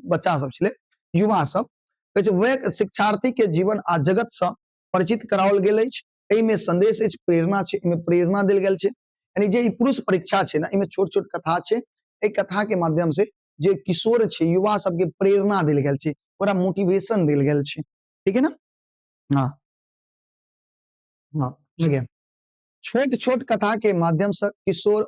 बच्चा सब छलै, युवा सब, कहै छै वह शिक्षार्थी के जीवन आ जगत से परिचित कराओल गेल अछि। एहिमे संदेश अछि, प्रेरणा छै, एहिमे प्रेरणा देल गेल छै। यानी जे ई पुरुष परीक्षा छै ना, एहिमे छोट छोट कथा छै, एहि कथा के माध्यम से जे किशोर छै, युवा सबके प्रेरणा देल गेल छै, ओकरा मोटिवेशन देल गेल छै, ठीक है ना। हाँ हाँ, आगे छोट छोट कथा के माध्यम से किशोर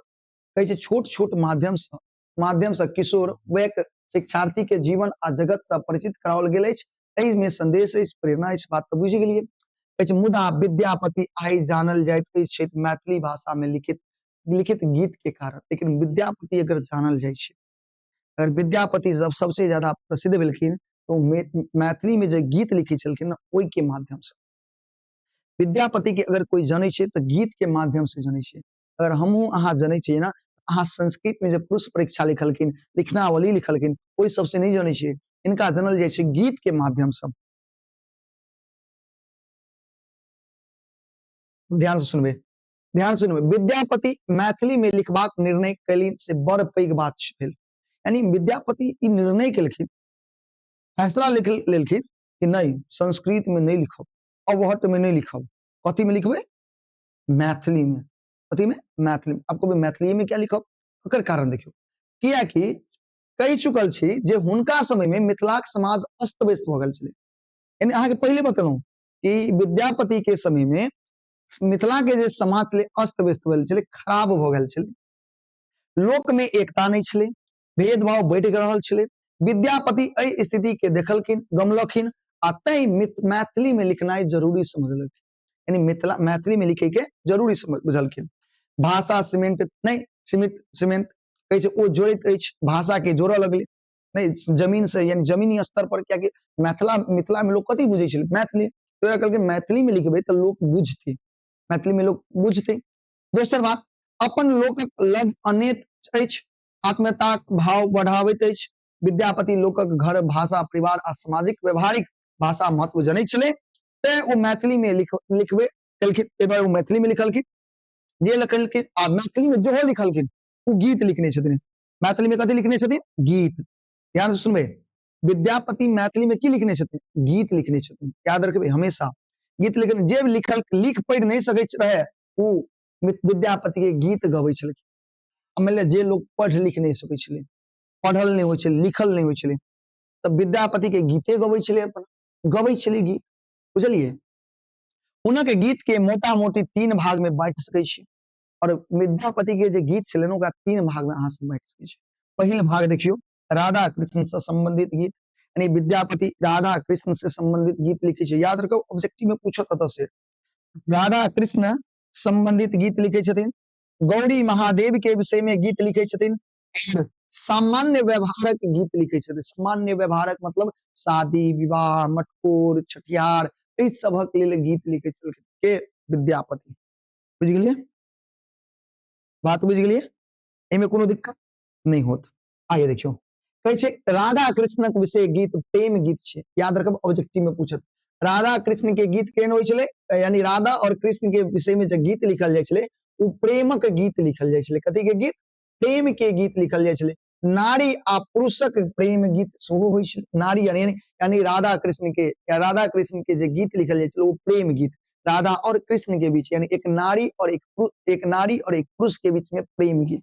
कहै छै, छोट छोट माध्यम से किशोर वयक शिक्षार्थी के जीवन आ जगत से परिचित कराओल गेल अछि। एहि में संदेश अछि, प्रेरणा अछि, बात तऽ बुझि गेलियै। कहै छै मुदा विद्यापति आइ जानल जाइत अछि मैथिली भाषा में लिखित लिखित गीत के कारण। लेकिन विद्यापति अगर जानल जाइ छै, अगर विद्यापति जब सबसे ज्यादा प्रसिद्ध भेलखिन तो मैथिली में जे गीत लिखै छलखिन ना, ओहि के माध्यम से। विद्यापति के अगर कोई जनै छै तऽ गीत के माध्यम से जनै छै। अगर हमहूँ अहाँ जनै छियै ना, अहाँ संस्कृत में जे पुरुष परीक्षा लिखलखिन, लिखनावली लिखलखिन, ओहि सबसे नहि जनै छियै, इनका जानल जाइ छै गीत के माध्यम से। ध्यान से सुनबै, ध्यान से सुनबै। विद्यापति मैथिली में लिखबाक निर्णय कयलनि से बड़ पैघ बात भेल। यानी विद्यापति ई निर्णय केलखिन, फैसला लिख लेलखिन कि नहीं संस्कृत में नहीं लिखब, अवहट्ट में नहीं लिखब, कथी में लिखबै? मैथिली में। कथी में? मैथिली में। आपको भी मैथिली में क्या लिखब? ओकर कारण देखियौ, कियाकि कहि चुकल छी जे हुनका समय में मिथिलाक समाज अस्त व्यस्त भऽ गेल छलै। यानी अहाँके पहिले बतेलहुँ कि विद्यापति के समय में मिथिला के जे समाज छलै अस्त व्यस्त भेल छलै, खराब भऽ गेल छलै, लोक में एकता नहीं छलै, भेदभाव बढ़ि रहल छलै। विद्यापति एहि स्थिति के देखलखिन, गमलखिन आ तैं मैथिली में लिखनाइ जरूरी समझलखिन। यानी मिथिला मैथिली में लिखे के जरूरी बुझलखिन। भाषा सीमेंट नहीं, सीमित सीमेंट कहै छै ओ जोड़ैत अछि, भाषा के जोड़ऽ लगलै नहीं जमीन से, यानी जमीनी स्तर पर। कियाकि मिथिला में लोग कथी बुझै छलै? मैथिली। तो कहलकै मैथिली में लिखबै तऽ लोक बुझतै, मैथिली में लोक बुझतै। दोसर बात, अपन लोकक लग अनेत अछि, आत्मीयताक भाव बढ़ाबैत अछि। विद्यापति लोकक घर, भाषा, परिवार आ सामाजिक व्यवहारिक भाषा महत्व जनै छलै, तैं ओ मैथिली में लिखबे केलखिन। ताहि दुआरे ओ मैथिली में लिखलखिन, जे लिखलखिन आ मैथिली में जेहो लिखलखिन ओ गीत लिखने छथिन। मैथिली में कथी लिखने छथिन? गीत। ध्यान से सुनबै, विद्यापति मैथिली में की लिखने छथिन? गीत लिखने छथिन। याद रखबै हमेशा गीत लिखने, जे लिखल लिख पढ़ि नहीं सकैत रहे ओ विद्यापति के गीत गबै छलखिन। मानि लिअ जे लोग पढ़ लिख नहीं सकै छलै, पढ़ल नहीं होइ छलै, लिखल नहीं होइ छलै, तऽ विद्यापति के गीते गबै छलै, अपन गबै छलै गीत, बुझलियै। हुनक गीत के मोटा मोटी 3 भाग में बांटि सकै छी। और विद्यापति के जे गीत छलै ने, ओकरा 3 भाग में अहाँ सब बांटि सकै छी। पहिल भाग देखियौ, राधा कृष्ण से संबंधित गीत, यानी विद्यापति राधा कृष्ण से संबंधित गीत लिखै छै। याद रखब, ऑब्जेक्टिव में पूछत कतऽ से, राधा कृष्ण संबंधित गीत लिखै छथिन। गौरी महादेव के विषय में गीत लिखै छथिन। सामान्य व्यवहारक गीत लिखै छथिन। सामान्य व्यवहारक मतलब शादी विवाह, मटकोर, छठिहार, एहि सबहक लेल गीत लिखै छलखिन के? विद्यापति। बुझि गेलियै बात? बुझि गेलियै? एहिमे कोनो दिक्कत नहीं होत। आगे देखियौ, कहै छै राधा कृष्णक विषय गीत प्रेम गीत छै। याद रखब, ऑब्जेक्टिव में पूछत राधा कृष्ण के गीत केहन होइ छलै, यानी राधा और कृष्ण के विषय में जे गीत लिखल जाइ छलै ओ प्रेमक गीत लिखल जाइ छलै। कथी के गीत? प्रेम के गीत लिखल जाइ छलै। नारी आ पुरुषक प्रेम गीत सेहो होइ छलै। नारी यानी राधा कृष्ण के, या राधा कृष्ण के जे गीत लिखल जाइ छलै ओ प्रेम गीत, राधा और कृष्ण के बीच, यानी एक नारी और एक पुरुष, एक नारी और एक पुरुष के बीच में प्रेम गीत।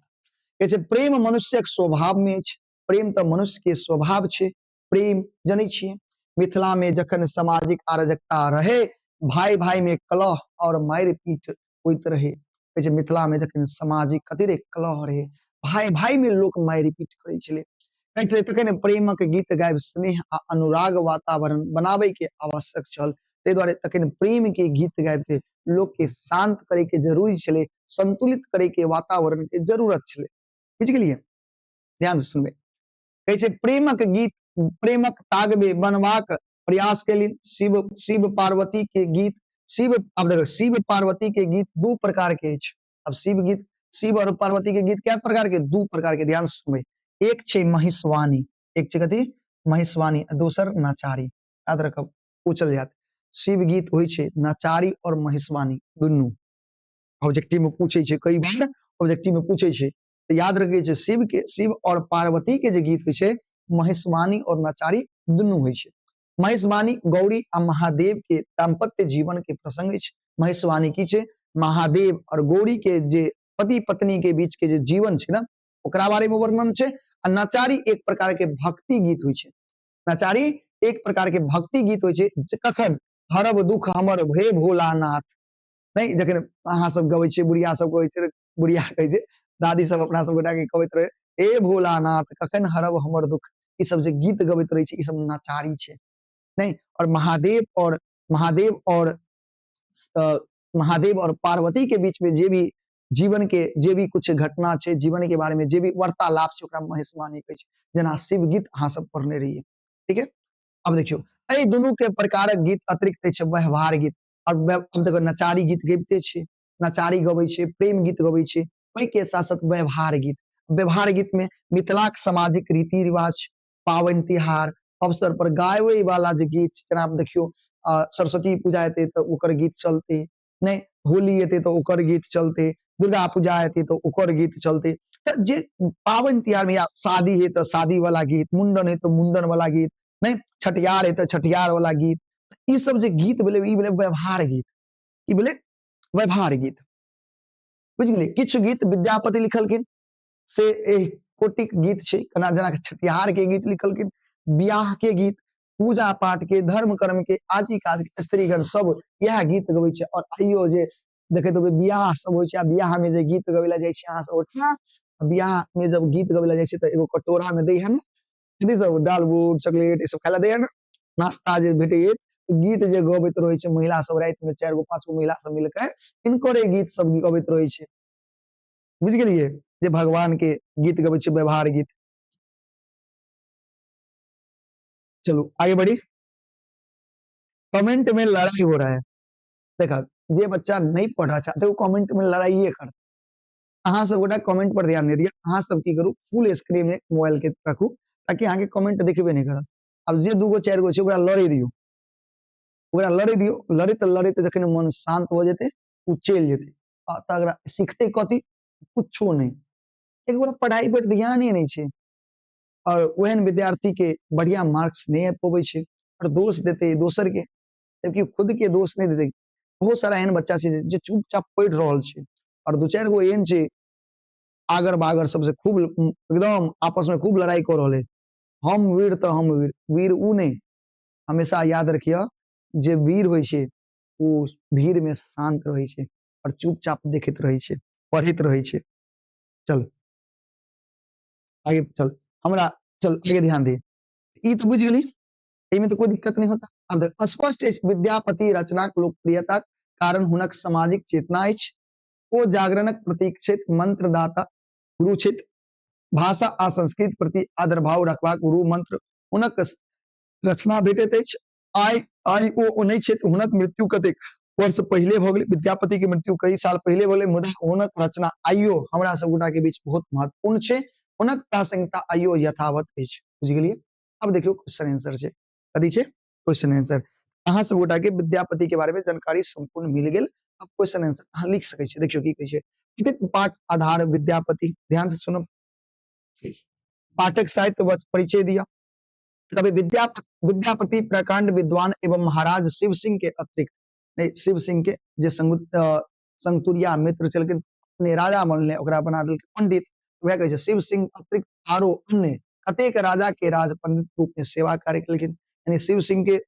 कहै छै प्रेम मनुष्यक स्वभाव में अछि, प्रेम तऽ मनुष्य के स्वभाव छै। प्रेम जनै छियै, मिथिला में जखन सामाजिक अराजकता रहे, भाई भाई में कलह और मारि पीट होइत रहे। कहै छै मिथिला में जखन सामाजिक कथी रहे, कलह रहे, भाई भाई में लोक मारि पीट करै छलै, कहै छलै तखन प्रेमक गीत गाबि स्नेह आ अनुराग वातावरण बनाबै के आवश्यक छल। ताहि दुआरे तखन प्रेम के गीत गाबि के लोक के शांत करे के जरूरी छलै, संतुलित करे के वातावरण के जरूरत छलै। बुझि गेलियै? ध्यान से सुनबै। कहै छै प्रेमक गीत, प्रेमक तागबे बनबाक प्रयास केलनि। शिव, शिव पार्वती के गीत, शिव, आब देखो शिव पार्वती के गीत 2 प्रकार के अछि। अब शिव गीत, शिव और पार्वती के गीत क्या प्रकार के? 2 प्रकार के। ध्यान से सुनबै। एक छै महिषवाणी, एक छै कथी? महिषवाणी, दोसर नचारी। याद रखब, पूछल जायत। शिव गीत होइ छै नचारी और महिषवाणी दुनू। ऑब्जेक्टिव में पूछे छै, कई बार ऑब्जेक्टिव में पूछे छै, तो याद रखे छै शिव के, शिव और पार्वती के जे गीत होइ छै महिषवाणी और नचारी दुनू होइ छै। महिषवाणी गौरी आ महादेव के दाम्पत्य जीवन के प्रसंग अछि। महेशवाणी की छै? महादेव और गौरी के जे पति पत्नी के बीच के जे जीवन छै ना, ओकरा बारे में वर्णन छै। आ नचारी एक प्रकार के भक्ति गीत होइ छै। नचारी एक प्रकार के भक्ति गीत होइ छै जे कखन हरब दुख हमर हे भोलानाथ, नहीं जखन अहाँ सब गबै छियै, बुढ़िया सब गबै छै, बुढ़िया कहै छै, दादी सब अपना सब गोटा के गबैत रहे, हे भोलानाथ कखन हरब हमर दुख, ई सब जे गीत गबैत रहै छै ई सब नचारी छै, नहीं। और महादेव और पार्वती के बीच में जे भी जीवन के जे भी कुछ घटना छै, जीवन के बारे में जे भी वार्तालाप छै, ओकरा महेशवाणी कहै छै। जेना शिव गीत अहाँ सब पढ़ने रहियै, ठीक है। अब देखियौ एहि दुनू के प्रकारक गीत अतिरिक्त अछि व्यवहार गीत। और अब देखो नचारी गीत गबिते छै, नचारी गबै छै, प्रेम गीत गबै छै, ओहि के साथ साथ व्यवहार गीत। व्यवहार गीत में मिथिलाक सामाजिक रीति रिवाज, पाबनि तिहार अवसर पर गाबै वाला जे गीत छै, जेना देखियौ सरस्वती पूजा हेतै तऽ ओकर गीत चलतै, नहि होली हेतै तऽ ओकर गीत चलतै, दुर्गा पूजा हेतै तऽ ओकर गीत चलतै। तऽ जे पाबनि तिहार में या शादी हे तऽ शादी वाला गीत, मुंडन हे तऽ मुंडन वाला गीत, नहि छठियार हे तऽ छठियार वाला गीत, ई सब जे गीत भेलै ई भेलै व्यवहार गीत, ई भेलै व्यवहार गीत, बुझि गेलियै। किछु गीत विद्यापति लिखलखिन से एहि कोटिक गीत छै, केना जेना छठिहार के गीत लिखलखिन, बियाह के गीत, पूजा पाठ के, धर्म कर्म के, आदि काज के स्त्रीगण सब इएह गीत गबै छै। और आइयो जे देखैत हेबै बियाह सब होइ छै, आ बियाह में जे गीत गबै लए जाइ छै अहाँ सब ओठना, बियाह में जब गीत गबै लए जाइ छै तऽ एगो कटोरा में दै है ने, कथी सब डालबुट चॉकलेट ई सब खाय लए दै है ने, नाश्ता जे भेटै अछि, गीत जे गबैत रहै छै महिला सब राति में 4 गो 5 गो महिला सब मिलके हिनकरे गीत सब गबैत रहै छै, बुझि गेलियै, जे भगवान के गीत गबै छै व्यवहार गीत। चलू आगे बढ़ी। कमेंट में लड़ाई हो रहा है, देखा जे बच्चा नहीं पढ़ा चाहते वो कमेंट में लड़ाइए करते। अहाँ सब गोटा कमेंट पर ध्यान नहीं दिया, अहाँ सब की करू फुल स्क्रीन में मोबाइल के रखू ताकि अहाँ के कमेंट देखबे नहीं करत। अब जे 2 गो 4 गो छै ओकरा लड़े दियौ, ओकरा लड़े दियौ, लड़ैत लड़ैत जखन मन शांत भऽ जेतै ओ चलि जेतै। आ तकरा सीखते कथी, कुछो नहीं, एक ओकरा पढ़ाई पर ध्यान ही नहीं छै। और ओहन विद्यार्थी के बढ़िया मार्क्स नहीं आबि पबै छै और दोष देतै दोसर के, जबकि खुद के दोष नहीं देतै। बहुत सारा एहन बच्चा छै जे चुपचाप पढ़ि रहल छै और 2-4 गो एहन छै आगर बागर सबसे खूब एकदम आपस में खूब लड़ाई कऽ रहल है, हम वीर तऽ हम वीर, वीर उ नहीं। हमेशा याद रखिए जे वीर होइ छै ओ भीड़ में शांत रहै छै और चुपचाप देखैत रहै छै, पढ़ैत रहै छै। चल आगे चल, हमरा चल आगे ध्यान दे, ई तऽ बुझि गेली, एहिमे तऽ कोई दिक्कत नहीं होता। अब देख स्पष्ट अछि विद्यापति रचनाक लोकप्रियताक कारण हुनक सामाजिक चेतना अछि, ओ जागरणक प्रतीक छथि, मंत्रदाता गुरु छथि, भाषा आ संस्कृत प्रति आदर भाव रखबाक गुरु मंत्र हुनक रचना भेटैत अछि। आइ आइ ओ नहि छथि, हुनक मृत्यु कतेक वर्ष पहिले भऽ गेलै, विद्यापति के मृत्यु कई साल पहिले भेलै, मुदा हुनक रचना आइयो हमरा सब गोटा के बीच बहुत महत्वपूर्ण छै, हुनक प्रासंगिकता आइयो यथावत अछि, बुझि गेलियै। अब देखियौ क्वेश्चन आंसर छै, कथी छै क्वेश्चन आंसर। अहाँ सब गोटा के विद्यापति के बारे में जानकारी संपूर्ण मिल गेल। अब क्वेश्चन आंसर अहाँ लिख सकै छी। देखियौ की कहै छै, पठित पाठ आधार विद्यापति, ध्यान से सुनो, पाठक साहित्य परिचय दिया। कभी विद्यापति प्रकांड विद्वान एवं महाराज शिव सिंह के अतिरिक्त, नहीं शिव सिंह के जे संगतुरिया मित्र छलखिन, अपने राजा बनले ओकरा बना देलकै पंडित, वएह कहै छै शिव सिंह अतिरिक्त आरो अन्य कतेक राजा के राज पंडित रूप में सेवा कार्य केलखिन, यानी शिव सिंह के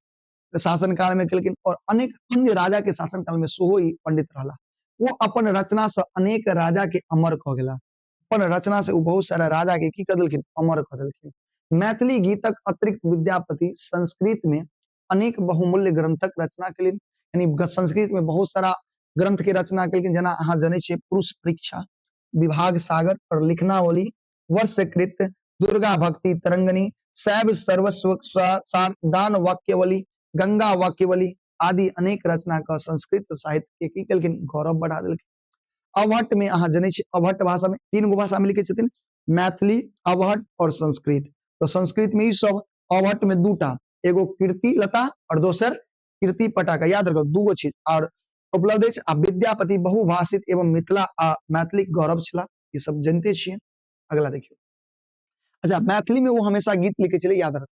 शासन काल में केलखिन और अनेक अन्य राजा के शासन काल में सेहो ई पंडित रहला। वो अपन रचना से अनेक राजा के अमर कऽ गेला, अपन रचना से वो बहुत सारा राजा के की कऽ देलखिन, अमर कऽ देलखिन। मैथिली गीतक अतिरिक्त विद्यापति संस्कृत में अनेक बहुमूल्य ग्रंथक रचना केलनि, यानी संस्कृत में बहुत सारा ग्रंथ के रचना केलखिन, जेना अहाँ जनै छियै पुरुष परीक्षा, विभाग सागर और लिखनावली, वर्षकृत, दुर्गा भक्ति तरंगणी, शैव सर्वस्व सार, दान वाक्यवली, गंगा वाक्यवली आदि अनेक रचना क संस्कृत साहित्य के की केलखिन, गौरव बढ़ा देलखिन। अवहट्ट में अहाँ जनै छियै अवहट्ट भाषा में 3 गो भाषा में लिखै छथिन, मैथिली, अवहट्ट और संस्कृत। तो संस्कृत में ई सब, अवहट्ट में 2टा, एगो कीर्ति लता और दोसर कीर्ति पटाखा, याद रखो 2 गो चीज और उपलब्ध अछि। आ विद्यापति बहुभाषित एवं मिथिला आ मैथिलीक गौरव छला, ई सब जनते छियै। अगला देखियौ, अच्छा मैथिली में वो हमेशा गीत लिखे छलै, याद रखो।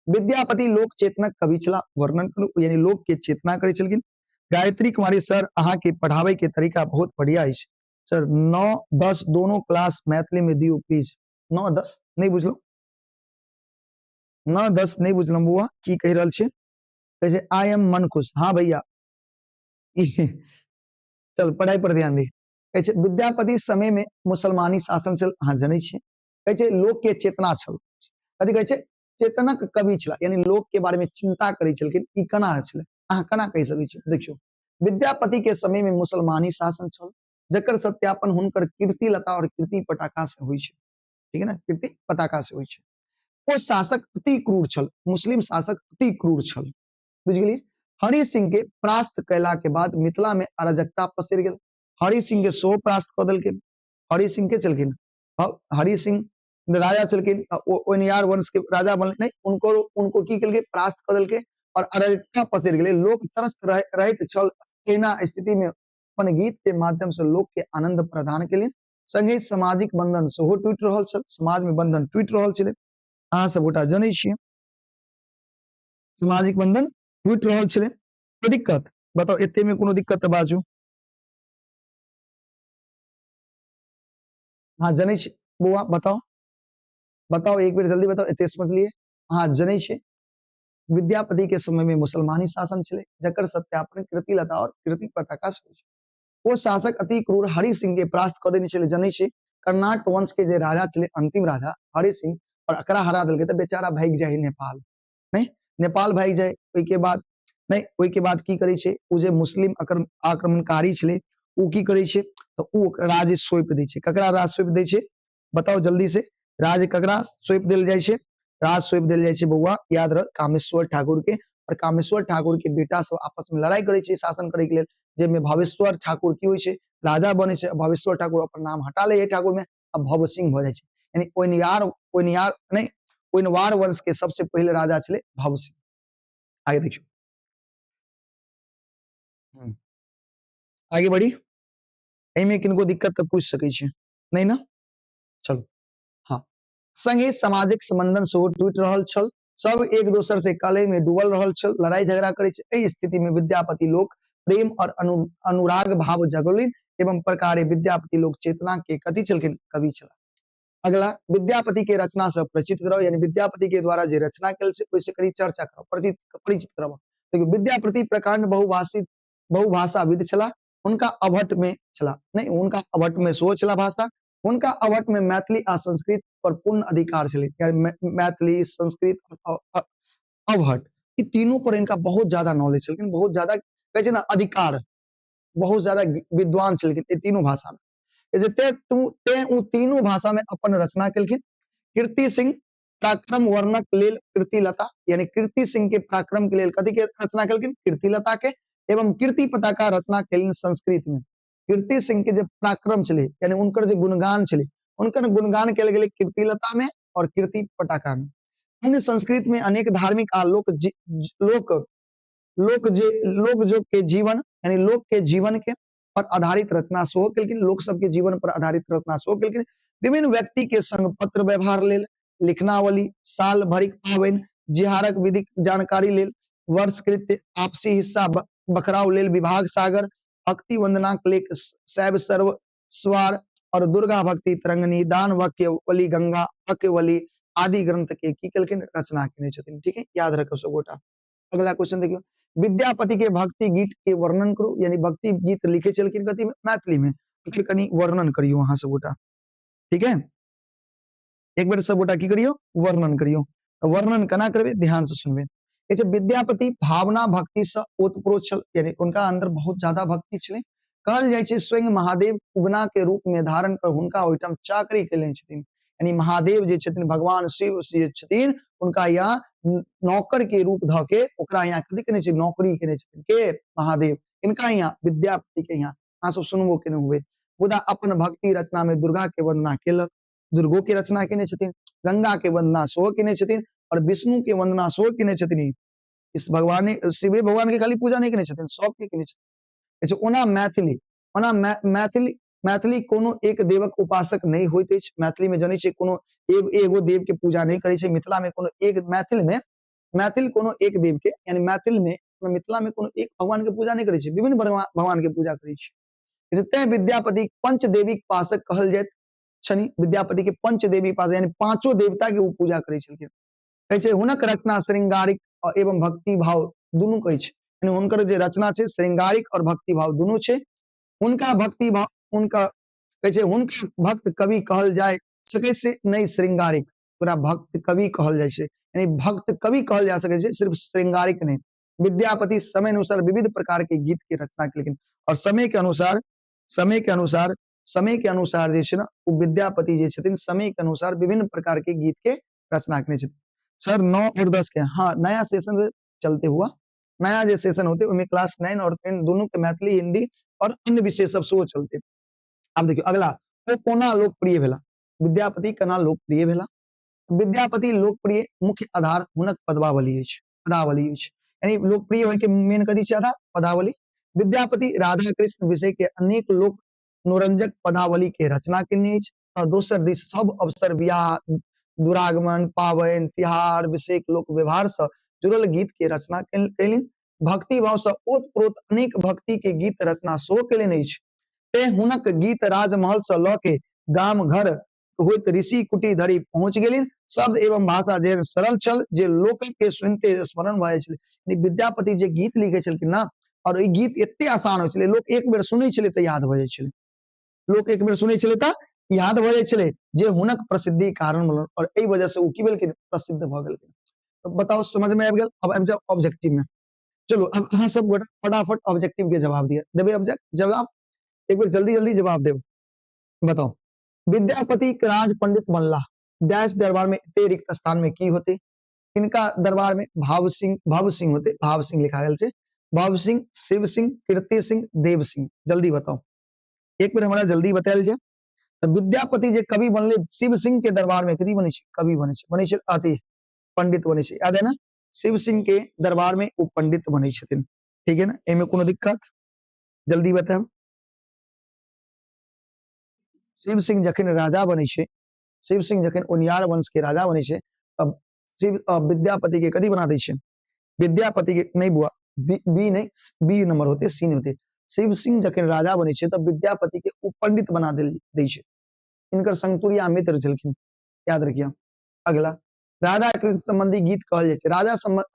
विद्यापति लोक चेतनक कवि छला, वर्णन करू, यानी लोक के चेतना करै छलखिन। गायत्री कुमारी सर अहाँ के पढ़ाबै के तरीका बहुत बढ़िया अछि। सर 9 10 दोनों क्लास मैथिली में दियौ प्लीज। 9 10 नहि बुझलहुँ, 9 10 नहि बुझलहुँ बौआ, की कहि रहल छियै? कहै छै I am Mankush. हाँ भैया, चल पढ़ाई पर ध्यान दे। कहै छै विद्यापति समय में मुसलमानी शासन छल, अहाँ जनै छियै। कहै छै लोक के चेतना छल, कथी कहै छै? चेतनक कवि छला, यानी लोक के बारे में चिंता करै छलखिन। ई केना छलै, अहाँ केना कहि सकै छियै? देखियौ, विद्यापति के समय में मुसलमानी शासन छल, जकर सत्यापन हुनकर कीर्ति लता और कीर्ति पटाखा से होइ छै, ठीक है ना, कीर्ति पताका से होइ छै। ओ शासक अति क्रूर छल, मुस्लिम शासक अति क्रूर छल, बुझि गेलियै। हरि सिंह के परास्त कयला के बाद मिथिला में अराजकता पसरि गेल। हरि सिंह के सेहो परास्त कऽ देलकै। हरि सिंह के छलखिन, हरि सिंह राजा छलखिन, ओनियार वंश के राजा बनले नहीं, उनको उनको की केलकै? परास्त कऽ देलकै और अराजकता पसरि गेलै। लोक त्रस्त रहैत छल। एना स्थिति में अपन गीत के माध्यम से लोक के आनंद प्रदान केलनि। संगे सामाजिक बंधन सेहो टूटि रहल छल, समाज में बंधन टूटि रहल छलै, अहाँ सब गोटा जनै छियै, सामाजिक बंधन टूटि रहल छलै। कोई दिक्कत बताउ? एते में कोनो दिक्कत तऽ बाजू। अहाँ जनै छी बौआ, बताउ बताउ एक बेर जल्दी बताउ, एते समझलियै? अहाँ जनै छियै विद्यापति के समय में मुसलमानी शासन छलै, जकर सत्यापन कीर्तिलता और कीर्ति पताका से होइ छै। ओ शासक अति क्रूर हरि सिंह के परास्त कऽ देने छलै, जनै छै। कर्नाट वंश के जे राजा छलै अंतिम राजा हरि सिंह, और एकरा हरा देलकै तऽ बेचारा भागि जाइ नेपाल, नहीं नेपाल भागि जाय। ओहिके बाद नहीं, ओहिके बाद की करै छै ओ जे मुस्लिम आक्रमणकारी छलै, ओ की करै छै तऽ ओ राज्य सौंपि दै छै। ककरा राज सौंपि दै छै बताउ जल्दी से? राज ककरा सौंपि देल जाइ छै? राज सौंपि देल जाइ छै बौआ, याद रह, कामेश्वर ठाकुर के। और कामेश्वर ठाकुर के बेटा सब आपस में लड़ाई करै छै शासन करे के लेल, जाहिमे भवेश्वर ठाकुर की होइ छै? राजा बनै छै। भवेश्वर ठाकुर अपन नाम हटा लै ठाकुर में आ भव सिंह भऽ जाइ छै। यानी ओइनियार, ओइनियार नहीं, ओइनवार वंश के सबसे पहिले राजा छलै भव सिंह। आगे देखियौ, आगे बढ़ी। एहिमे किनको दिक्कत तऽ पूछि सकै छी, नहीं ना? चलू। हाँ, संगे सामाजिक संबंधन सेहो टूटि रहल छल, सब एक दोसर से कलह में डूबल रहल छल, लड़ाई झगड़ा करै छै। एहि स्थिति में विद्यापति लोक प्रेम और अनुराग भाव जगौलनि एवं प्रकारे विद्यापति लोक चेतना के कथी छलखिन? कवि छलाह। अगला, विद्यापति के रचना से परिचित कराओ, यानी विद्यापति के द्वारा जे रचना कयल छै ओहिसे कनि चर्चा कराओ, परिचित कराओ। देखियौ, विद्यापति प्रकांड बहुभाषाविद छलाह। हुनका अभट में छलाह नहीं, हुनका अभट में सेहो छलाह भाषा। हुनका अभट में मैथिली आ संस्कृत पर पूर्ण अधिकार छलै, यानी मैथिली, संस्कृत और अभट, ई तीनों पर इनका बहुत ज्यादा नॉलेज छलखिन, बहुत ज्यादा कहै छै ना अधिकार, बहुत ज्यादा विद्वान छलखिन ई तीनों भाषा में। जे ते तू ते उ तीनों भाषा में अपन रचना केलखिन। कीर्ति सिंह पराक्रम वर्णक लेल कीर्तिलता, यानी कीर्ति सिंह के पराक्रम के लेल कथी के रचना केलखिन? कीर्तिलता के। एवं कीर्ति पताका रचना केलनि संस्कृत में। कीर्ति सिंह के जे पराक्रम छलै, यानी उनकर जे गुणगान छलै, उनकर गुणगान कयल गेलै कीर्तिलता में और कीर्ति पताका में। अन्य संस्कृत में अनेक धार्मिक आ लोक लोक लोक जे लोक जो के जीवन, यानी लोक के जीवन के पर आधारित रचना सेहो केलखिन, लोक सबके जीवन पर आधारित रचना सेहो केलखिन। विभिन्न व्यक्ति के संग पत्र व्यवहार लेल लिखनावली, साल भरिक पाबनि जिहारक विधिक जानकारी लेल वर्ष कृत्य, आपसी हिस्सा बखराव लेल विभाग सागर, भक्ति वंदना लेख शैव सर्व स्वार और दुर्गा भक्ति तरंगनी, दान वाक्य वली, गंगा वाक्यवली आदि ग्रंथ के की केलखिन? रचना केने छथिन। ठीक है, याद रखो सब गोटा। अगला क्वेश्चन देखियो, विद्यापति के भक्ति गीत के वर्णन करू, यानी भक्ति गीत लिखे छलखिन कथी में? मैथिली में, एकर कनि वर्णन करियो अहाँ सब गोटा। ठीक है, एक बेर सब गोटा की करियो? वर्णन करियो। तो वर्णन केना करबे? ध्यान से सुनबे। विद्यापति भावना भक्ति से ओतप्रोत छल, यानी उनका अंदर बहुत ज्यादा भक्ति छलै। कहल जाइ छै स्वयं महादेव उगना के रूप में धारण कर हुनका ओहिठाम चाकरी केने छथिन, यानी महादेव जे छथिन, भगवान शिव जे छथिन, उनका यहाँ नौकर के रूप ध के ओकरा यहाँ कथी केने छै? नौकरी केने छथिन। के? महादेव। इनका यहाँ, विद्यापति के यहाँ। अहाँ सब सुनबो केने हुए। मुदा अपन भक्ति रचना में दुर्गा के वंदना केलक, दुर्गो के रचना केने छथिन, गंगा के वंदना सेहो केने छथिन और विष्णु के वंदना सेहो केने छथिन। इस भगवान शिवे भगवान के खाली पूजा नहीं केने छथिन, सबके केने छथिन। अच्छा, ओना मैथिली, ओना मैथिली, मैथिली कोनो एक देवक उपासक नहीं होइत अछि। मैथिली में जनै छियै कोनो एगो देव के पूजा नहीं करै छै। मिथिला में कोनो एक, मैथिल में, मैथिल कोनो एक देव के, यानी मैथिल में, मिथिला में कोनो एक भगवान के पूजा नहीं करै छै, विभिन्न भगवान के पूजा करै छै। तें विद्यापति पंचदेवी पासक कहल जाइत छनि। विद्यापति के पंचदेवी पास यानी पांचों देवता के ओ पूजा करै छलखिन। कहै छै हुनक रचना श्रृंगारिक एवं भक्ति भाव दुनू कहै छै, यानी हुनकर जे रचना छै श्रृंगारिक और भक्ति भाव दुनू छै। हुनका भक्ति भाव हुनका कहै छै हुनका भक्त कवि कहल जाय सकै से नहि, श्रृंगारिक ओकरा भक्त कवि कहल जाइ छै, यानी भक्त कवि कहल जा सकै छै, सिर्फ श्रृंगारिक नहि। विद्यापति समय अनुसार विविध प्रकार के गीत के रचना केलखिन और समय के अनुसार समय के अनुसार समय के अनुसार जे छै ने ओ विद्यापति जे छथिन समय के अनुसार विभिन्न प्रकार के गीत के रचना केने छथिन। सर 9 और 10 के, हाँ नया सेशन से चलते हुआ, नया जे सेशन होते ओहिमे क्लास 9 और 10 दोनों के मैथिली हिंदी और अन्य विषय सब सेहो चलते। आब देखियौ अगला, ओ कोना लोकप्रिय भेला, विद्यापति केना लोकप्रिय भेला। विद्यापति लोकप्रिय मुख्य आधार हुनक पदावली अछि, पदावली अछि, यानी लोकप्रिय होय के मेन कथी छै आधार, पदावली। विद्यापति राधा कृष्ण विषय के अनेक लोक मनोरंजक पदावली के रचना केने अछि। दोसर दिस सब अवसर बियाह दुरागमन पाबनि तिहार विषयक लोक व्यवहार से जुड़ल गीत के रचना केलनि। भक्ति भाव से ओतप्रोत अनेक भक्ति के गीत रचना सेहो केलनि अछि। तें हुनक गीत राजमहल से लऽ के गाम घर होइत ऋषि कुटी धरि पहुंच गेलिन। शब्द एवं भाषा जेहन सरल छल जे लोक के सुनते स्मरण भऽ जाइ छलै। विद्यापति जे गीत लिखे छलखिन ना, और ई गीत एते आसान होइ छलै, लोक एक बेर सुनै छलै तऽ याद भऽ जाइ छलै, लोक एक बेर सुनै छलै तऽ याद भऽ जाइ छलै, जे हुनक प्रसिद्धि कारण बनल और एहि वजह से ओ की भेलखिन, प्रसिद्ध भऽ गेलखिन। तो बताओ समझ में आबि गेल। अब आबि जाओ ऑब्जेक्टिव में। चलो अब अहाँ सब गोटा फटाफट ऑब्जेक्टिव के जवाब दिया देबै। ऑब्जेक्ट जवाब एक बेर जल्दी जल्दी जवाब देब। बताओ विद्यापति राज पंडित बनला डैश दरबार में एते रिक्त स्थान में की होते। इनका दरबार में भाव सिंह, भव सिंह होते, भाव सिंह लिखा गेल छै, भव सिंह, शिव सिंह, कीर्ति सिंह, देव सिंह। जल्दी बताओ, एक बेर हमरा जल्दी बतायल जाय। तो विद्यापति जे कवि बनले शिव सिंह के दरबार में कथी बनै छै, कवि बनै छै, बनै छै अथी पंडित बनै छै, याद है ना, शिव सिंह के दरबार में ओ पंडित बनै छथिन, ठीक है ना, एहिमे कोनो दिक्कत, जल्दी बतायब। शिव सिंह जखन राजा बनै छै, शिव सिंह जखन उनियार वंश के राजा बनै छै तब शिव विद्यापति के कथी बना दै छै, विद्यापति के नहीं बुआ बी, बी नहीं बी नंबर होते सी नहीं होते। शिव सिंह जखन राजा बनै छै तब विद्यापति के ओ पंडित बना दै छै, इनकर संगतुरिया मित्र छलखिन, याद रखिए। अगला राधा कृष्ण संबंधी गीत कहल जाइ छै,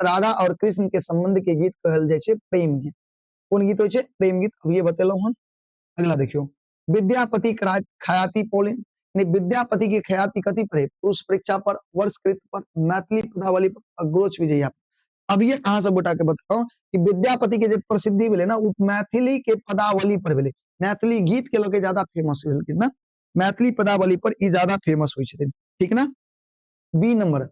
राधा और कृष्ण के संबंध के गीत कहल जाइ छै प्रेम गीत। कोन गीत होइ छै, प्रेम गीत, अभिये बतेलहुं हन। अगला देखियो विद्यापति ख्याति पौलिन, यानी विद्यापति के ख्याति कथी पर है, पुरुष परीक्षा पर, वर्षकृत पर, मैथिली पदावली पर, अग्रोच विजया पर। अभी अहाँ सब गोटा के बताऊं कि विद्यापति के जे प्रसिद्धि भेलै ना ओ मैथिली के पदावली पर भेलै, मैथिली गीत के लऽ के ज्यादा फेमस भेलखिन ना, मैथिली पदावली पर ई ज्यादा फेमस होइ छथिन, ठीक ना। बी नंबर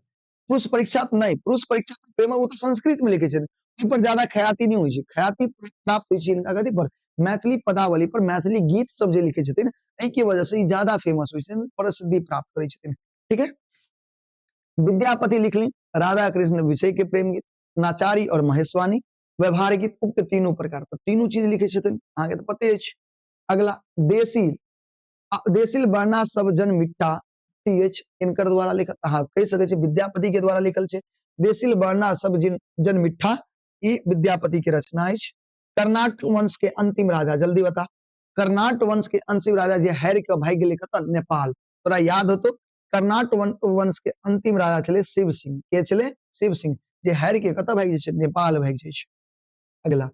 पुरुष परीक्षा नहीं, पुरुष परीक्षा फेमस ओ तऽ संस्कृत में लिखे छथिन, ओहि पर ज्यादा ख्याति नहीं होइ छै, ख्याति प्राप्त होइ छै हिनका कथी पर, मैथिली पदावली पर, मैथिली गीत सब जे लिखे छथिन एहि के वजह से ई ज्यादा फेमस होइ छथिन, प्रसिद्धि प्राप्त करै छथिन, ठीक है। विद्यापति लिखलनि राधा कृष्ण विषय के प्रेम गीत, नाचारी और महेशवाणी, व्यवहार गीत, उक्त तीनों प्रकार, तो तीनों चीज लिखे छथिन, अहाँके तऽ पते अछि। अगला देसिल, देसिल बरना सब जन मिट्टा अछि, इनकर द्वारा लिखल, अहाँ कहि सकै छी विद्यापति के द्वारा लिखल छै देसिल बरना सब जन मिट्ठा, ई विद्यापति के रचना अछि। कर्नाट वंश के अंतिम राजा, जल्दी बता, कर्नाट वंश के अंतिम राजा जे हारि के भागि गेलै कतऽ, नेपाल, तोरा याद होतो। कर्नाट वंश के अंतिम राजा छलै शिव सिंह, के छलै, शिव सिंह, जे हारि के कतऽ भागि जाइ छै, नेपाल भागि जाइ छै। अगला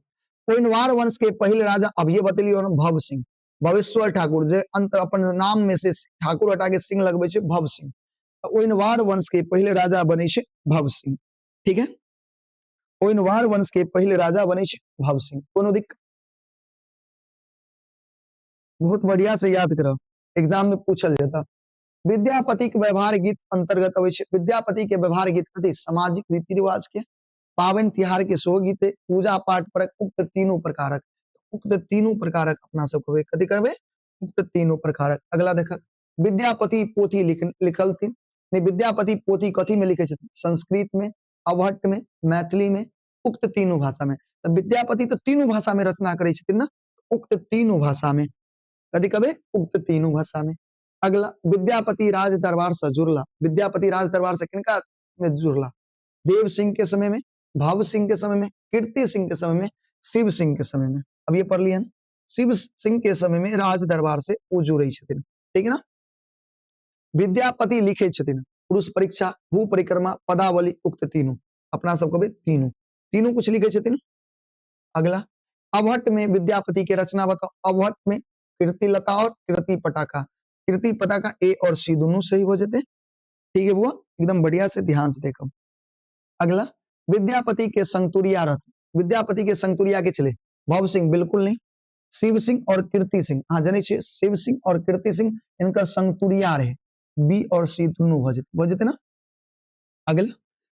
ओइनवार वंश के पहिल राजा, अब ये बतेलियो हम, भव सिंह, भवेश्वर ठाकुर, जे अंत अपन नाम में से ठाकुर हटा के सिंह लगबै छै, भव सिंह। ओइनवार वंश के पहिले राजा बनै छै भव सिंह, ठीक है। ओइनवार वंश के पहिले राजा बनै छै भव सिंह, कोनो दिक्कत? बहुत बढ़िया से याद करब, एग्जाम में पूछल जेता। विद्यापति के व्यवहार गीत अंतर्गत अबै छै, विद्यापति के व्यवहार गीत कथी, सामाजिक रीति रिवाज के, पाबनि तिहार के सेहो गीत, पूजा पाठ पर, उक्त तीनू प्रकारक, उक्त तीनू प्रकारक अपना सब कहबै, कथी कहबै, उक्त तीनू प्रकारक। अगला देख, विद्यापति पोथी लिखलथिन, नहीं विद्यापति पोथी कथी में लिखे छथिन, संस्कृत में, अवहट्ट में, मैथिली में, उक्त तीनू भाषा में। तो विद्यापति तो तीनू भाषा में रचना करै छथिन ना, उक्त तीनू भाषा में, कथी कहबै, उक्त तीनू भाषा में। अगला विद्यापति राज दरबार से जुड़ला, विद्यापति राज दरबार से किनका में जुड़ला, देव सिंह के समय में, भाव सिंह के समय में, कीर्ति सिंह के समय में, शिव सिंह के समय में। अब ये पढ़ लियन, शिव सिंह के समय में राज दरबार से ओ जुड़े छथिन, ठीक ना। विद्यापति लिखे छथिन पुरुष परीक्षा, भू परिक्रमा, पदावली, उक्त तीनू। अपना सब कहबै तीनू, तीनू कुछ लिखे छथिन। अगला, अवहट्ट में विद्यापति के रचना बताओ। अवहट्ट में कीर्तिलता और कीर्ति पटाखा, कीर्ति पटाखा ए और सी दोनों सही हो जाते, ठीक है बुआ, एकदम बढ़िया से ध्यान से देखो। अगला, विद्यापति के संगतुरिया रथ, विद्यापति के संगतुरिया के चले भव सिंह, बिल्कुल नहीं, शिव सिंह और कीर्ति सिंह, हाँ जने छियै, शिव सिंह और कीर्ति सिंह इनका संगतुरिया रहे, बी और सी दोनों भऽ जेतै ना। अगला,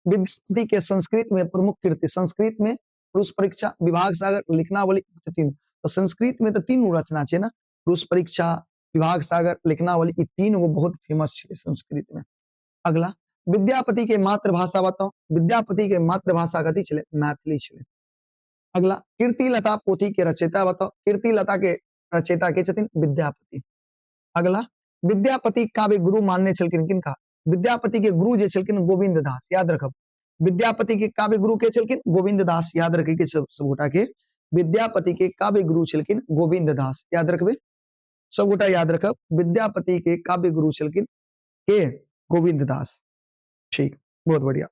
विद्यापति के संस्कृत में प्रमुख कीर्ति, संस्कृत में पुरुष परीक्षा, विभाग सागर, लिखनावली, तीनों। तो संस्कृत में तो तीनों रचना छै ना, पुरुष परीक्षा, विभाग सागर, लिखनावली, ई तीन गो बहुत फेमस छै संस्कृत में। अगला, विद्यापति के मातृभाषा बताओ। विद्यापति के मातृभाषा कथी छलै? मैथिली छलै। अगला, कीर्तिलता पोथी के रचयिता बताओ। कीर्तिलता के रचयिता के छथिन? विद्यापति। अगला, विद्यापति काव्य गुरु मानने छलखिन किनका? विद्यापति के गुरु जे छलखिन गोविंद दास, याद रखब। विद्यापति के काव्य गुरु के छलखिन? गोविंद दास, याद रखे के सब गोटा के। विद्यापति के काव्य गुरु छलखिन गोविंद दास, याद रखबे सब गोटा, याद रखब। विद्यापति के काव्य गुरु छलखिन के? गोविंद दास, ठीक, बहुत बढ़िया।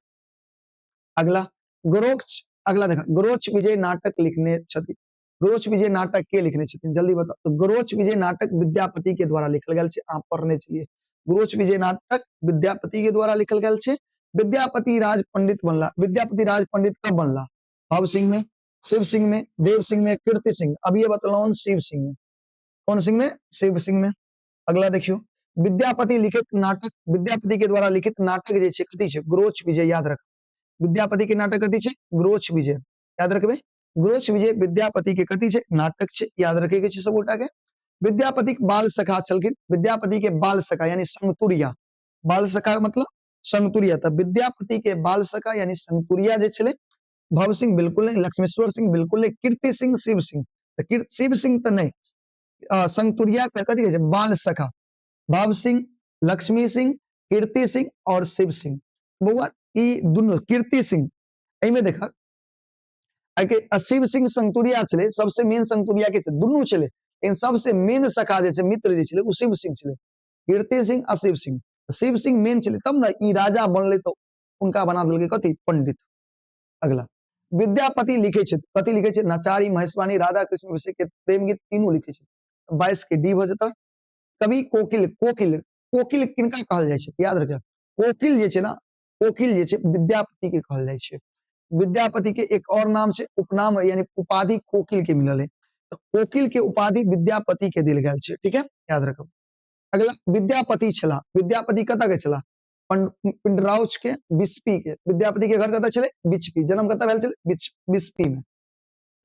अगला, गोरोक्ष, अगला देखा, गोरोक्ष विजय नाटक लिखने छथि। गोरोक्ष विजय नाटक के लिखने छथिन? जल्दी बताओ। तो गोरोक्ष विजय नाटक विद्यापति के द्वारा लिखल गेल छै, अहाँ पढ़ने छलियै। गोरोक्ष विजय नाटक विद्यापति के द्वारा लिखल गेल छै। विद्यापति राज पंडित बनला। विद्यापति राज पंडित कब बनला? भव सिंह में, शिव सिंह में, देव सिंह में, कीर्ति सिंह। अब ये बतलौन शिव सिंह में। कौन सिंह में? शिव सिंह में। अगला देखियो, विद्यापति लिखित नाटक, विद्यापति के द्वारा लिखित नाटक जे छै कथी छै? गोरोक्ष विजय, याद रख। विद्यापति के नाटक कथी छै? गोरोक्ष विजय, याद रखबे। गोरोक्ष विजय विद्यापति के कथी छै? नाटक छै, याद रखे के छै सब गोटा के। विद्यापति के बाल सखा छलखिन। विद्यापति के बाल सखा यानी संगतुरिया, बाल सखा मतलब संगतुरिया। तब विद्यापति के बाल सखा यानी संगतुरिया जे छलै, भव सिंह बिल्कुल नहीं, लक्ष्मेश्वर सिंह बिल्कुल नहीं, कीर्ति सिंह, शिव सिंह। तो शिव सिंह तो नहीं, संगतुरिया के कथी कहै छै? बाल सखा। भव सिंह, लक्ष्मी सिंह, कीर्ति सिंह और शिव सिंह। बौआ ई दुनू कीर्ति सिंह एहिमे देखा के शिव सिंह संगतुरिया छलै, सबसे मेन संगतुरिया के छै, दुनू छलै, लेकिन सबसे मेन सखा जे छै, मित्र जे छलै, ओ शिव सिंह छलै। कीर्ति सिंह आ शिव सिंह, शिव सिंह मेन छलै तब ने ई राजा बनलै, तो उनका बना देलकै कथी? पंडित। अगला, विद्यापति लिखे छै, कथी लिखे छै? नचारी, महेशवाणी, राधा कृष्ण विषय के प्रेम गीत तीनू लिखे छै। 22 के डी भऽ जेतै। कवि कोकिल, कोकिल, कोकिल किनका कहल जाइ छै? याद रखियौ, कोकिल जे छै ना, कोकिल जे छै विद्यापति के कहल जाइ छै। विद्यापति के एक और नाम छै, उपनाम यानी उपाधि कोकिल के मिलल है, तो कोकिल के उपाधि विद्यापति के देल गेल छै, ठीक है, याद रखब। अगला, विद्यापति छला, विद्यापति कतऽ के छला? पिंडराउच के, बिस्पी के। विद्यापति के घर कतऽ छलै? बिस्पी। जन्म कतऽ भेल छलै? बिस्पी में।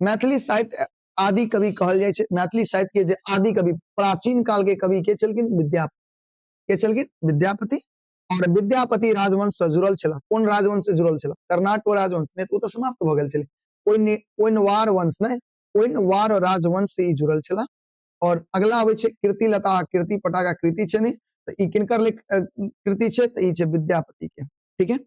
मैथिली साहित्य आदि कवि कहल जाइ छै। मैथिली साहित्य के जे आदि कवि, प्राचीन काल के कवि के छलखिन? विद्यापति के छलखिन, विद्यापति। और विद्यापति राजवंश से जुड़ल छला। कोन राजवंश से जुड़ल छला? कर्नाटक राजवंश नहीं, ओ तो समाप्त भऽ गेल छलै। ओइनवार वंश नहीं, ओइनवार राजवंश से ई जुड़ल छला। और अगला आबै छै कीर्तिलता, कीर्ति पटाखा कृति छै नहीं, तो ई किनकर कृति छै? तो ई छै विद्यापति के, ठीक है।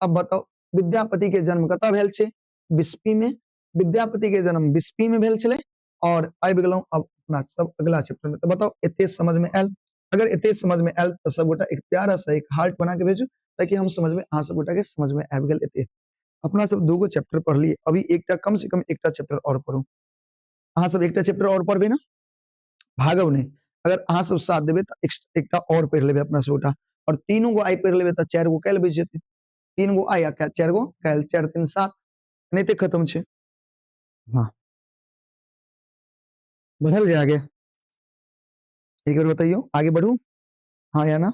अब बताओ, विद्यापति के जन्म कतऽ भेल छै? बिस्पी में। विद्यापति के जन्म बिस्पी में भेल छलै। और आबि गेलहुँ अब अपना सब अगला चैप्टर में। तो बताओ एते समझ में आयल? अगर एते समझ में आयल तो सब गोटा एक प्यारा सा एक हार्ट बना के भेजू, ताकि हम समझ में, अहाँ सब गोटा के समझ में आबि गेल। एते अपना सब दूगो चैप्टर पढ़लियै, अभी एकटा कम से कम एकटा चैप्टर और पढ़ू। अहाँ सब एकटा चैप्टर और पढ़बै ना, भागब नहीं। अगर अहाँ सब साथ देबै तो एकटा और पढ़ि लेबै अपना सब गोटा, और तीनू गो आइ पढ़ि लेबै तो 4 गो काल्हि बचि जेतै। 3 गो आइ आ 4 गो काल्हि, 4 3 7, नहीं तो खत्म छै। हाँ, बढ़ल जाए आगे। एक बार बताइयो, आगे बढ़ू हाँ या ना?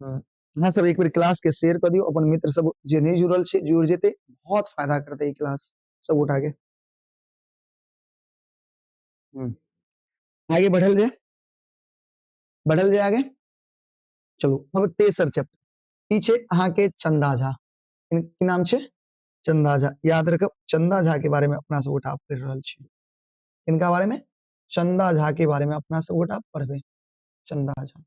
अहाँ सब एक बेर क्लास के शेयर कर दियो, अपन मित्र सब जे नहीं जुड़ल छै जुड़ जेते, बहुत फायदा करते ई क्लास सब गोटा के। आगे बढ़ल जाए, बढ़ल जाए आगे। चलो अब तेसर चैप्टर ई छै अहाँ के चंदा झा। की नाम छै? चंदा झा, याद रखब। चंदा झा के बारे में अपना सब गोटा पढ़ि रहल छी। इनका बारे में? चंदा झा के बारे में अपना सब गोटा पढ़बै। चंदा झा,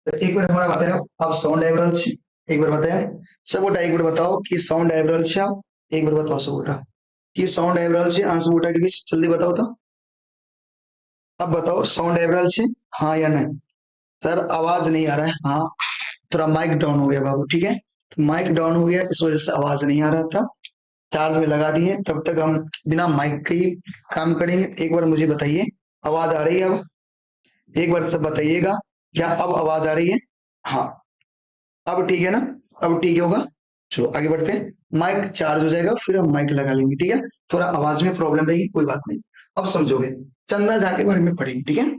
तो एक बेर हमरा बतायब आब साउंड आबि रहल छै? एक बेर बतायब सबगोटा, एक बेर बताओ कि साउंड आबि रहल छै आब? एक बेर बताओ सबगोटा कि साउंड आबि रहल छै अहाँ सबगोटा के बीच? जल्दी बताओ तो, अब बताओ साउंड आबि रहल छै हाँ या नहीं? सर आवाज नहीं आ रहा है। हाँ थोड़ा माइक डाउन हो गया बाबू, ठीक है, तो माइक डाउन हो गया इस वजह से आवाज नहीं आ रहा था। चार्ज में लगा दिए, तब तक हम बिना माइक के ही काम करेंगे। एक बार मुझे बताइए आवाज आ रही है अब? एक बार सब बताइएगा क्या अब आवाज आ रही है? हाँ अब ठीक है ना, अब ठीक होगा। चलो आगे बढ़ते हैं, माइक चार्ज हो जाएगा फिर हम माइक लगा लेंगे, ठीक है। थोड़ा आवाज में प्रॉब्लम रहेगी, कोई बात नहीं, अब समझोगे। चंदा झा के बारे में पढ़ेंगे, ठीक है।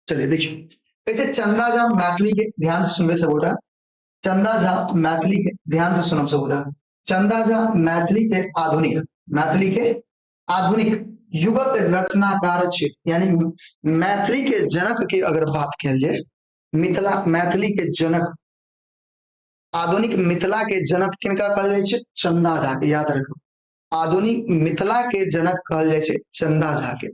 चलिए देखिए, ऐसे चंदा झा मैथिली के, ध्यान से सुनबे सबोटा, चंदा झा मैथिली के, ध्यान से सुनब सबोटा, चंदा झा मैथिली के आधुनिक, मैथिली के आधुनिक युगक रचनाकार छे, यानी मैथिली के जनक के अगर बात कयल जाए, मिथिला मैथिली के जनक, आधुनिक मिथिला के जनक किनका कहल जाय छै? चंदा झा के। याद रखब, आधुनिक मिथिला के जनक कहल जाय छै चंदा झा के।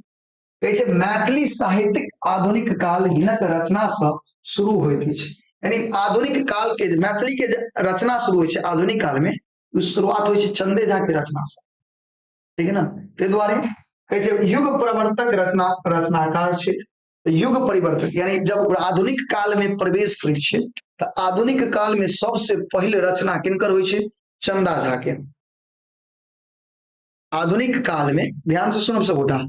कहै छै मैथिली साहित्यिक आधुनिक काल हिनक रचना सँ शुरू होइत अछि, यानी आधुनिक काल के मैथिली के जे रचना शुरू होइ छै आधुनिक काल में, ओ शुरुआत होइ छै चंदे झा के रचना सँ, ठीक है ना। ताहि दुआरे कहै छै युग प्रवर्तक रचना रचनाकार छथि। युग परिवर्तक यानी जब आधुनिक काल में प्रवेश करै छै तऽ आधुनिक काल में सबसे पहिल रचना किनकर होइ छै? चंदा झा के। आधुनिक काल में, ध्यान से सुनब सबगोटा,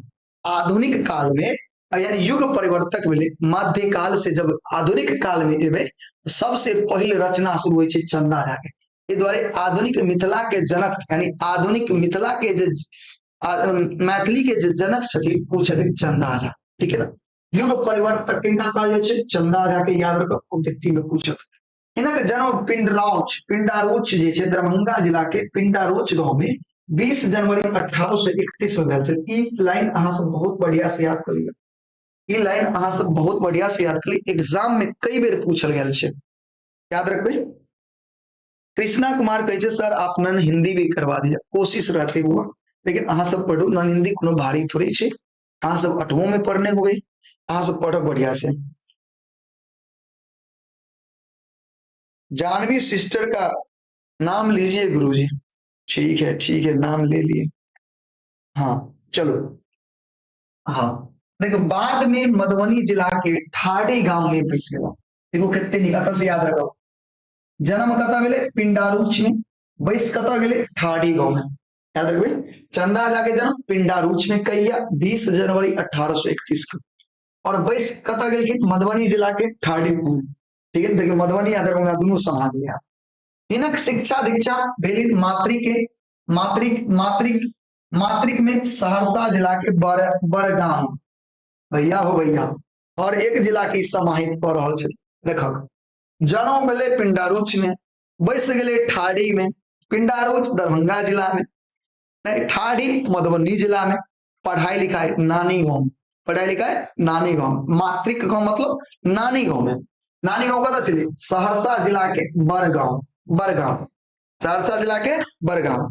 आधुनिक काल में यानी युग परिवर्तक भेलै, मध्यकाल से जब आधुनिक काल में एबै सबसे पहिल रचना शुरू होइ छै चंदा झा के। एहि दुआरे आधुनिक मिथिला के जनक यानी आधुनिक मिथिला के जे मैथिली के जे जनक छथिन ओ छथिन चंदा झा, ठीक है ना। युग परिवर्तक किनका कहल जाइ छै? चंदा झा के। याद रखब, ऑब्जेक्टिव में पूछत। हिनक जन्म पिंडराउच, पिंडारोच जे छै दरभंगा जिला के पिंडारोच गांव में 20 जनवरी 1831 में भेल छल। ई लाइन अहाँ सब बहुत बढ़िया से याद कर लिअ, ई लाइन अहाँ सब बहुत बढ़िया से याद कर लिअ, एग्जाम में कई बेर पूछल गेल छै, याद रखबै। कृष्णा कुमार कहै छै सर आप नन हिंदी भी करवा दिया, कोशिश रहते हुआ, लेकिन अहाँ सब पढ़ू, नन हिंदी कोनो भारी थोड़ी छै, अहाँ सब अठवो में पढ़ने होबै, अहाँ सब पढ़ब बढ़िया से। जानवी सिस्टर का नाम लीजिए गुरुजी, ठीक है ठीक है, नाम ले लिए, हाँ चलो। हाँ देखो बाद में मधुबनी जिला के ठाड़ी गांव में बस गया। देखो कितने निक, अतः से याद रखो, जन्म कतऽ भेलै? पिंडारूच में। बैस कतऽ गेलै? ठाड़ी गांव में। याद रखबे, चंदा झा के जन्म पिंडारूच में कहिया? 20 जनवरी 1831 को। और बैस कतऽ गेलखिन? मधुबनी जिला के ठाड़ी गांव में, ठीक है। देखियो मधुबनी आ दरभंगा दुनू समा गया। हिनक शिक्षा दीक्षा भेल मातृ के, मातृक मातृक मातृक में सहरसा जिला के बड़गांव, भैया हो भैया, और एक जिला के समाहित कऽ रहल छथि। देखक जन्म भेलै पिंडारूच में, बैस गेलै ठाड़ी में, पिंडारूच दरभंगा जिला में, नहीं ठाड़ी मधुबनी जिला में। पढ़ाई लिखाई नानी गांव में, पढ़ाई लिखाई नानी गांव, मातृक गांव मतलब नानी गांव में। नानी गांव कतऽ छलै? सहरसा जिला के बड़गांव, बड़गांव, सहरसा जिला के बड़गांव,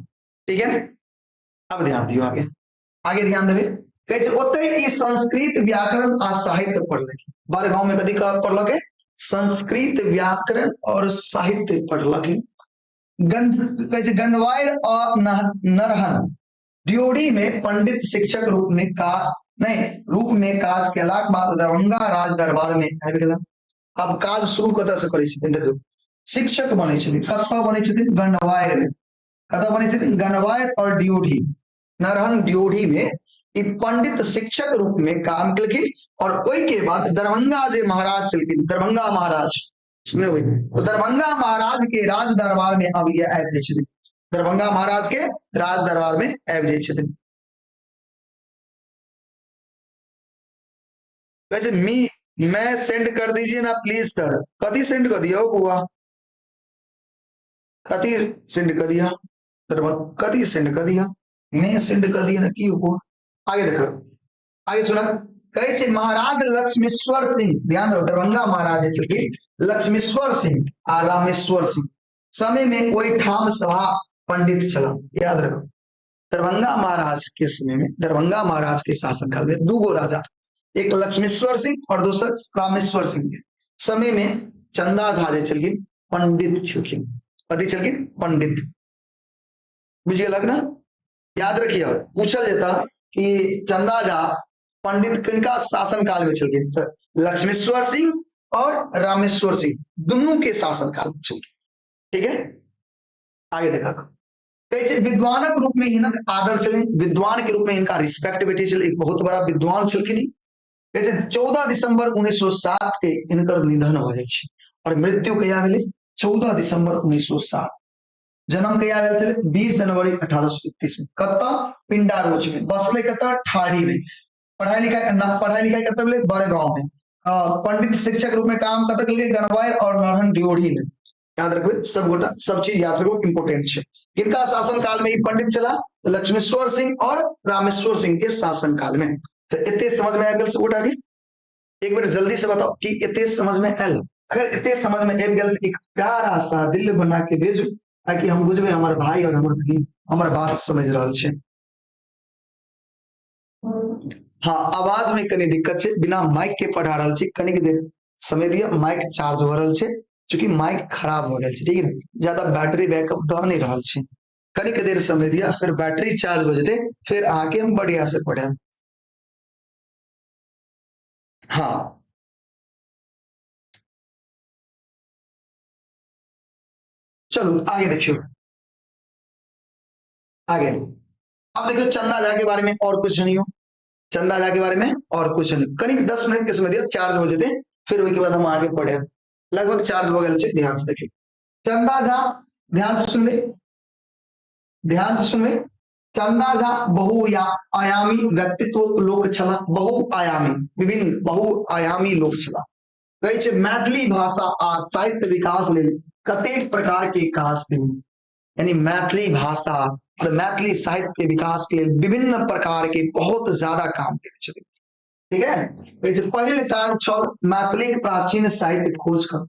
ठीक है। अब ध्यान दियौ आगे, आगे ध्यान देबै। कहै छै ओतै ई संस्कृत व्याकरण आ साहित्य पढ़लक। बड़गांव में कथी पढ़लक? संस्कृत व्याकरण और साहित्य पढ़लक। कहै छै गंडवायर आ नरहन ड्योढ़ी में पंडित शिक्षक रूप में का नहीं रूप में काज केलाक बाद दरभंगा राज दरबार में आबि गेला। अब काज शुरू कतऽ से करै छथिन? देखियौ शिक्षक बनै छथिन, कतऽ बनै छथिन? गंडवायर में। कतऽ बनै छथिन? गंडवायर और ड्योढ़ी, नरहन ड्योढ़ी में ई पंडित शिक्षक रूप में काम केलखिन। और ओहि के बाद दरभंगा जे महाराज छलखिन, दरभंगा महाराज सुने होई, तो दरभंगा महाराज के राज दरबार में अब ये आबि जाइ छथिन, दरभंगा महाराज के राज दरबार में आबि जाइ छथिन। कहै छै मी मैं सेंड कर दीजिए ना प्लीज सर। कथी सेंड कर दिया बुआ? कथी सेंड कर दिया? कथी सेंड कर दिया? मैं सेंड कर दिया ना की हो? आगे देखो, आगे सुना। कहै छै महाराज लक्ष्मीश्वर सिंह, ध्यान दो, दरभंगा महाराज छलखिन लक्ष्मीश्वर सिंह आ रामेश्वर सिंह समय में ओहिठाम सभा पंडित छला, याद रखो। दरभंगा महाराज के समय में, दरभंगा महाराज के शासनकाल में दू गो राजा, एक लक्ष्मीश्वर सिंह और दोसर रामेश्वर सिंह के समय में चंदा झा जे छलखिन पंडित छलखिन। कथी छलखिन? पंडित। बुझि गेलक ना? याद रखिए, पूछल जेता कि चंदा झा पंडित किनका शासन काल में छलखिन, तो लक्ष्मीश्वर सिंह और रामेश्वर सिंह दुनू के शासन काल में छलखिन। ठीक है, आगे देखा कहै छै विद्वानक रूप में हिनक आदर छलै, विद्वान के रूप में हिनका रिस्पेक्ट भेटै छलै, एक बहुत बड़ा विद्वान छलखिन। कहै छै 14 दिसंबर 1907 के हिनकर निधन भऽ जाइ छै और मृत्यु कहिया भेलै? 14 दिसंबर 1907। जन्म कहिया भेल छलै? 20 जनवरी 1831 में। कतऽ? पिंडारोच में। बसलै कतऽ? ठाढ़ी में। पढ़ाई लिखाई पढ़ाई लिखाई कतऽ भेलै? बड़गांव में। पंडित शिक्षक रूप में काम कतऽ केलकै? गनवार और नरहन ड्योढ़ी में। याद रखबै सब गोटा, सब चीज याद रखो, इंपोर्टेंट छै। किनका शासन काल में ई पंडित छला? लक्ष्मेश्वर सिंह और रामेश्वर सिंह के शासन काल में। तो एते समझ में आबि गेल सब गोटा के? एक बेर जल्दी से बताओ कि एते समझ में आयल? अगर एते समझ में आबि गेल एक प्यारा सा दिल बना के भेजू ताकि हम बुझबै हमर भाई और हमर बहिन हमर बात समझ रहल छै। हाँ, आवाज में कनी दिक्कत छै, बिना माइक के पढ़ा रहल छी, कनिक देर समय दिअ, माइक चार्ज भऽ रहल छै, चूँकि माइक खराब भऽ गेल छै, ठीक है ने, ज्यादा बैटरी बैकअप दऽ नहि रहल छै, कनिक देर समय दिअ, फिर बैटरी चार्ज भऽ जेतै, फिर अहाँके हम बढ़िया से पढ़ायब। हाँ चलू आगे देखियौ, आगे अब देखियो चंदा झा के बारे में और कुछ जानियो, चंदा झा के बारे में और कुछ जानियो। करीब 10 मिनट के समय दियो, चार्ज हो जेते, फिर ओहि के बाद हम आगे पढ़े। लगभग चार्ज हो गेल छै, ध्यान से देखियो। चंदा झा, ध्यान से सुनबे, ध्यान से सुनबे। चंदा झा बहुआयामी व्यक्तित्व लोक छला, बहुआयामी, विभिन्न बहुआयामी लोक छला। कहै छै मैथिली भाषा आ साहित्य विकास लेल कतेक प्रकार के काज केलनि, यानी मैथिली भाषा और मैथिली साहित्य के विकास के लेल विभिन्न प्रकार के बहुत ज्यादा काम केने छथिन। ठीक है, कहै छै पहिल कार्य छल मैथिली प्राचीन साहित्य खोज कर,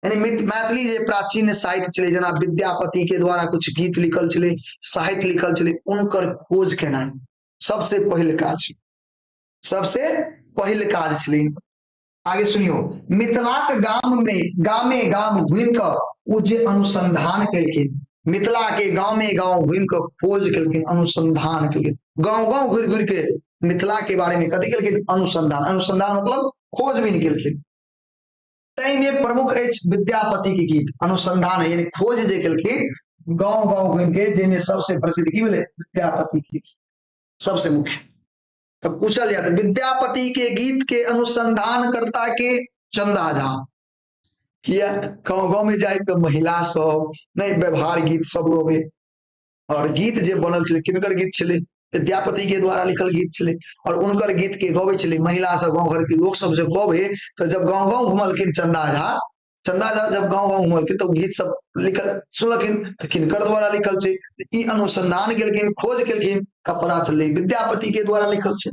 यानी मैथिली जे प्राचीन साहित्य छलै, जेना विद्यापति के द्वारा कुछ गीत लिखल छलै, साहित्य लिखल छलै, उनकर खोज केनाइ सबसे पहिल काज, सबसे पहिल काज छलै। आगे सुनियो, मिथिलाक गाम में गामे गाम घुमि कऽ ओ जे अनुसंधान केलखिन, मिथिला के गामे गाँव घुमि कऽ खोज केलखिन, अनुसंधान केलखिन, गाँव गाँव घुरि घुरि के मिथिला के बारे में कथी केलखिन? अनुसंधान। अनुसंधान मतलब खोजबीन केलखिन। ताहिमे प्रमुख अछि विद्यापति के गीत। अनुसंधान यानी खोज जे केलखिन गाँव गाँव घुमि के, जाहिमे सबसे प्रसिद्ध की भेलै? विद्यापति के गीत सबसे मुख्य। तो पूछल जाए विद्यापति के गीत के अनुसंधान करता के चंदा झा, किया गाँव गाँव में जाए तो महिला सब नहीं व्यवहार गीत सब गबे, और गीत जे बनल छलै किनकर गीत छलै? विद्यापति के द्वारा लिखल गीत छलै, और उनकर गीत के गबै छलै महिला सब, गाँव घर के लोक सब जे गबे। तो जब गाँव गाँव घुमलखिन चंदा झा, चंदा झा जब गाँव गाँव घुमलखिन तो गीत सब लिखल सुनलखिन तो किनकर द्वारा लिखल छै, ई अनुसंधान केलखिन, खोज केलखिन, तब पता चललै विद्यापति के द्वारा लिखल छै।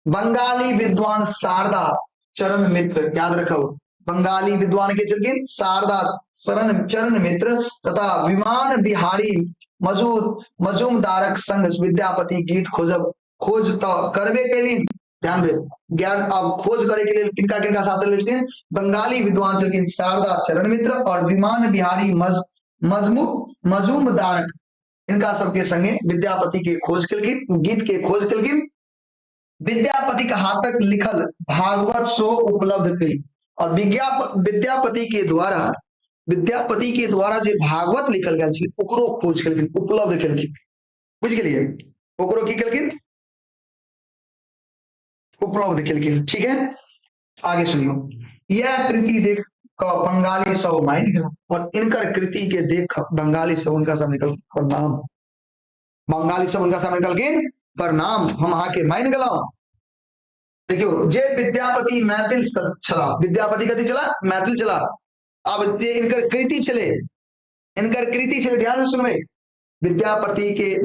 बंगाली विद्वान शारदा चरण मित्र, याद रखब बंगाली विद्वान के छलखिन शारदा शरण चरण मित्र तथा विमान बिहारी मजूमदारक संग विद्यापति गीत खोजब खोज तऽ करबे केलिन। ध्यान दे, ज्ञान अब खोज करे के लेल किनका किनका साथ लेलखिन? बंगाली विद्वान छलखिन शारदा चरण मित्र और विमान बिहारी मजूमदारक, इनका सबके संगे विद्यापति के खोज केलखिन, गीत के खोज केलखिन। विद्यापति के हाथक लिखल भागवत सो उपलब्ध कई, और विद्यापति के द्वारा, विद्यापति के द्वारा जे भागवत लिखल गेल छलै ओकरो खोज केलखिन, उपलब्ध केलखिन। बुझि गेलियै? ओकरो की केलखिन? उपलब्ध केलखिन। ठीक है, आगे सुनियो। यह कृति देख क बंगाली सब मानि गेल, और इनकर कृति के देख बंगाली सब उनका सब निकल प्रणाम, बंगाली सब उनका सब निकलखिन प्रणाम, हम अहाँ के मानि गेलहुं। देखियो, जे विद्यापति मैथिल छला, विद्यापति कथी छला? मैथिल छला। अब जे इनकर कृति छले, इनकर कृति छले, ध्यान से सुनबे, विद्यापति के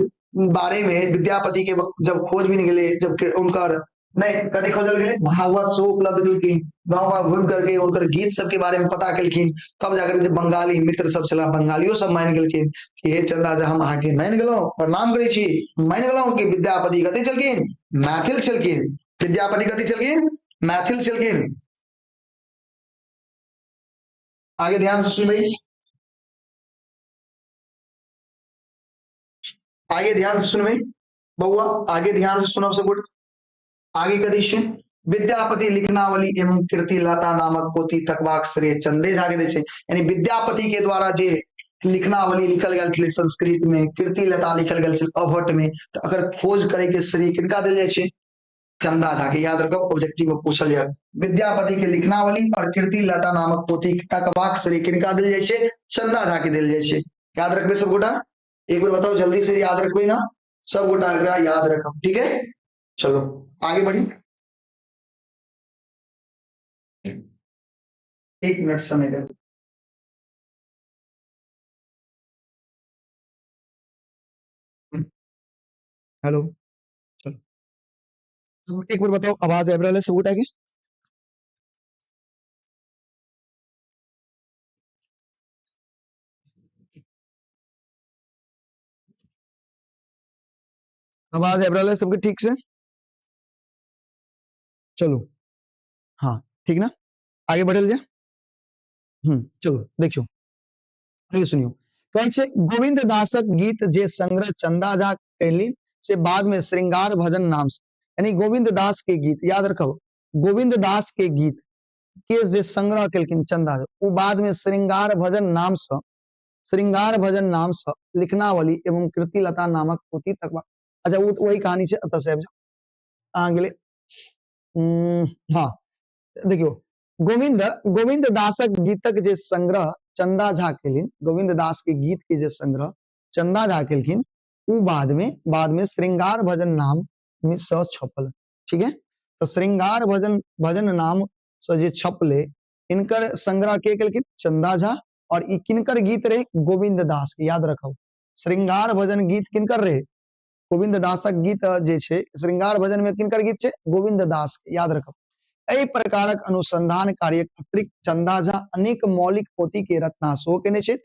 बारे में, विद्यापति के जब खोज भी निकले, जब उनकर नहीं, कथी खोजल गेलै? भागवत सेहो उपलब्ध केलखिन, गाँव गाँव घुमि करके हुनकर गीत सबके बारे में पता केलखिन, तब जाकर जे बंगाली मित्र सब छला बंगालियो सब मानि गेलखिन कि हे चंदा झा, हम अहाँके मानि गेलहुँ, प्रणाम करै छी, मानि गेलहुँ कि विद्यापति कथी छलखिन? मैथिल छलखिन। विद्यापति कथी छलखिन? मैथिल छलखिन। आगे ध्यान से सुनबै, आगे ध्यान से सुनबै बउआ, आगे ध्यान से सुनब सब गोटे। आगे कथी छै? विद्यापति लिखनावली एवं कीर्ति लता नामक पोथी तकबाक श्रेय चंदे झा के दै छै। यानी विद्यापति के द्वारा जे लिखनावली लिखल गेल छलै संस्कृत में, कीर्ति लता लिखल गेल छलै अभट में, तऽ अकर खोज करे के श्रेय किनका देल जाइ छै? चंदा झा के। याद रखब, ऑब्जेक्टिव में पूछल जाय। विद्यापति के लिखनावली और कीर्ति लता नामक पोथी तकबाक श्रेय किनका देल जाइ छै? चंदा झा के देल जाइ छै। याद रखबै सब गोटा? एक बेर बताओ जल्दी से, याद रखबै ना सब गोटा? एकरा याद रखब, ठीक है? चलो आगे बढ़ी, एक मिनट समय दे। हेलो, चलो एक बार बताओ, आवाज आबि रहल है सब गोटा के? आवाज आबि रहल है सबके ठीक से? चलो हाँ ठीक ना, आगे बढ़ल जाए। चलो देखियो, आगे सुनियो। कहै छै गोविंद दासक गीत जे संग्रह चंदा झा कैलनि से बाद में श्रृंगार भजन नाम से, यानी गोविंद दास के गीत, याद रखो, गोविंद दास के गीत के जे संग्रह केलखिन चंदा झा, ओ बाद में श्रृंगार भजन नाम से, श्रृंगार भजन नाम से लिखनावली एवं कीर्तिलता नामक पोथी तक। अच्छा, वो वही कहानी छै, एतऽ से आबि जाउ अहाँ गेलै। हाँ देखियौ, गोविंद गोविंद दासक गीतक जे संग्रह चंदा झा केलखिन, गोविंद दास के गीत के जे संग्रह चंदा झा केलखिन, उ बाद में श्रृंगार भजन नाम से छपल, ठीक है? तो श्रृंगार भजन भजन नाम से जे छपले, इनकर संग्रह के केलखिन? चंदा झा। और ई किनकर गीत रहे? गोविंद दास के। याद रखब, श्रृंगार भजन गीत किनकर रहे? गोविंद दासक गीत जे छै श्रृंगार भजन में किनकर गीत छै? गोविंद दास के। याद रखब। एहि प्रकारक अनुसंधान कार्यक अतिरिक्त चंदा झा अनेक मौलिक पोथी के रचना सेहो केने छथि।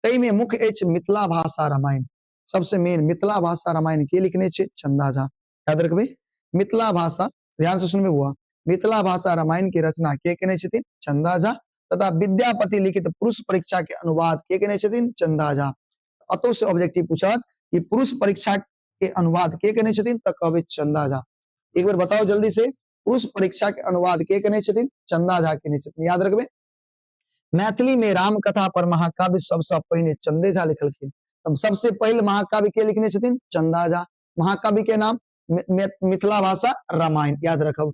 ताहिमे मुख्य अछि मिथिला भाषा रामायण। सबसे मेन मिथिला भाषा रामायण के लिखने छै? चंदा झा। याद रखबै, मिथिला भाषा, ध्यान से सुनबै बुआ, मिथिला भाषा रामायण के रचना के केने छथिन? चंदा झा। तथा विद्यापति लिखित पुरुष परीक्षा के अनुवाद के केने छथिन? चंदा झा। अतो से ऑब्जेक्टिव पूछत कि पुरुष परीक्षा के अनुवाद के केने छथिन, तऽ कहबै चंदा झा। एक बेर बताओ जल्दी से, पुरुष परीक्षा के अनुवाद के केने छथिन? चंदा झा केने छथिन। याद रखबै, मैथिली में रामकथा पर महाकाव्य सबसे पहिने चंदे झा लिखलखिन। तब सबसे पहिल महाकाव्य के लिखने छथिन? चंदा झा। महाकाव्य के नाम मिथिला भाषा रामायण। याद रखब।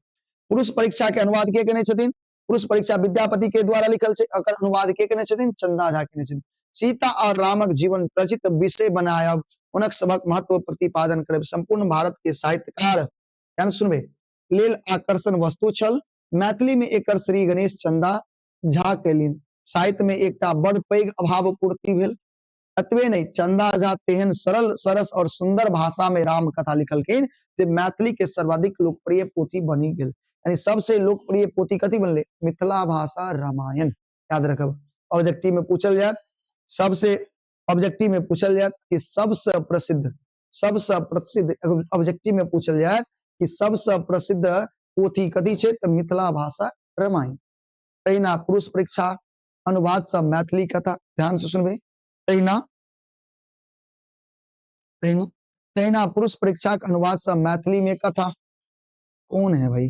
पुरुष परीक्षा के अनुवाद के केने छथिन? पुरुष परीक्षा विद्यापति के द्वारा लिखल छै, अकर अनुवाद के केने छथिन? चंदा झा केने छथिन। सीता और रामक जीवन रचित विषय बनायब, हुनक सभक महत्व प्रतिपादन करब संपूर्ण भारत के साहित्यकार, ध्यान सुनबे, लेल आकर्षण वस्तु छल। मैथिली में एकर श्री गणेश चंदा झा केलिन। साहित्य में एकटा बड़ पैघ अभाव पूर्ति भेल। एतबे नहि, चंदा झा तेहन सरल सरस और सुंदर भाषा में राम कथा लिखलखिन जे मैथिली के सर्वाधिक लोकप्रिय पोथी बनि गेल। यानी सबसे लोकप्रिय पोथी कथी बनले? मिथिला भाषा रामायण। याद रखब, ऑब्जेक्टिव में पूछल जायत, सबसे ऑब्जेक्टिव में पूछल जायत कि सबसे प्रसिद्ध, सबसे प्रसिद्ध ऑब्जेक्टिव में पूछल जायत कि सबसे प्रसिद्ध पोथी कथी छै, तऽ मिथिला भाषा रामायण। तहिना पुरुष परीक्षा अनुवाद सब मैथिली कथा, ध्यान से सुनबै, तहिना तहिना तहिना पुरुष परीक्षा के अनुवाद सब मैथिली में कथा। कौन है भाई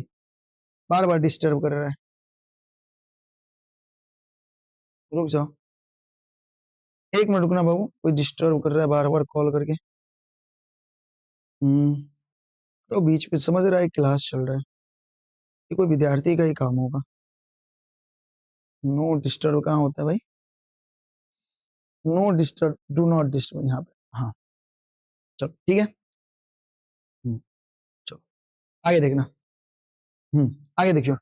बार बार डिस्टर्ब कर रहा है? रुक जाओ एक मिनट, रुकना बाबू, कोई डिस्टर्ब कर रहा है बार बार कॉल करके। तो बीच में समझ रहा है क्लास चल रहा है, ये कोई विद्यार्थी का ही काम होगा। नो डिस्टर्ब कहाँ होता है भाई? No disturb, do not disturb यहाँ पे। हाँ चलो ठीक है। चलो आगे देखना। आगे देखियो।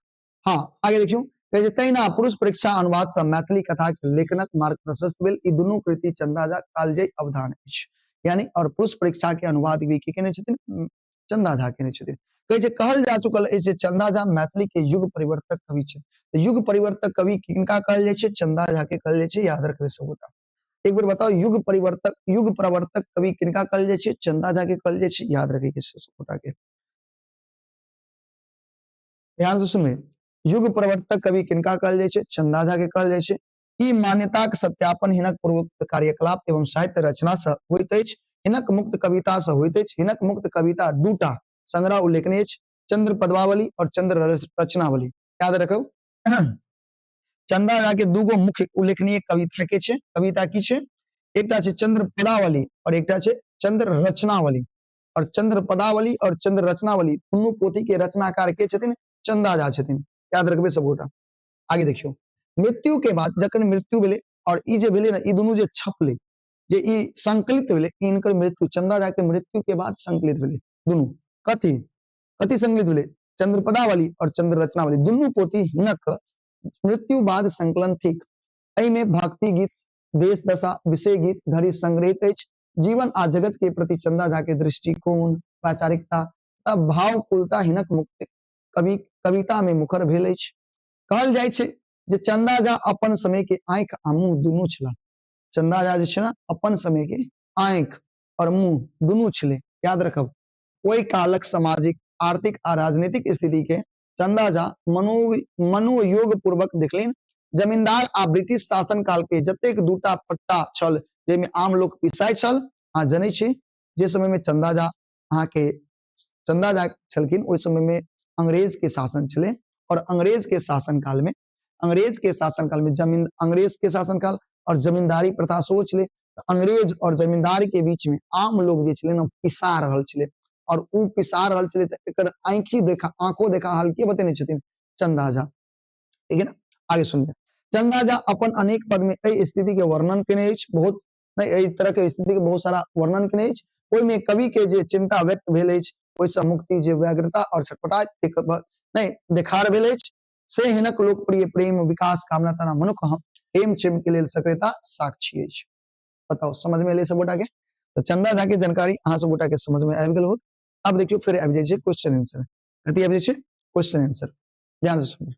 हाँ आगे देखियो, कहै छै तहिना पुरुष परीक्षा अनुवाद सँ मैथिली कथा के लेखनक मार्ग प्रशस्त भेल। ई दुनू कृति चंदा झा कालजयी अवदान अछि। यानी और पुरुष परीक्षा के अनुवाद भी के केने छथिन? चंदा झा केने छथिन। कहै छै कहल जा चुकल अछि जे चंदा झा मैथिली के युग परिवर्तक कवि छै। तऽ युग परिवर्तक कवि किनका कहल जाइ छै? चंदा झा के कहल जाइ छै। याद रखबै सबगोटा। एक बेर बताउ, युग परिवर्तक, युग प्रवर्तक कवि किनका कहल जाइ छै? चंदा झा के कहल जाइ छै। याद रखे के सबगोटा के। ध्यान से सुनबै, युग प्रवर्तक कवि किनका कहल जाइ छै? चंदा झा के कहल जाइ छै। ई मान्यताक सत्यापन हिनक पूर्वोक्त कार्यकलाप एवं साहित्य रचना से होइत अछि, हिनक मुक्त कविता से होइत अछि। हिनक मुक्त कविता दूटा संग्रह उल्लेखनीय अछि, चंद्र पद्मावली और चंद्र रचनावली। याद रखब, चंदा झा के दूगो मुख्य उल्लेखनीय कविता के छै, कविता की छै? एकटा छै चंद्र पदावली और एकटा छै चंद्र रचनावली। और चंद्र पदावली और चंद्र रचनावली दुनू पोथी के रचनाकार के छथिन? चंदा झा छथिन। याद रखबै सबगोटा। आगे देखियौ, मृत्यु के बाद जखन मृत्यु भेलै और ई जे भेलै ने, ई दुनू जे छपलै, जे ई संकलित भेलै, इनकर मृत्यु, चंदा झा के मृत्यु के बाद संकलित भेलै दुनू। कथी कथी संकलित भेलै? चंद्र पदावली और चंद्र रचनावली दुनू पोथी हिनक मृत्यु बाद संकलन थिक। एहिमे भक्ति गीत, देश दशा, विषय गीत धरि संग्रहित अछि। जीवन आ जगत के प्रति चंदा झा के दृष्टिकोण, वैचारिकता तथा भावकुलता हिनक मुक्त कवि कविता में मुखर भेल अछि। कहल जाइ छै जे चंदा झा अपन समय के आंखि आ मुंह दुनू छलाह। चंदा झा जे छै ने, अपन समय के आंखि और मुंह दुनू छलै। याद रखब, ओहि कालक सामाजिक, आर्थिक आ राजनीतिक स्थिति के चंदा झा मनोयोग पूर्वक देखलनि। जमींदार आ ब्रिटिश शासन काल के जतेक दूटा पट्टा छल जाहिमे आम लोक पिसाइ छल, अहाँ जनै छी जे समय में चंदा झा अहाँके चंदा झा छलखिन, ओहि समय में अंग्रेज के शासन छलै और अंग्रेज के शासन काल में, अंग्रेज के शासन काल में जमीन, अंग्रेज के शासन काल और जमींदारी प्रथा सेहो छलै। तऽ अंग्रेज और जमींदार के बीच में आम लोग जे छलै ने पिसा रहल छलै और उ पिसा रहल छलै, तऽ एकर आँखि देखा, आंखो देखा हाल के बतेने छथिन चंदा झा। ठीक है ना? आगे सुनबै, चंदा झा अपन अनेक पद में एहि स्थिति के वर्णन केने अछि। बहुत नहि, एहि तरह के स्थिति के बहुत सारा वर्णन केने अछि। ओहिमे कवि के जे चिंता व्यक्त भेल अछि, ओहिसँ मुक्ति जे व्यग्रता और छटपटा नहि देखार भेल अछि, से हिनक लोकप्रिय प्रेम विकास कामना तना मनुख हेम क्षेम के लेल सक्रियता साक्षी अछि। बताउ, समझ में एलै सब गोटा के? तऽ चंदा झा के जानकारी अहाँ सब गोटा के समझ में आबि गेल होत। आब देखियौ, फेर आबि जाइ छै क्वेश्चन आंसर। कथी आबि जाइ छै? Question answer. ध्यान से सुनबै,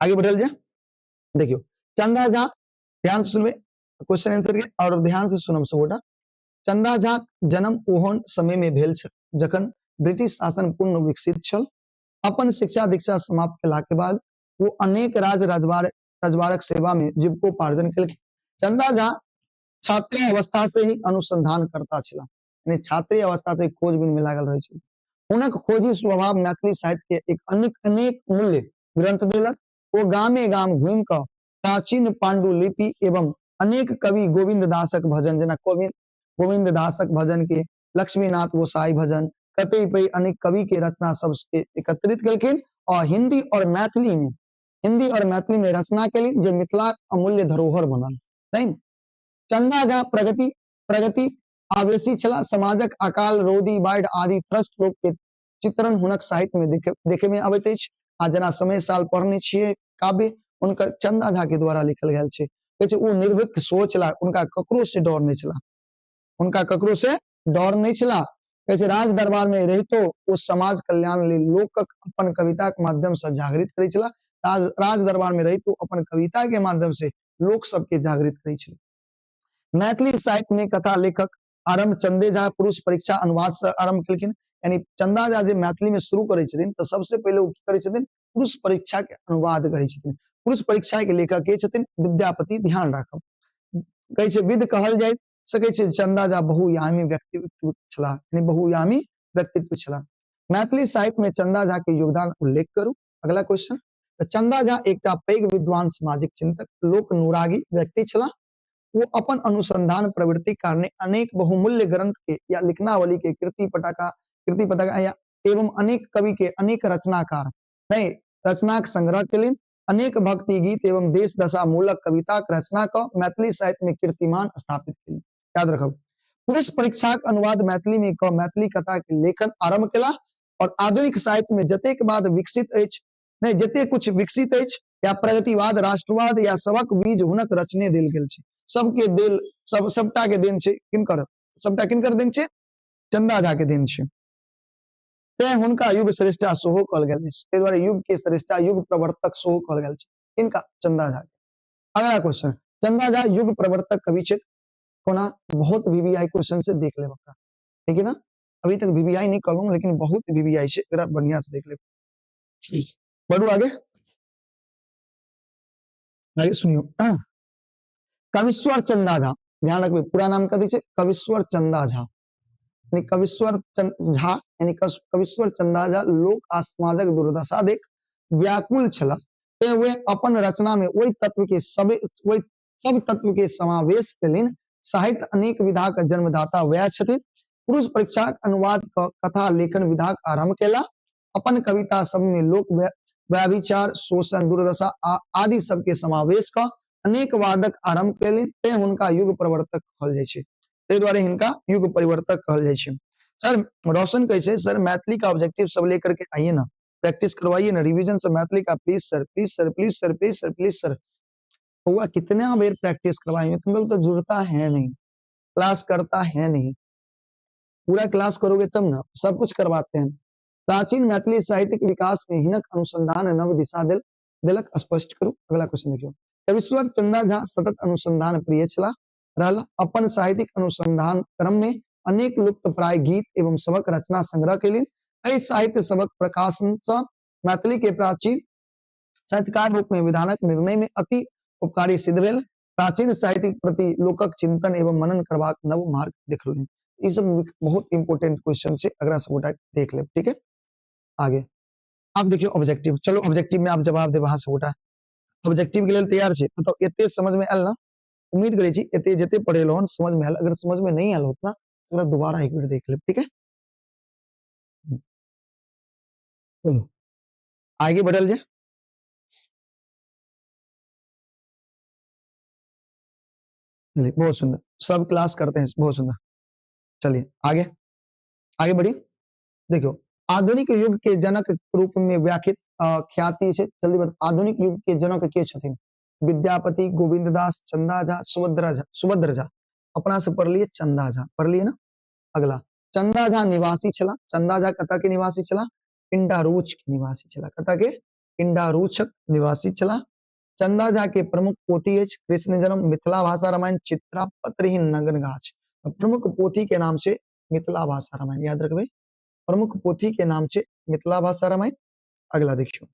आगे बढ़ल जाय। देखियौ, चंदा झा, ध्यान से सुनबै क्वेश्चन आंसर के और ध्यान से सुनब सब गोटा। चंदा झा जन्म ओहन समय में भेल छल जखन ब्रिटिश शासन पूर्ण विकसित छल। अपन शिक्षा दीक्षा समाप्त केला के बाद वो अनेक राज रजवाड़क सेवा में जीविकोपार्जन केलखिन। चंदा झा छात्रावस्था से ही अनुसंधान करता छलाह, यानी छात्रे अवस्था से खोजबीन में लागल रहै छल। हुनक खोजी स्वभाव मैथिली साहित्य के एक अनेक अनेक मूल्य ग्रंथ देलक। ओ गामे गाम घूमि कऽ प्राचीन पांडुलिपि एवं अनेक कवि गोविंद दासक भजन, जेना गोविंद दासक भजन के, लक्ष्मीनाथ गोसाई भजन, कतिपय अनेक कवि के रचना सब के एकत्रित केलखिन और हिंदी और मैथिली में, हिंदी और मैथिली में रचना केलनि, जे मिथिलाक अमूल्य धरोहर बनल। नहीं, चंदा झा प्रगति प्रगति आवेशी छला। समाजक अकाल, रौदी, बाढ़ि आदि त्रस्त लोक के चित्रण हुनक साहित्य में देखे देखे में अबैत अछि। आ जेना समय साल पढ़ने छियै काव्य, हुनकर चंदा झा के द्वारा लिखल गेल छै। कहै छै ओ निर्भीक सोच छला, हुनका ककरो से डर नहि छला, हुनका ककरो से डर नहि छला। कहै छै राज दरबार में रहितो ओ समाज कल्याण लेल लोकक अपन कविता के माध्यम से जागृत करै छला। राज दरबार में रहितो अपन कविता के माध्यम से लोक सबके जागृत करै छला। मैथिली साहित्य में कथा लेखक आरंभ चंदे झा पुरुष परीक्षा अनुवाद से आरंभ केलखिन। यानी चंदा झा जे मैथिली में शुरू करै छथिन तऽ सबसे पहिले ओ की करै छथिन? पुरुष परीक्षा के अनुवाद करै छथिन। पुरुष परीक्षा के लेखक के छथिन? विद्यापति। ध्यान राखब, कहै छै विध कहल जाय सकै छै चंदा झा बहुआयामी व्यक्तित्व छलाह, यानी बहुआयामी व्यक्तित्व छलाह। मैथिली साहित्य में चंदा झा के योगदान उल्लेख करू। अगला क्वेश्चन, तऽ चंदा झा एकटा पैघ विद्वान, सामाजिक चिंतक, लोक अनुरागी व्यक्ति छलाह। वो अपन अनुसंधान प्रवृत्ति कारणे अनेक बहुमूल्य ग्रंथ के या लिखनावली के कृति पटाखा, कृति पताका या एवं अनेक कवि के अनेक रचनाकार नहीं रचनाक संग्रह केलनि। अनेक भक्ति गीत एवं देश दशा मूलक कविताक रचना क मैथिली साहित्य में कीर्तिमान स्थापित केलनि। याद रखब, पुरुष परीक्षाक अनुवाद मैथिली में क मैथिली कथा के लेखन आरंभ केला और आधुनिक साहित्य में जतेक बाद विकसित अछि, नहीं जते कुछ विकसित अछि या प्रगतिवाद, राष्ट्रवाद या सबक बीज हुनक रचने देल गेल छै। सबके देल, सब सबटा के देन छै किनकर? सबटा किनकर देन छै? चंदा झा के देन छै। तें हुनका युग श्रेष्ठा सेहो कहल गेल अछि। ताहि दुआरे युग के श्रेष्ठा, युग प्रवर्तक सेहो कहल गेल छै। किनका? चंदा झा। अगला क्वेश्चन, चंदा झा युग प्रवर्तक कवि छथि कोना? बहुत वीवीआई क्वेश्चन से देख लेब अपना, ठीक है ना? अभी तक वीवीआई नहीं कहलहुँ लेकिन बहुत वीवीआई से एकरा बढ़िया से देख लेब। बढ़ू आगे, आगे सुनियो। कविश्वर चंदा झा, ध्यान रखबे पूरा नाम कथी छै? कविश्वर चंदा झा, यानी कविश्वर झा, यानी कविश्वर चंदा झा लोक आ समाजक दुर्दशा देख व्याकुल छला, तें वे अपन रचना में ओहि तत्व के सब, ओहि सब तत्व के समावेश केलनि। साहित्य अनेक विधाक जन्मदाता वएह छथिन। पुरुष परीक्षाक अनुवाद क कथा लेखन विधाक आरंभ केला। अपन कविता सब में लोक व्याभिचार, शोषण, दुर्दशा आदि सबके समावेश क अनेक वादक आरंभ केलनि, तें हुनका युग प्रवर्तक कहल जाइ छै। ताहि दुआरे हिनका युग परिवर्तक कहल जाइ छै। सर रोशन कहै छै सर मैथिली का ऑब्जेक्टिव सब लेकर के आइए ना, प्रैक्टिस करवाइए ना, रिवीजन सब मैथिली का, please sir, please sir, please sir, please sir, please sir. हुआ कितना बेर प्रैक्टिस करवाएंगे, तुम लोग तो जुड़ता है नहीं, क्लास करता है नहीं, पूरा क्लास करोगे तब ना, सब कुछ करवाते हैं। प्राचीन मैथिली साहित्य के विकास में हिनक अनुसंधान नव दिशा दिलक, स्पष्ट करू। अगला क्वेश्चन देखियो, कविश्वर चंदा झा सतत अनुसंधान प्रिय छला रहला। अपन साहित्यिक अनुसंधान क्रम में अनेक लुप्त प्राय गीत एवं सबक रचना संग्रह केलनि। एहि साहित्य सबक प्रकाशन सँ मैथिली के प्राचीन साहित्यकार रूप में विधानक निर्णय में अति उपकारी सिद्ध भेल। प्राचीन साहित्यिक प्रति लोकक चिंतन एवं मनन करबाक नव मार्ग देखलनि। ई सब बहुत इंपोर्टेंट क्वेश्चन छै, अगला सब गोटा देख लेब, ठीक है। आगे आप देखियो ऑब्जेक्टिव, चलो ऑब्जेक्टिव में आप जवाब देब अहाँ सब गोटा। ऑब्जेक्टिव के लेल तैयार छी? मतलब एते समझ में आयल ना? उम्मीद करै छी एते जते पढ़ेलहुँ हन समझ में आयल। अगर समझ में नहीं आयल होत ना तो दोबारा एक बेर देख लेब, ठीक है। चलो आगे बढ़ल जाए। चलिए, बहुत सुंदर, सब क्लास करते हैं, बहुत सुंदर। चलिए आगे आगे बढ़िए। देखियो आधुनिक युग के जनक रूप में व्याख्यात ख्याति से, जल्दी बताओ आधुनिक युग के जनक के छथिन? विद्यापति, गोविंद दास, चंदा झा, सुभद्रा झा। सुभद्र झा अपना से पढ़लिए, चंदा झा पढ़लिए ना। अगला, चंदा झा निवासी छला। चंदा झा कतऽ के निवासी छला? पिंडारूच के निवासी छला। कतऽ के? पिंडारूचक निवासी छला। चंदा झा के प्रमुख पोथी अछि कृष्ण जन्म, मिथिला भाषा रामायण, चित्रा पत्रहीन नगन गाछ। प्रमुख पोथी के नाम छै मिथिला भाषा रामायण, याद रखबै, प्रमुख पोथी के नाम छै मिथिला भाषा रामायण। अगला देखियो,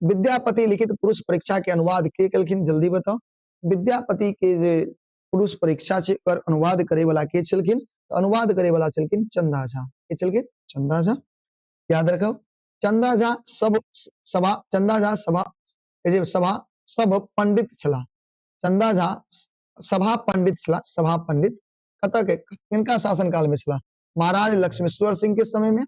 विद्यापति लिखित पुरुष परीक्षा के अनुवाद के केलखिन? जल्दी बताओ। विद्यापति के जे पुरुष परीक्षा छै ओकर अनुवाद करे वाला के छलखिन? तो अनुवाद करे वाला छलखिन चंदा झा। के छलखिन? चंदा झा, याद रखब। चंदा झा सब सभा, चंदा झा सभा जे सभा सब पंडित छला। चंदा झा सभा पंडित छला, सभा पंडित कतऽ के, किनका शासन काल में छला? महाराज लक्ष्मेश्वर सिंह के समय में,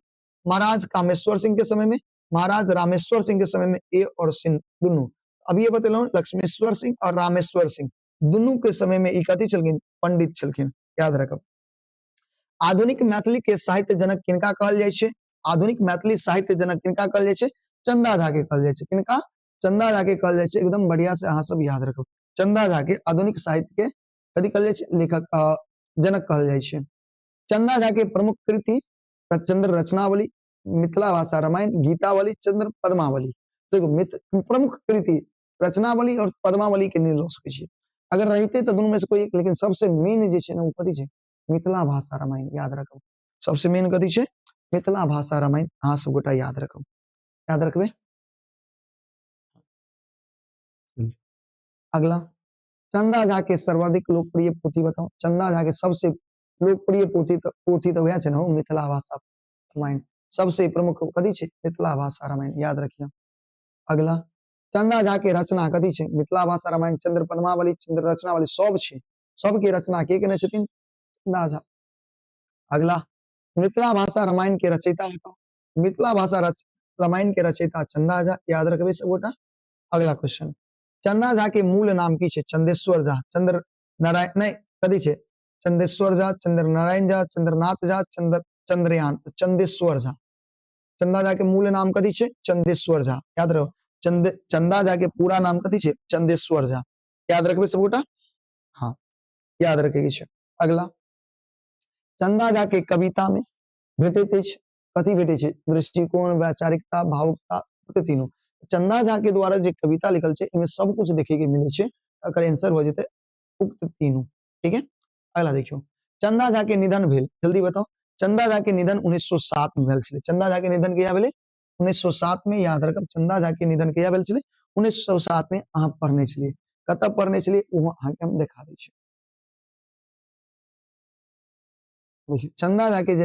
महाराज कामेश्वर सिंह के समय में, महाराज रामेश्वर सिंह के समय में। ए और सिंह दुनू, अब ये बतेलहुँ लक्ष्मेश्वर सिंह और रामेश्वर सिंह दुनू के समय में ई कथी छलखिन? पंडित छलखिन, याद रखब। आधुनिक मैथिली के साहित्य जनक किनका कहल जाइ छै? आधुनिक मैथिली साहित्य जनक किनका कहल जाइ छै? चंदा झा के कहल जाइ छै। किनका? चंदा झा के कहल जाइ छै। एकदम बढ़िया से अहाँ सब याद रखब, चंदा झा के आधुनिक साहित्य के कथी कहल जाइ छै? लेखक जनक कहल जाइ छै। चंदा झा के प्रमुख कृति चंद्र रचनावली, मिथिला भाषा रामायण, गीतावली, चंद्र पद्मावली। देखो प्रमुख कृति रचनावली और पद्मावली के नहीं लऽ सकै छियै, अगर रहिते तऽ दुनू में से कोई एक, लेकिन सबसे मेन जे छै ने ओ कथी छै? मिथिला भाषा रामायण, याद रखब। सबसे मेन कथी छै? मिथिला भाषा रामायण, अहाँ सब गोटा याद रखब, याद रखबै। अगला, चंदा झा के सर्वाधिक लोकप्रिय पोथी बताओ। चंदा झा के सबसे लोकप्रिय पोथी तो वएह छै ने, मिथिला भाषा रामायण। सबसे प्रमुख कथी छै? मिथिला भाषा रामायण, याद रखिए। अगला, चंदा झा के रचना कथी छै? मिथिला भाषा रामायण, चंद्र पद्मावली, चंद्र रचनावली, सब छै, सबके रचना के केने छथिन? चंदा झा। अगला, मिथिला भाषा रामायण के रचयिता बताओ। मिथिला भाषा रामायण के रचयिता चंदा झा, याद रखबै सब गोटा। अगला क्वेश्चन, चंदा झा के मूल नाम की छै? चंदेश्वर झा, चंद्र नारायण नहीं कथी छै? चंदेश्वर झा, चंद्र नारायण झा, चंद्रनाथ झा, चंद्र चंद्रयान, चंदेश्वर झा। चंदा झा के मूल नाम कथी छै? चंदेश्वर झा, याद रहो। चंदा झा के पूरा नाम कथी छै? चंदेश्वर झा, याद रखबै सब गोटा, हाँ याद रखे के छै। अगला, चंदा झा के कविता में भेटैत अछि कथी भेटै छै? दृष्टिकोण, वैचारिकता, भावुकता, तीनों। चंदा झा के द्वारा जे कविता लिखल छै एहिमे सब कुछ देखे के मिलै छै। एकर आंसर हो जेतै उक्त तीनों। ठीक है, अगला देखियो, चंदा झा के निधन भेल, जल्दी बताओ। चंदा झा के निधन 1907 में भेल छलै। चंदा झा के निधन कहिया भेलै? 1907 में। याद रखब, चंदा झा के निधन कहिया भेल छलै? 1907 में। अहाँ पढ़ने छलियै, कतऽ पढ़ने छलियै ओहो अहाँके हम देखा दै छी। देखियौ चंदा झा के जे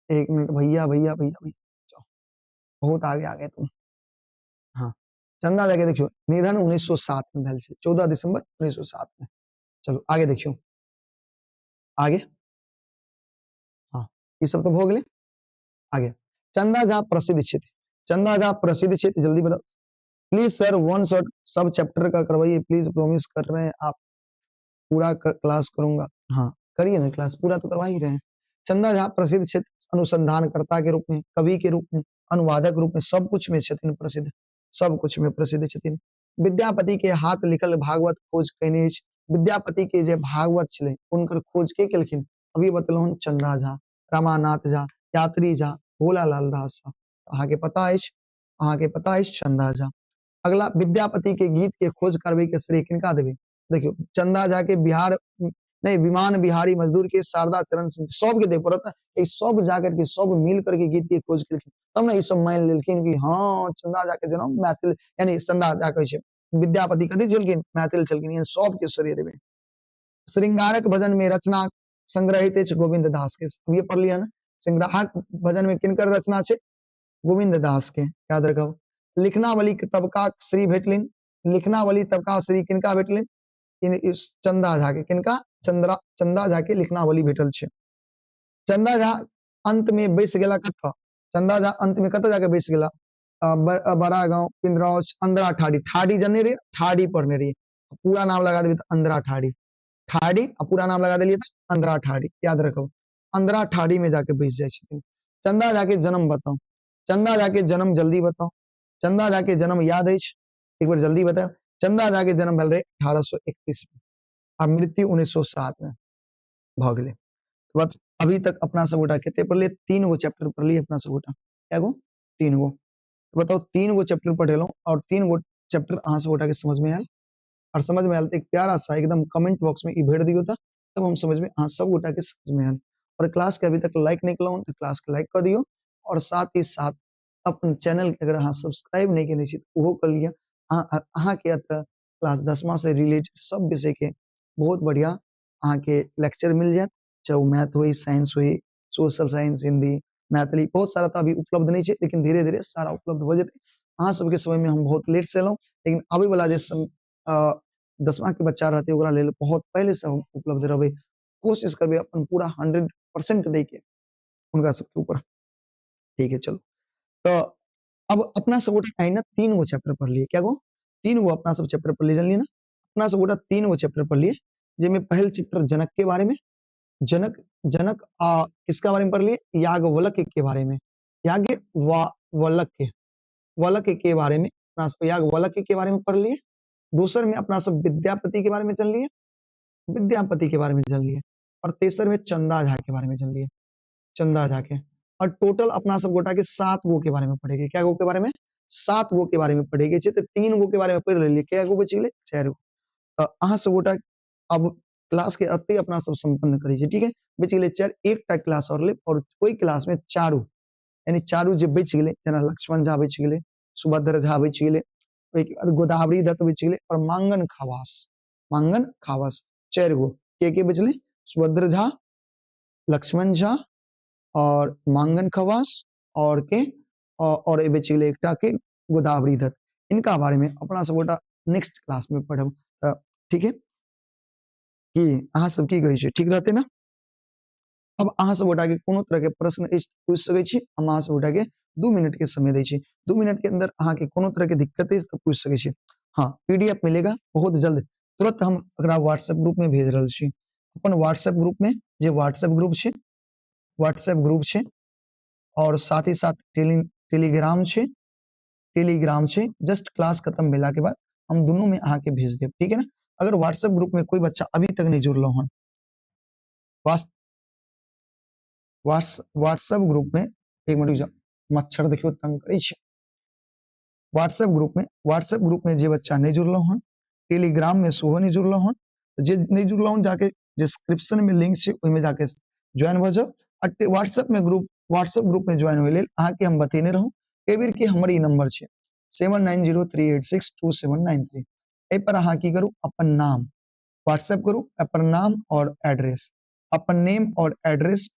एक मिनट भैया भैया भैया भैया, बहुत आगे आ गए तुम। हाँ, चंदा झा के देखियौ निधन 1907 में भेल छलै, 14 दिसंबर 1907 में। चलो आगे देखियौ, आगे। हाँ, ई सब तो भऽ गेलै। आगे चंदा झा प्रसिद्ध छथि, चंदा झा प्रसिद्ध छथि, जल्दी बताओ प्लीज सर। वन शॉट सब चैप्टर का करवाइए प्लीज, प्रॉमिस कर रहे हैं आप, पूरा क्लास करूंगा। हाँ करिए ना क्लास, पूरा तो करवा ही रहे हैं। चंदा झा प्रसिद्ध छथि अनुसंधानकर्ता के रूप में, कवि के रूप में, अनुवादक रूप में, सब कुछ में छथिन प्रसिद्ध, सब कुछ में प्रसिद्ध छथिन। विद्यापति के हाथ लिखल भागवत खोज कयने अछि। विद्यापति के जे भागवत छलै हुनकर खोज के केलखिन? अभी बतलहुँ, चंदा झा, रमानाथ झा, यात्री झा, भोलालाल दास झा। अहाँके पता अछि, अहाँके पता अछि चंदा झा। अगला, विद्यापति के गीत के खोज करबै के श्रेय किनका देबै? देखियौ चंदा झा के बिहार नहीं, विमान बिहारी मजदूर के, शारदा चरण सिंह, सबके दे पड़त। ई सब जाकर के सब मिल करके गीत के खोज केलखिन तब ने ई सब मान लेलखिन कि हाँ चंदा झा के जन्म मैथिल, यानी चंदा झा कहै छै विद्यापति कथी छलखिन? मैथिल छलखिन। यानी सबके श्रेय देबै। श्रृंगारक भजन में रचना संग्रहित अछि गोविंद दास के। अभी पढ़लियै हन, श्रृंगारक भजन में किनकर रचना छै? गोविंद दास के, याद रखब। लिखनावली तबका श्री भेटलिन, लिखनावली तबका श्री किनका भेटलिन? चंदा झा के। किनका? चंद्रा, चंदा झा के लिखनावली भेटल छै। चंदा झा अंत में बैस गेला कतऽ? चंदा झा अंत में कतऽ जाके बैस गेला? बड़ा गांव, पिंद्रौच, अंद्रा ठाड़ी। ठाड़ी जनने रहिए, ठाड़ी पढ़ने रहिए, पूरा नाम लगा देबै तऽ अंद्रा ठाड़ी, ठाड़ी आ पूरा नाम लगा देलियै तऽ अंद्रा ठाड़ी, याद रखब। अंद्रा ठाड़ी में जाके बैस जाइ छथिन। चंदा झा के जन्म बताउ, चंदा झा के जन्म जल्दी बताउ, चंदा झा के जन्म याद अछि? एक बार जल्दी बताउ। चंदा झा के जन्म भेल रहे 1831 में आ मृत्यु 1907 में भऽ गेलै। बस अभी तक अपना सब गोटा कते पढ़लियै? 3 गो चैप्टर पढ़लियै अपना सब गोटा। कए गो? 3 गो। तो बताउ 3 गो चैप्टर पढ़ेलहुँ और 3 गो चैप्टर अहाँ सब गोटा के समझ में आयल? और समझ में आयल तो एक प्यारा सा एकदम कमेंट बॉक्स में ई भरि दियौ तऽ तब हम समझबै अहाँ सब गोटा के समझ में आयल। और क्लास के अभी तक लाइक नहीं केलहुँ तऽ क्लास के लाइक कऽ दियौ और साथ ही साथ अपन चैनल के अगर अहाँ सब्सक्राइब नहीं केने छी तऽ ओहो कऽ लिअ। अहाँके एतऽ क्लास 10वां से रिलेटेड सब विषय के बहुत बढ़िया अहाँके लेक्चर मिल जायत, चाहे ओ मैथ होय, साइंस होय, सोशल साइंस, हिंदी, मैथिली, बहुत सारा तऽ अभी उपलब्ध नहीं छै, लेकिन धीरे धीरे सारा उपलब्ध हो जेतै। अहाँ सबके समय में हम बहुत लेट से एलहुँ, लेकिन आबै वाला जे 10वां के बच्चा रहतै ओकरा लेल बहुत पहले से हम उपलब्ध रहबै। कोशिश करबै अपन पूरा 100% दै के हुनका सबके ऊपर। ठीक है, चलो तो अब अपना सब गोटा आइ ने 3 गो चैप्टर पढ़लियै। क्या गो? 3 गो अपना सब चैप्टर पढ़लियै, जानलियै ना? अपना सब गोटा 3 गो चैप्टर पढ़लियै, जाहिमे पहिल चैप्टर जनक के बारे में, जनक, जनक आ किसका बारे में पढ़लियै? याज्ञवल्क्य के बारे में, याज्ञवल्क्य, वल्क्य के बारे में अपना सब याज्ञवल्क्य के बारे में पढ़लियै। दोसर में अपना सब विद्यापति के बारे में जानलियै, विद्यापति के बारे में जानलियै, और तेसर में चंदा झा के बारे में जानलियै, चंदा झा के। और टोटल अपना सब गोटा के 7 गो के बारे में पढ़ेंगे। क्या गो के बारे में? 7 गो के बारे में पढ़ेंगे। तो 3 गो के बारे में पढ़ लेलियै, क्या गो बचि गेलै? 4 गो। तो अहाँ सब गोटा अब क्लास के अते अपना सब संपन्न करै छी, ठीक है? बचि गेलै 4, एकटा क्लास और लेब, और ओहि क्लास में चारू, यानी चारू जे बचि गेलै, जेना लक्ष्मण झा बचि गेलै, सुभद्र झा बचि गेलै, ओहिके बाद गोदावरी दत्त बचि गेलै, और मांगन खवास, मांगन खवास, 4 गो के के बचलै? सुभद्र झा, लक्ष्मण झा, और मांगन खवास, और के, और बचि गेलै एकटा के गोदावरी दत्त। इनका बारे में अपना सब गोटा नेक्स्ट क्लास में पढ़ब, तऽ ठीक है? की अहाँ सब की कहै छियै, ठीक रहतै ना? अब अहाँ सब गोटा के कोनो तरह के प्रश्न अछि तऽ पूछि सकै छी। हम अहाँ सब गोटा के 2 मिनट के समय दै छी, 2 मिनट के अंदर अहाँ के कोनो तरह के दिक्कत अछि तऽ पूछि सकै छी। हाँ, पीडीएफ मिलेगा बहुत जल्द, तुरंत हम एकरा व्हाट्सएप ग्रुप में भेज रहल छी। अपन व्हाट्सएप ग्रुप में, जे व्हाट्सएप ग्रुप छै, व्हाट्सएप ग्रुप छै, और साथ ही साथ टेलीग्राम छै, टेलीग्राम छै। जस्ट क्लास खत्म भेला के बाद हम दुनू में अहाँ के भेज देब, ठीक है ना? अगर व्हाट्सएप ग्रुप में कोई बच्चा अभी तक नहीं जुड़ल हन, व्हाट्सएप ग्रुप में एक मिनट जाओ, मच्छर देखियो तंग करै छै। व्हाट्सएप ग्रुप में जे बच्चा नहीं जुड़ल हन, टेलीग्राम में सेहो नहीं जुड़ल हन, जे नहीं जुड़ल हन जाके डिस्क्रिप्शन में लिंक छै ओहिमे जाके ज्वाइन भऽ जाउ। आ व्हाट्सएप ग्रुप में ज्वाइन होय लेल अहाँके हम बतेने रहूँ एहि बेर के हमर ई नंबर छै 7903862793। एहि पर अहाँ की करू, अपन नाम व्हाट्सएप करू, अपन नाम और एड्रेस, अपन नेम और एड्रेस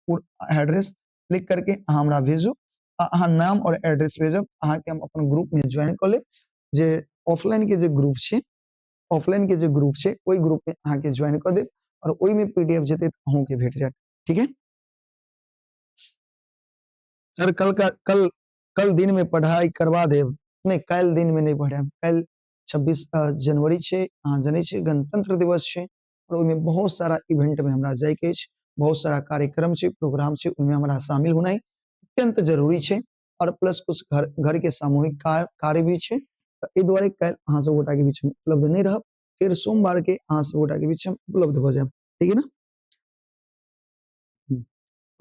एड्रेस लिख करके अहाँ हमरा भेजू। अहाँ नाम और एड्रेस भेजब, अहाँके हम अपन ग्रुप में ज्वाइन कऽ लेब। जे ऑफलाइन के जे ग्रुप छै, ऑफलाइन के जे ग्रुप छै ओहि ग्रुप में अहाँके ज्वाइन कऽ देब और ओहिमे पीडीएफ जेतै तऽ अहूँके भेट जायत। ठीक है सर, कल का कल कल दिन में पढ़ाई करवा देब? नहीं, काल्हि दिन में नहीं पढ़ायब। काल्हि 26 जनवरी छै, अहाँ जनै छियै गणतंत्र दिवस छै और ओहिमे बहुत सारा इवेंट में हमरा जायके अछि, बहुत सारा कार्यक्रम छै, प्रोग्राम छै, ओहिमे हमरा शामिल होनाइ अत्यंत जरूरी छै और प्लस कुछ घर के सामूहिक कार्य भी छै। तऽ एहि दुआरे काल्हि अहाँ सब गोटा के बीच में उपलब्ध नहीं रहब, फिर सोमवार के अहाँ सब गोटा के बीच हम उपलब्ध भऽ जायब। ठीक है ना?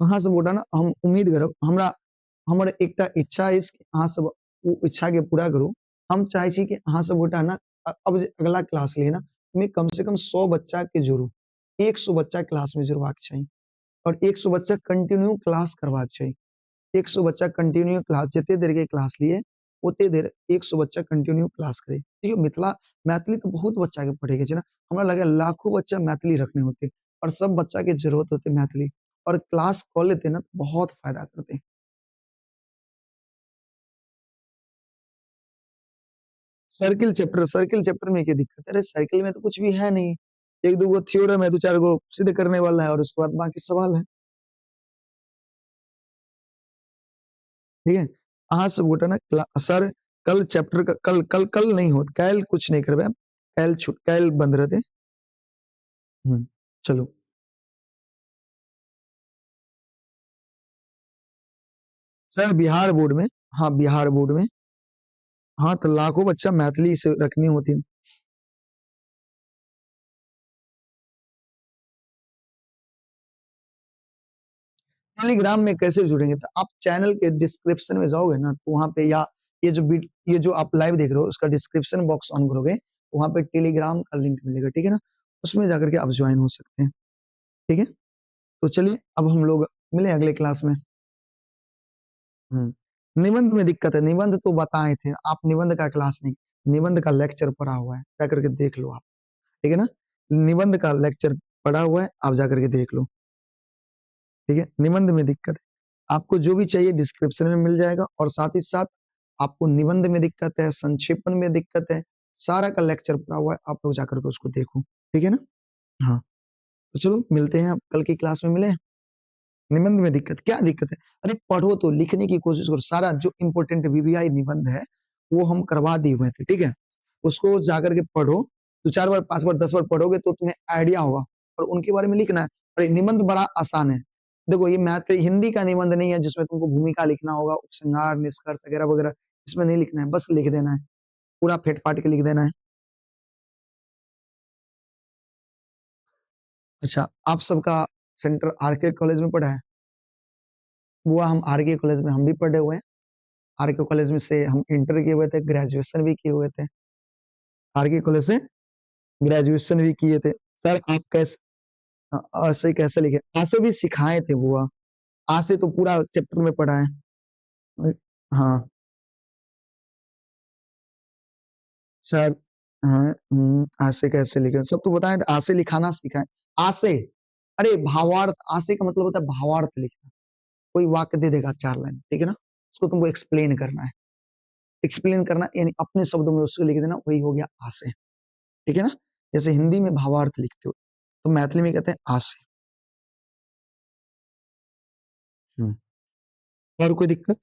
अहाँ सब गोटा ना हम उम्मीद करब, हमरा हमर एकटा इच्छा अछि कि अहाँ सब ओ इच्छा के पूरा करू। हम चाहे छी कि अहाँ सब गोटा ना अब जे अगला क्लास लिए ना ओहिमे कम से कम 100 बच्चा के जोड़ू, 100 बच्चा क्लास में जोड़बाक चाही और 100 बच्चा कंटिन्यू क्लास करबाक चाही। 100 बच्चा कंटिन्यू क्लास, जते देर के क्लास लिए ओते देर 100 बच्चा कंटिन्यू क्लास करे। देखियौ मिथिला मैथिली तो बहुत बच्चा के पढ़े के छै ना, हमरा लगे लाखों बच्चा मैथिली रखने होते और सब बच्चा के जरूरत होते मैथिली, और क्लास कऽ लेते ना तो बहुत फायदा करते। सर्किल चैप्टर में क्या दिक्कत है? अरे सर्किल में तो कुछ भी है नहीं, एक दो गो थ्योरम है, दो चार गो सिद्ध करने वाला है और उसके बाद बाकी सवाल है। ठीक है, अहाँ सब गोटा ना सर कल चैप्टर का, कल कल कल नहीं हो, कल कुछ नहीं करबे, कल छुट, कल बंद रहते। चलो सर बिहार बोर्ड में, हाँ बिहार बोर्ड में, हाँ तो लाखों बच्चा मैथिली से रखनी होती। टेलीग्राम में कैसे जुड़ेंगे? तो आप चैनल के डिस्क्रिप्शन में जाओगे ना तो वहां पे, या ये जो आप लाइव देख रहे हो उसका डिस्क्रिप्शन बॉक्स ऑन करोगे वहां पे टेलीग्राम का लिंक मिलेगा। ठीक है ना, उसमें जाकर के आप ज्वाइन हो सकते हैं। ठीक है, तो चलिए अब हम लोग मिले अगले क्लास में। निबंध में दिक्कत है, निबंध तो बताए थे आप, निबंध का क्लास नहीं, निबंध का लेक्चर पढ़ा हुआ है, जाकर के देख लो आप। ठीक है ना, निबंध का लेक्चर पढ़ा हुआ है, आप जाकर के देख लो। ठीक है, निबंध में दिक्कत है, आपको जो भी चाहिए डिस्क्रिप्शन में मिल जाएगा। और साथ ही साथ आपको निबंध में दिक्कत है, संक्षेपण में दिक्कत है, सारा का लेक्चर पड़ा हुआ है, आप लोग जाकर के उसको देखो। ठीक है ना, हाँ तो चलो मिलते हैं, आप कल की क्लास में मिले। निबंध में दिक्कत, क्या दिक्कत है? अरे पढ़ो तो, लिखने की कोशिश करो, सारा जो इम्पोर्टेंट वीवीआई निबंध है वो हम करवा दिए हुए थे। ठीक है, उसको जाकर के पढ़ो, तो 4 बार 5 बार 10 बार पढ़ोगे तो तुम्हें आइडिया होगा और उनके बारे में लिखना है। और निबंध बड़ा आसान है, देखो ये मैथ हिंदी का निबंध नहीं है जिसमें तुमको भूमिका लिखना होगा, उपसंहार, निष्कर्ष वगैरह वगैरह, इसमें नहीं लिखना है, बस लिख देना है, पूरा फेट फाट के लिख देना है। अच्छा, आप सबका सेंटर आरके कॉलेज में पढ़ा है? बुआ हम आरके कॉलेज में हम भी पढ़े हुए हैं, आरके कॉलेज में से हम इंटर किए हुए थे, ग्रेजुएशन भी किए हुए थे, आरके कॉलेज से ग्रेजुएशन भी किए थे। सर आप कैसे ऐसे कैसे लिखे? आसे भी सिखाए थे बुआ, आसे तो पूरा चैप्टर में पढ़ा है। हाँ सर, हाँ आसे कैसे लिखे सब तो बताए, आसे लिखाना सिखाए। आसे, अरे भावार्थ, आसे का मतलब होता है भावार्थ लिखना। कोई वाक्य दे देगा 4 लाइन, ठीक है ना, उसको तुमको एक्सप्लेन करना है, एक्सप्लेन करना यानी अपने शब्दों में उसको लिख देना, वही हो गया आसे। ठीक है ना, जैसे हिंदी में भावार्थ लिखते हो तो मैथिली में कहते हैं आसे। और कोई दिक्कत?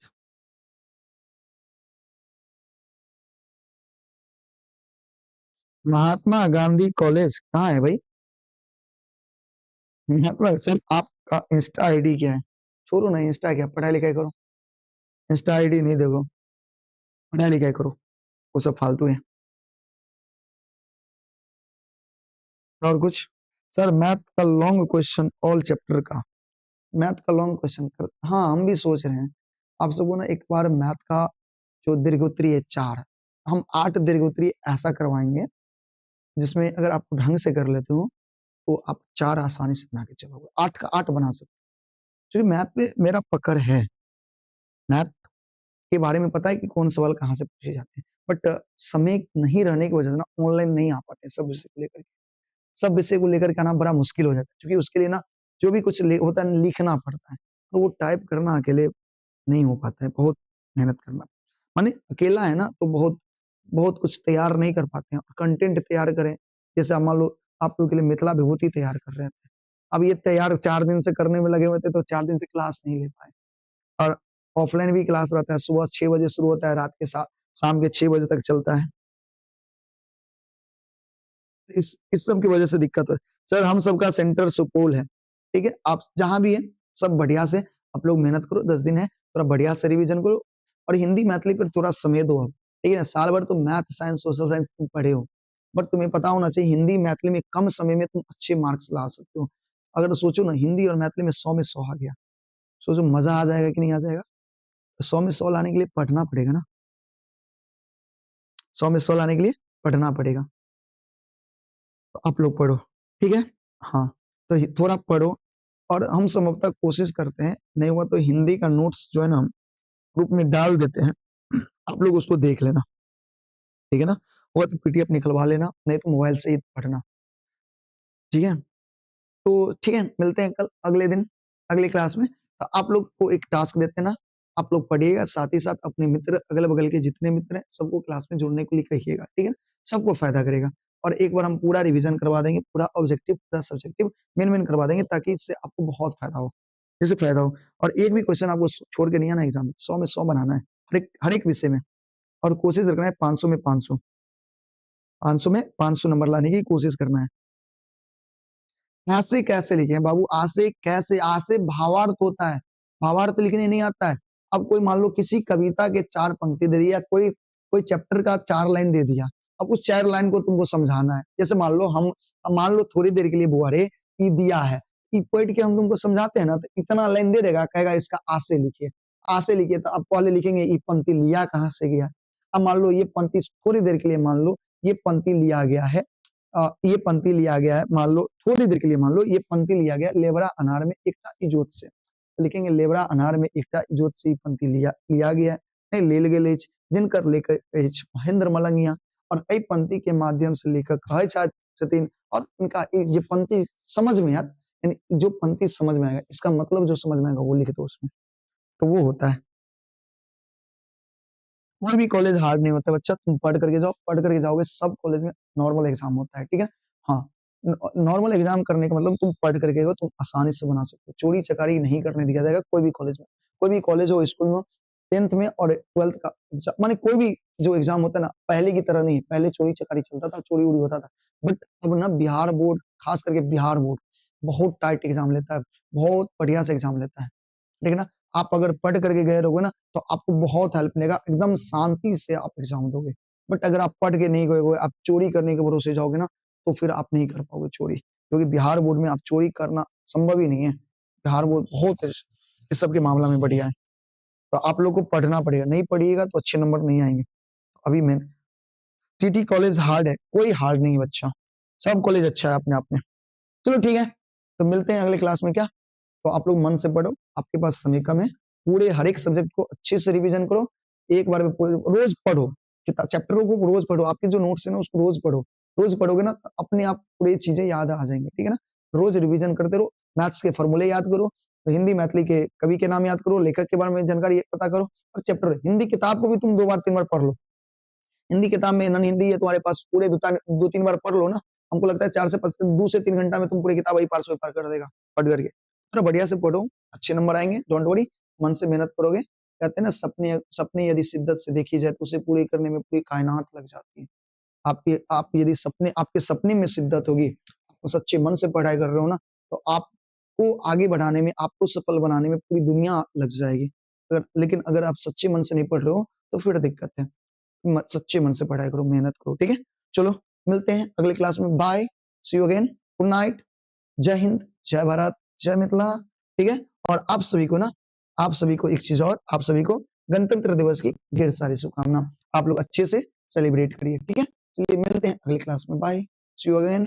महात्मा गांधी कॉलेज कहाँ है भाई? महात्मा सर आपका इंस्टा आईडी क्या है? छोड़ो ना इंस्टा क्या, पढ़ाई लिखाई करो, इंस्टा आईडी नहीं देखो, पढ़ाई लिखाई करो, वो सब फालतू है। और कुछ सर? मैथ का लॉन्ग क्वेश्चन ऑल चैप्टर का मैथ का लॉन्ग क्वेश्चन कर, हाँ हम भी सोच रहे हैं आप सबको ना एक बार मैथ का जो दीर्घोत्तरीय है 4, हम 8 दीर्घोत्तरीय ऐसा करवाएंगे जिसमें अगर आप ढंग से कर लेते हो तो आप 4 आसानी से बना के चलोगे, 8 का 8 बना सकते हो। क्योंकि मैथ में मेरा पकड़ है, मैथ के बारे में पता है कि कौन सवाल कहाँ से पूछे जाते हैं, बट समय नहीं रहने की वजह से ना ऑनलाइन नहीं आ पाते सब विषय को लेकर के। सब विषय को लेकर के आना बड़ा मुश्किल हो जाता है, क्योंकि उसके लिए ना जो भी कुछ होता है लिखना पड़ता है, तो वो टाइप करना अकेले नहीं हो पाता है, बहुत मेहनत करना, माने अकेला है ना तो बहुत बहुत कुछ तैयार नहीं कर पाते हैं। और कंटेंट तैयार करें, जैसे आप मान लो आप लोग के लिए मिथिला विभूति तैयार कर रहे थे, अब ये तैयार 4 दिन से करने में लगे हुए थे तो 4 दिन से क्लास नहीं ले पाए। और ऑफलाइन भी क्लास रहता है, सुबह 6 बजे शुरू होता है, रात के शाम के 6 बजे तक चलता है। इस सब की वजह से दिक्कत है। सर हम सबका सेंटर सुपौल है, ठीक है, आप जहां भी है सब बढ़िया से आप लोग मेहनत करो, 10 दिन है, थोड़ा बढ़िया से रिविजन करो और हिंदी मैथिली पर थोड़ा समय दो अब, ठीक है ना। साल भर तो मैथ साइंस सोशल साइंस तुम पढ़े हो, बट तुम्हें पता होना चाहिए हिंदी मैथिली में कम समय में तुम अच्छे मार्क्स ला सकते हो। अगर सोचो ना हिंदी और मैथिली में 100 में 100 आ गया, सोचो मजा आ जाएगा कि नहीं आ जाएगा। 100 में 100 लाने के लिए पढ़ना पड़ेगा ना, 100 में 100 लाने के लिए पढ़ना पड़ेगा। तो आप लोग पढ़ो, ठीक है, हाँ तो थोड़ा पढ़ो। और हम संभवतः कोशिश करते हैं, नहीं हुआ तो हिंदी का नोट्स जो है ना हम ग्रुप में डाल देते हैं, आप लोग उसको देख लेना, ठीक है ना। वो तो पीडीएफ निकलवा लेना, नहीं तो मोबाइल से ही पढ़ना, ठीक है। तो ठीक है, मिलते हैं कल अगले दिन अगली क्लास में। तो आप लोग को एक टास्क देते ना, आप लोग पढ़िएगा, साथ ही साथ अपने मित्र अगल बगल के जितने मित्र हैं सबको क्लास में जुड़ने के लिए कहिएगा, ठीक है, सबको फायदा करेगा। और एक बार हम पूरा रिवीजन करवा देंगे, पूरा ऑब्जेक्टिव पूरा सब्जेक्टिव मेन मेन करवा देंगे, ताकि इससे आपको बहुत फायदा हो, जिससे फायदा हो। और एक भी क्वेश्चन आपको छोड़ के नहीं आना एग्जाम में, 100 में 100 बनाना है हर एक विषय में। और कोशिश रखना है 500 में 500, 500 में 500 नंबर लाने की कोशिश करना है। ऐसे कैसे लिखे हैं बाबू, आसे कैसे, आसे भावार्थ होता है, भावार्थ लिखने नहीं आता है। अब कोई मान लो किसी कविता के 4 पंक्ति दे दिया, कोई कोई चैप्टर का 4 लाइन दे दिया, अब उस 4 लाइन को तुमको समझाना है। जैसे मान लो हम मान लो थोड़ी देर के लिए बुआरे ई दिया है, ई पढ़ के हम तुमको समझाते हैं ना, तो इतना लाइन दे देगा, कहेगा इसका आसे लिखिए, आसे लिखिए। तो अब पहले लिखेंगे ई पंक्ति लिया कहाँ से गया। अब मान लो ये पंक्ति थोड़ी देर के लिए मान लो ये पंक्ति लिया गया है, ये पंक्ति लिया गया है, मान लो थोड़ी देर के लिए मान लो ये पंक्ति लिया गया लेबरा अनार में एकता इजोत से, लिखेंगे लेबरा अनार में एकता इजोत से पंक्ति लिया लिया गया है, नहीं लेल गेल अछि, जिनकर लेखक अछि महेंद्र मलंगिया। और एहि पंक्ति के माध्यम से लेखक कहै छथिन, और इनका जे पंक्ति समझ में आयत, यानी जो पंक्ति समझ में आएगा इसका मतलब जो समझ में आएगा वो लिख दो उसमें, तो वो होता है। कोई भी कॉलेज हार्ड नहीं होता बच्चा, तुम पढ़ करके जाओ, पढ़ करके जाओगे सब कॉलेज में नॉर्मल एग्जाम होता है, ठीक है। हाँ नॉर्मल एग्जाम करने का मतलब तुम पढ़ करके गए तुम आसानी से बना सकते हो, चोरी चकारी नहीं करने दिया जाएगा कोई भी कॉलेज में, कोई भी कॉलेज हो स्कूल में। 10th में और 12th का माने कोई भी जो एग्जाम होता है ना पहले की तरह नहीं, पहले चोरी चकारी चलता था, चोरी उड़ी होता था, बट अब ना बिहार बोर्ड, खास करके बिहार बोर्ड बहुत टाइट एग्जाम लेता है, बहुत बढ़िया से एग्जाम लेता है, ठीक है ना। आप अगर पढ़ करके गए रहोगे ना तो आपको बहुत हेल्प मिलेगा, एकदम शांति से आप एग्जाम दोगे। बट अगर आप पढ़ के नहीं गए हो, आप चोरी करने के भरोसे जाओगे ना तो फिर आप नहीं कर पाओगे चोरी, क्योंकि बिहार बोर्ड में आप चोरी करना संभव ही नहीं है। बिहार बोर्ड बहुत इस सब के मामला में बढ़िया है, तो आप लोग को पढ़ना पड़ेगा, नहीं पढ़िएगा तो अच्छे नंबर नहीं आएंगे। अभी मैं टीटी कॉलेज हार्ड है, कोई हार्ड नहीं है बच्चा, सब कॉलेज अच्छा है अपने आप में। चलो ठीक है, तो मिलते हैं अगले क्लास में। क्या तो आप लोग मन से पढ़ो, आपके पास समय कम है, पूरे हर एक सब्जेक्ट को अच्छे से रिवीजन करो, एक बार में रोज पढ़ो, चैप्टरों को रोज पढ़ो, आपके जो नोट्स है ना उसको रोज पढ़ो, रोज पढ़ोगे ना तो अपने आप पूरी चीजें याद आ जाएंगी, ठीक है ना। रोज रिवीजन करते रहो, मैथ्स के फॉर्मूले याद करो, हिंदी मैथिली के कवि के नाम याद करो, लेखक के बारे में जानकारी पता करो, और चैप्टर हिंदी किताब को भी तुम 2 बार 3 बार पढ़ लो। हिंदी किताब में नन हिंदी है तुम्हारे पास, पूरे 2-3 बार पढ़ लो ना, हमको लगता है 4 से 5 2 से 3 घंटा में तुम पूरी किताब वही पार से पार कर देगा पढ़ करके। थोड़ा बढ़िया से पढ़ो, अच्छे नंबर आएंगे, don't worry. मन से मेहनत करोगे, कहते हैं ना सपने सपने यदि शिद्दत से देखी जाए तो उसे पूरे करने में पूरी कायनात लग जाती है। आप यदि सपने, आपके सपने में शिद्दत होगी, आप सच्चे मन से पढ़ाई कर रहे हो ना, तो आपको आगे बढ़ाने में, आपको सफल बनाने में पूरी दुनिया लग जाएगी। लेकिन अगर आप सच्चे मन से नहीं पढ़ रहे हो तो फिर दिक्कत है। सच्चे मन से पढ़ाई करो, मेहनत करो, ठीक है। चलो मिलते हैं अगले क्लास में, bye, see you again, good night, जय हिंद, जय भारत, जय मिथिला, ठीक है। और आप सभी को ना, आप सभी को एक चीज और, आप सभी को गणतंत्र दिवस की ढेर सारी शुभकामना। आप लोग अच्छे से सेलिब्रेट करिए, ठीक है। चलिए मिलते हैं अगली क्लास में। Bye, see you again.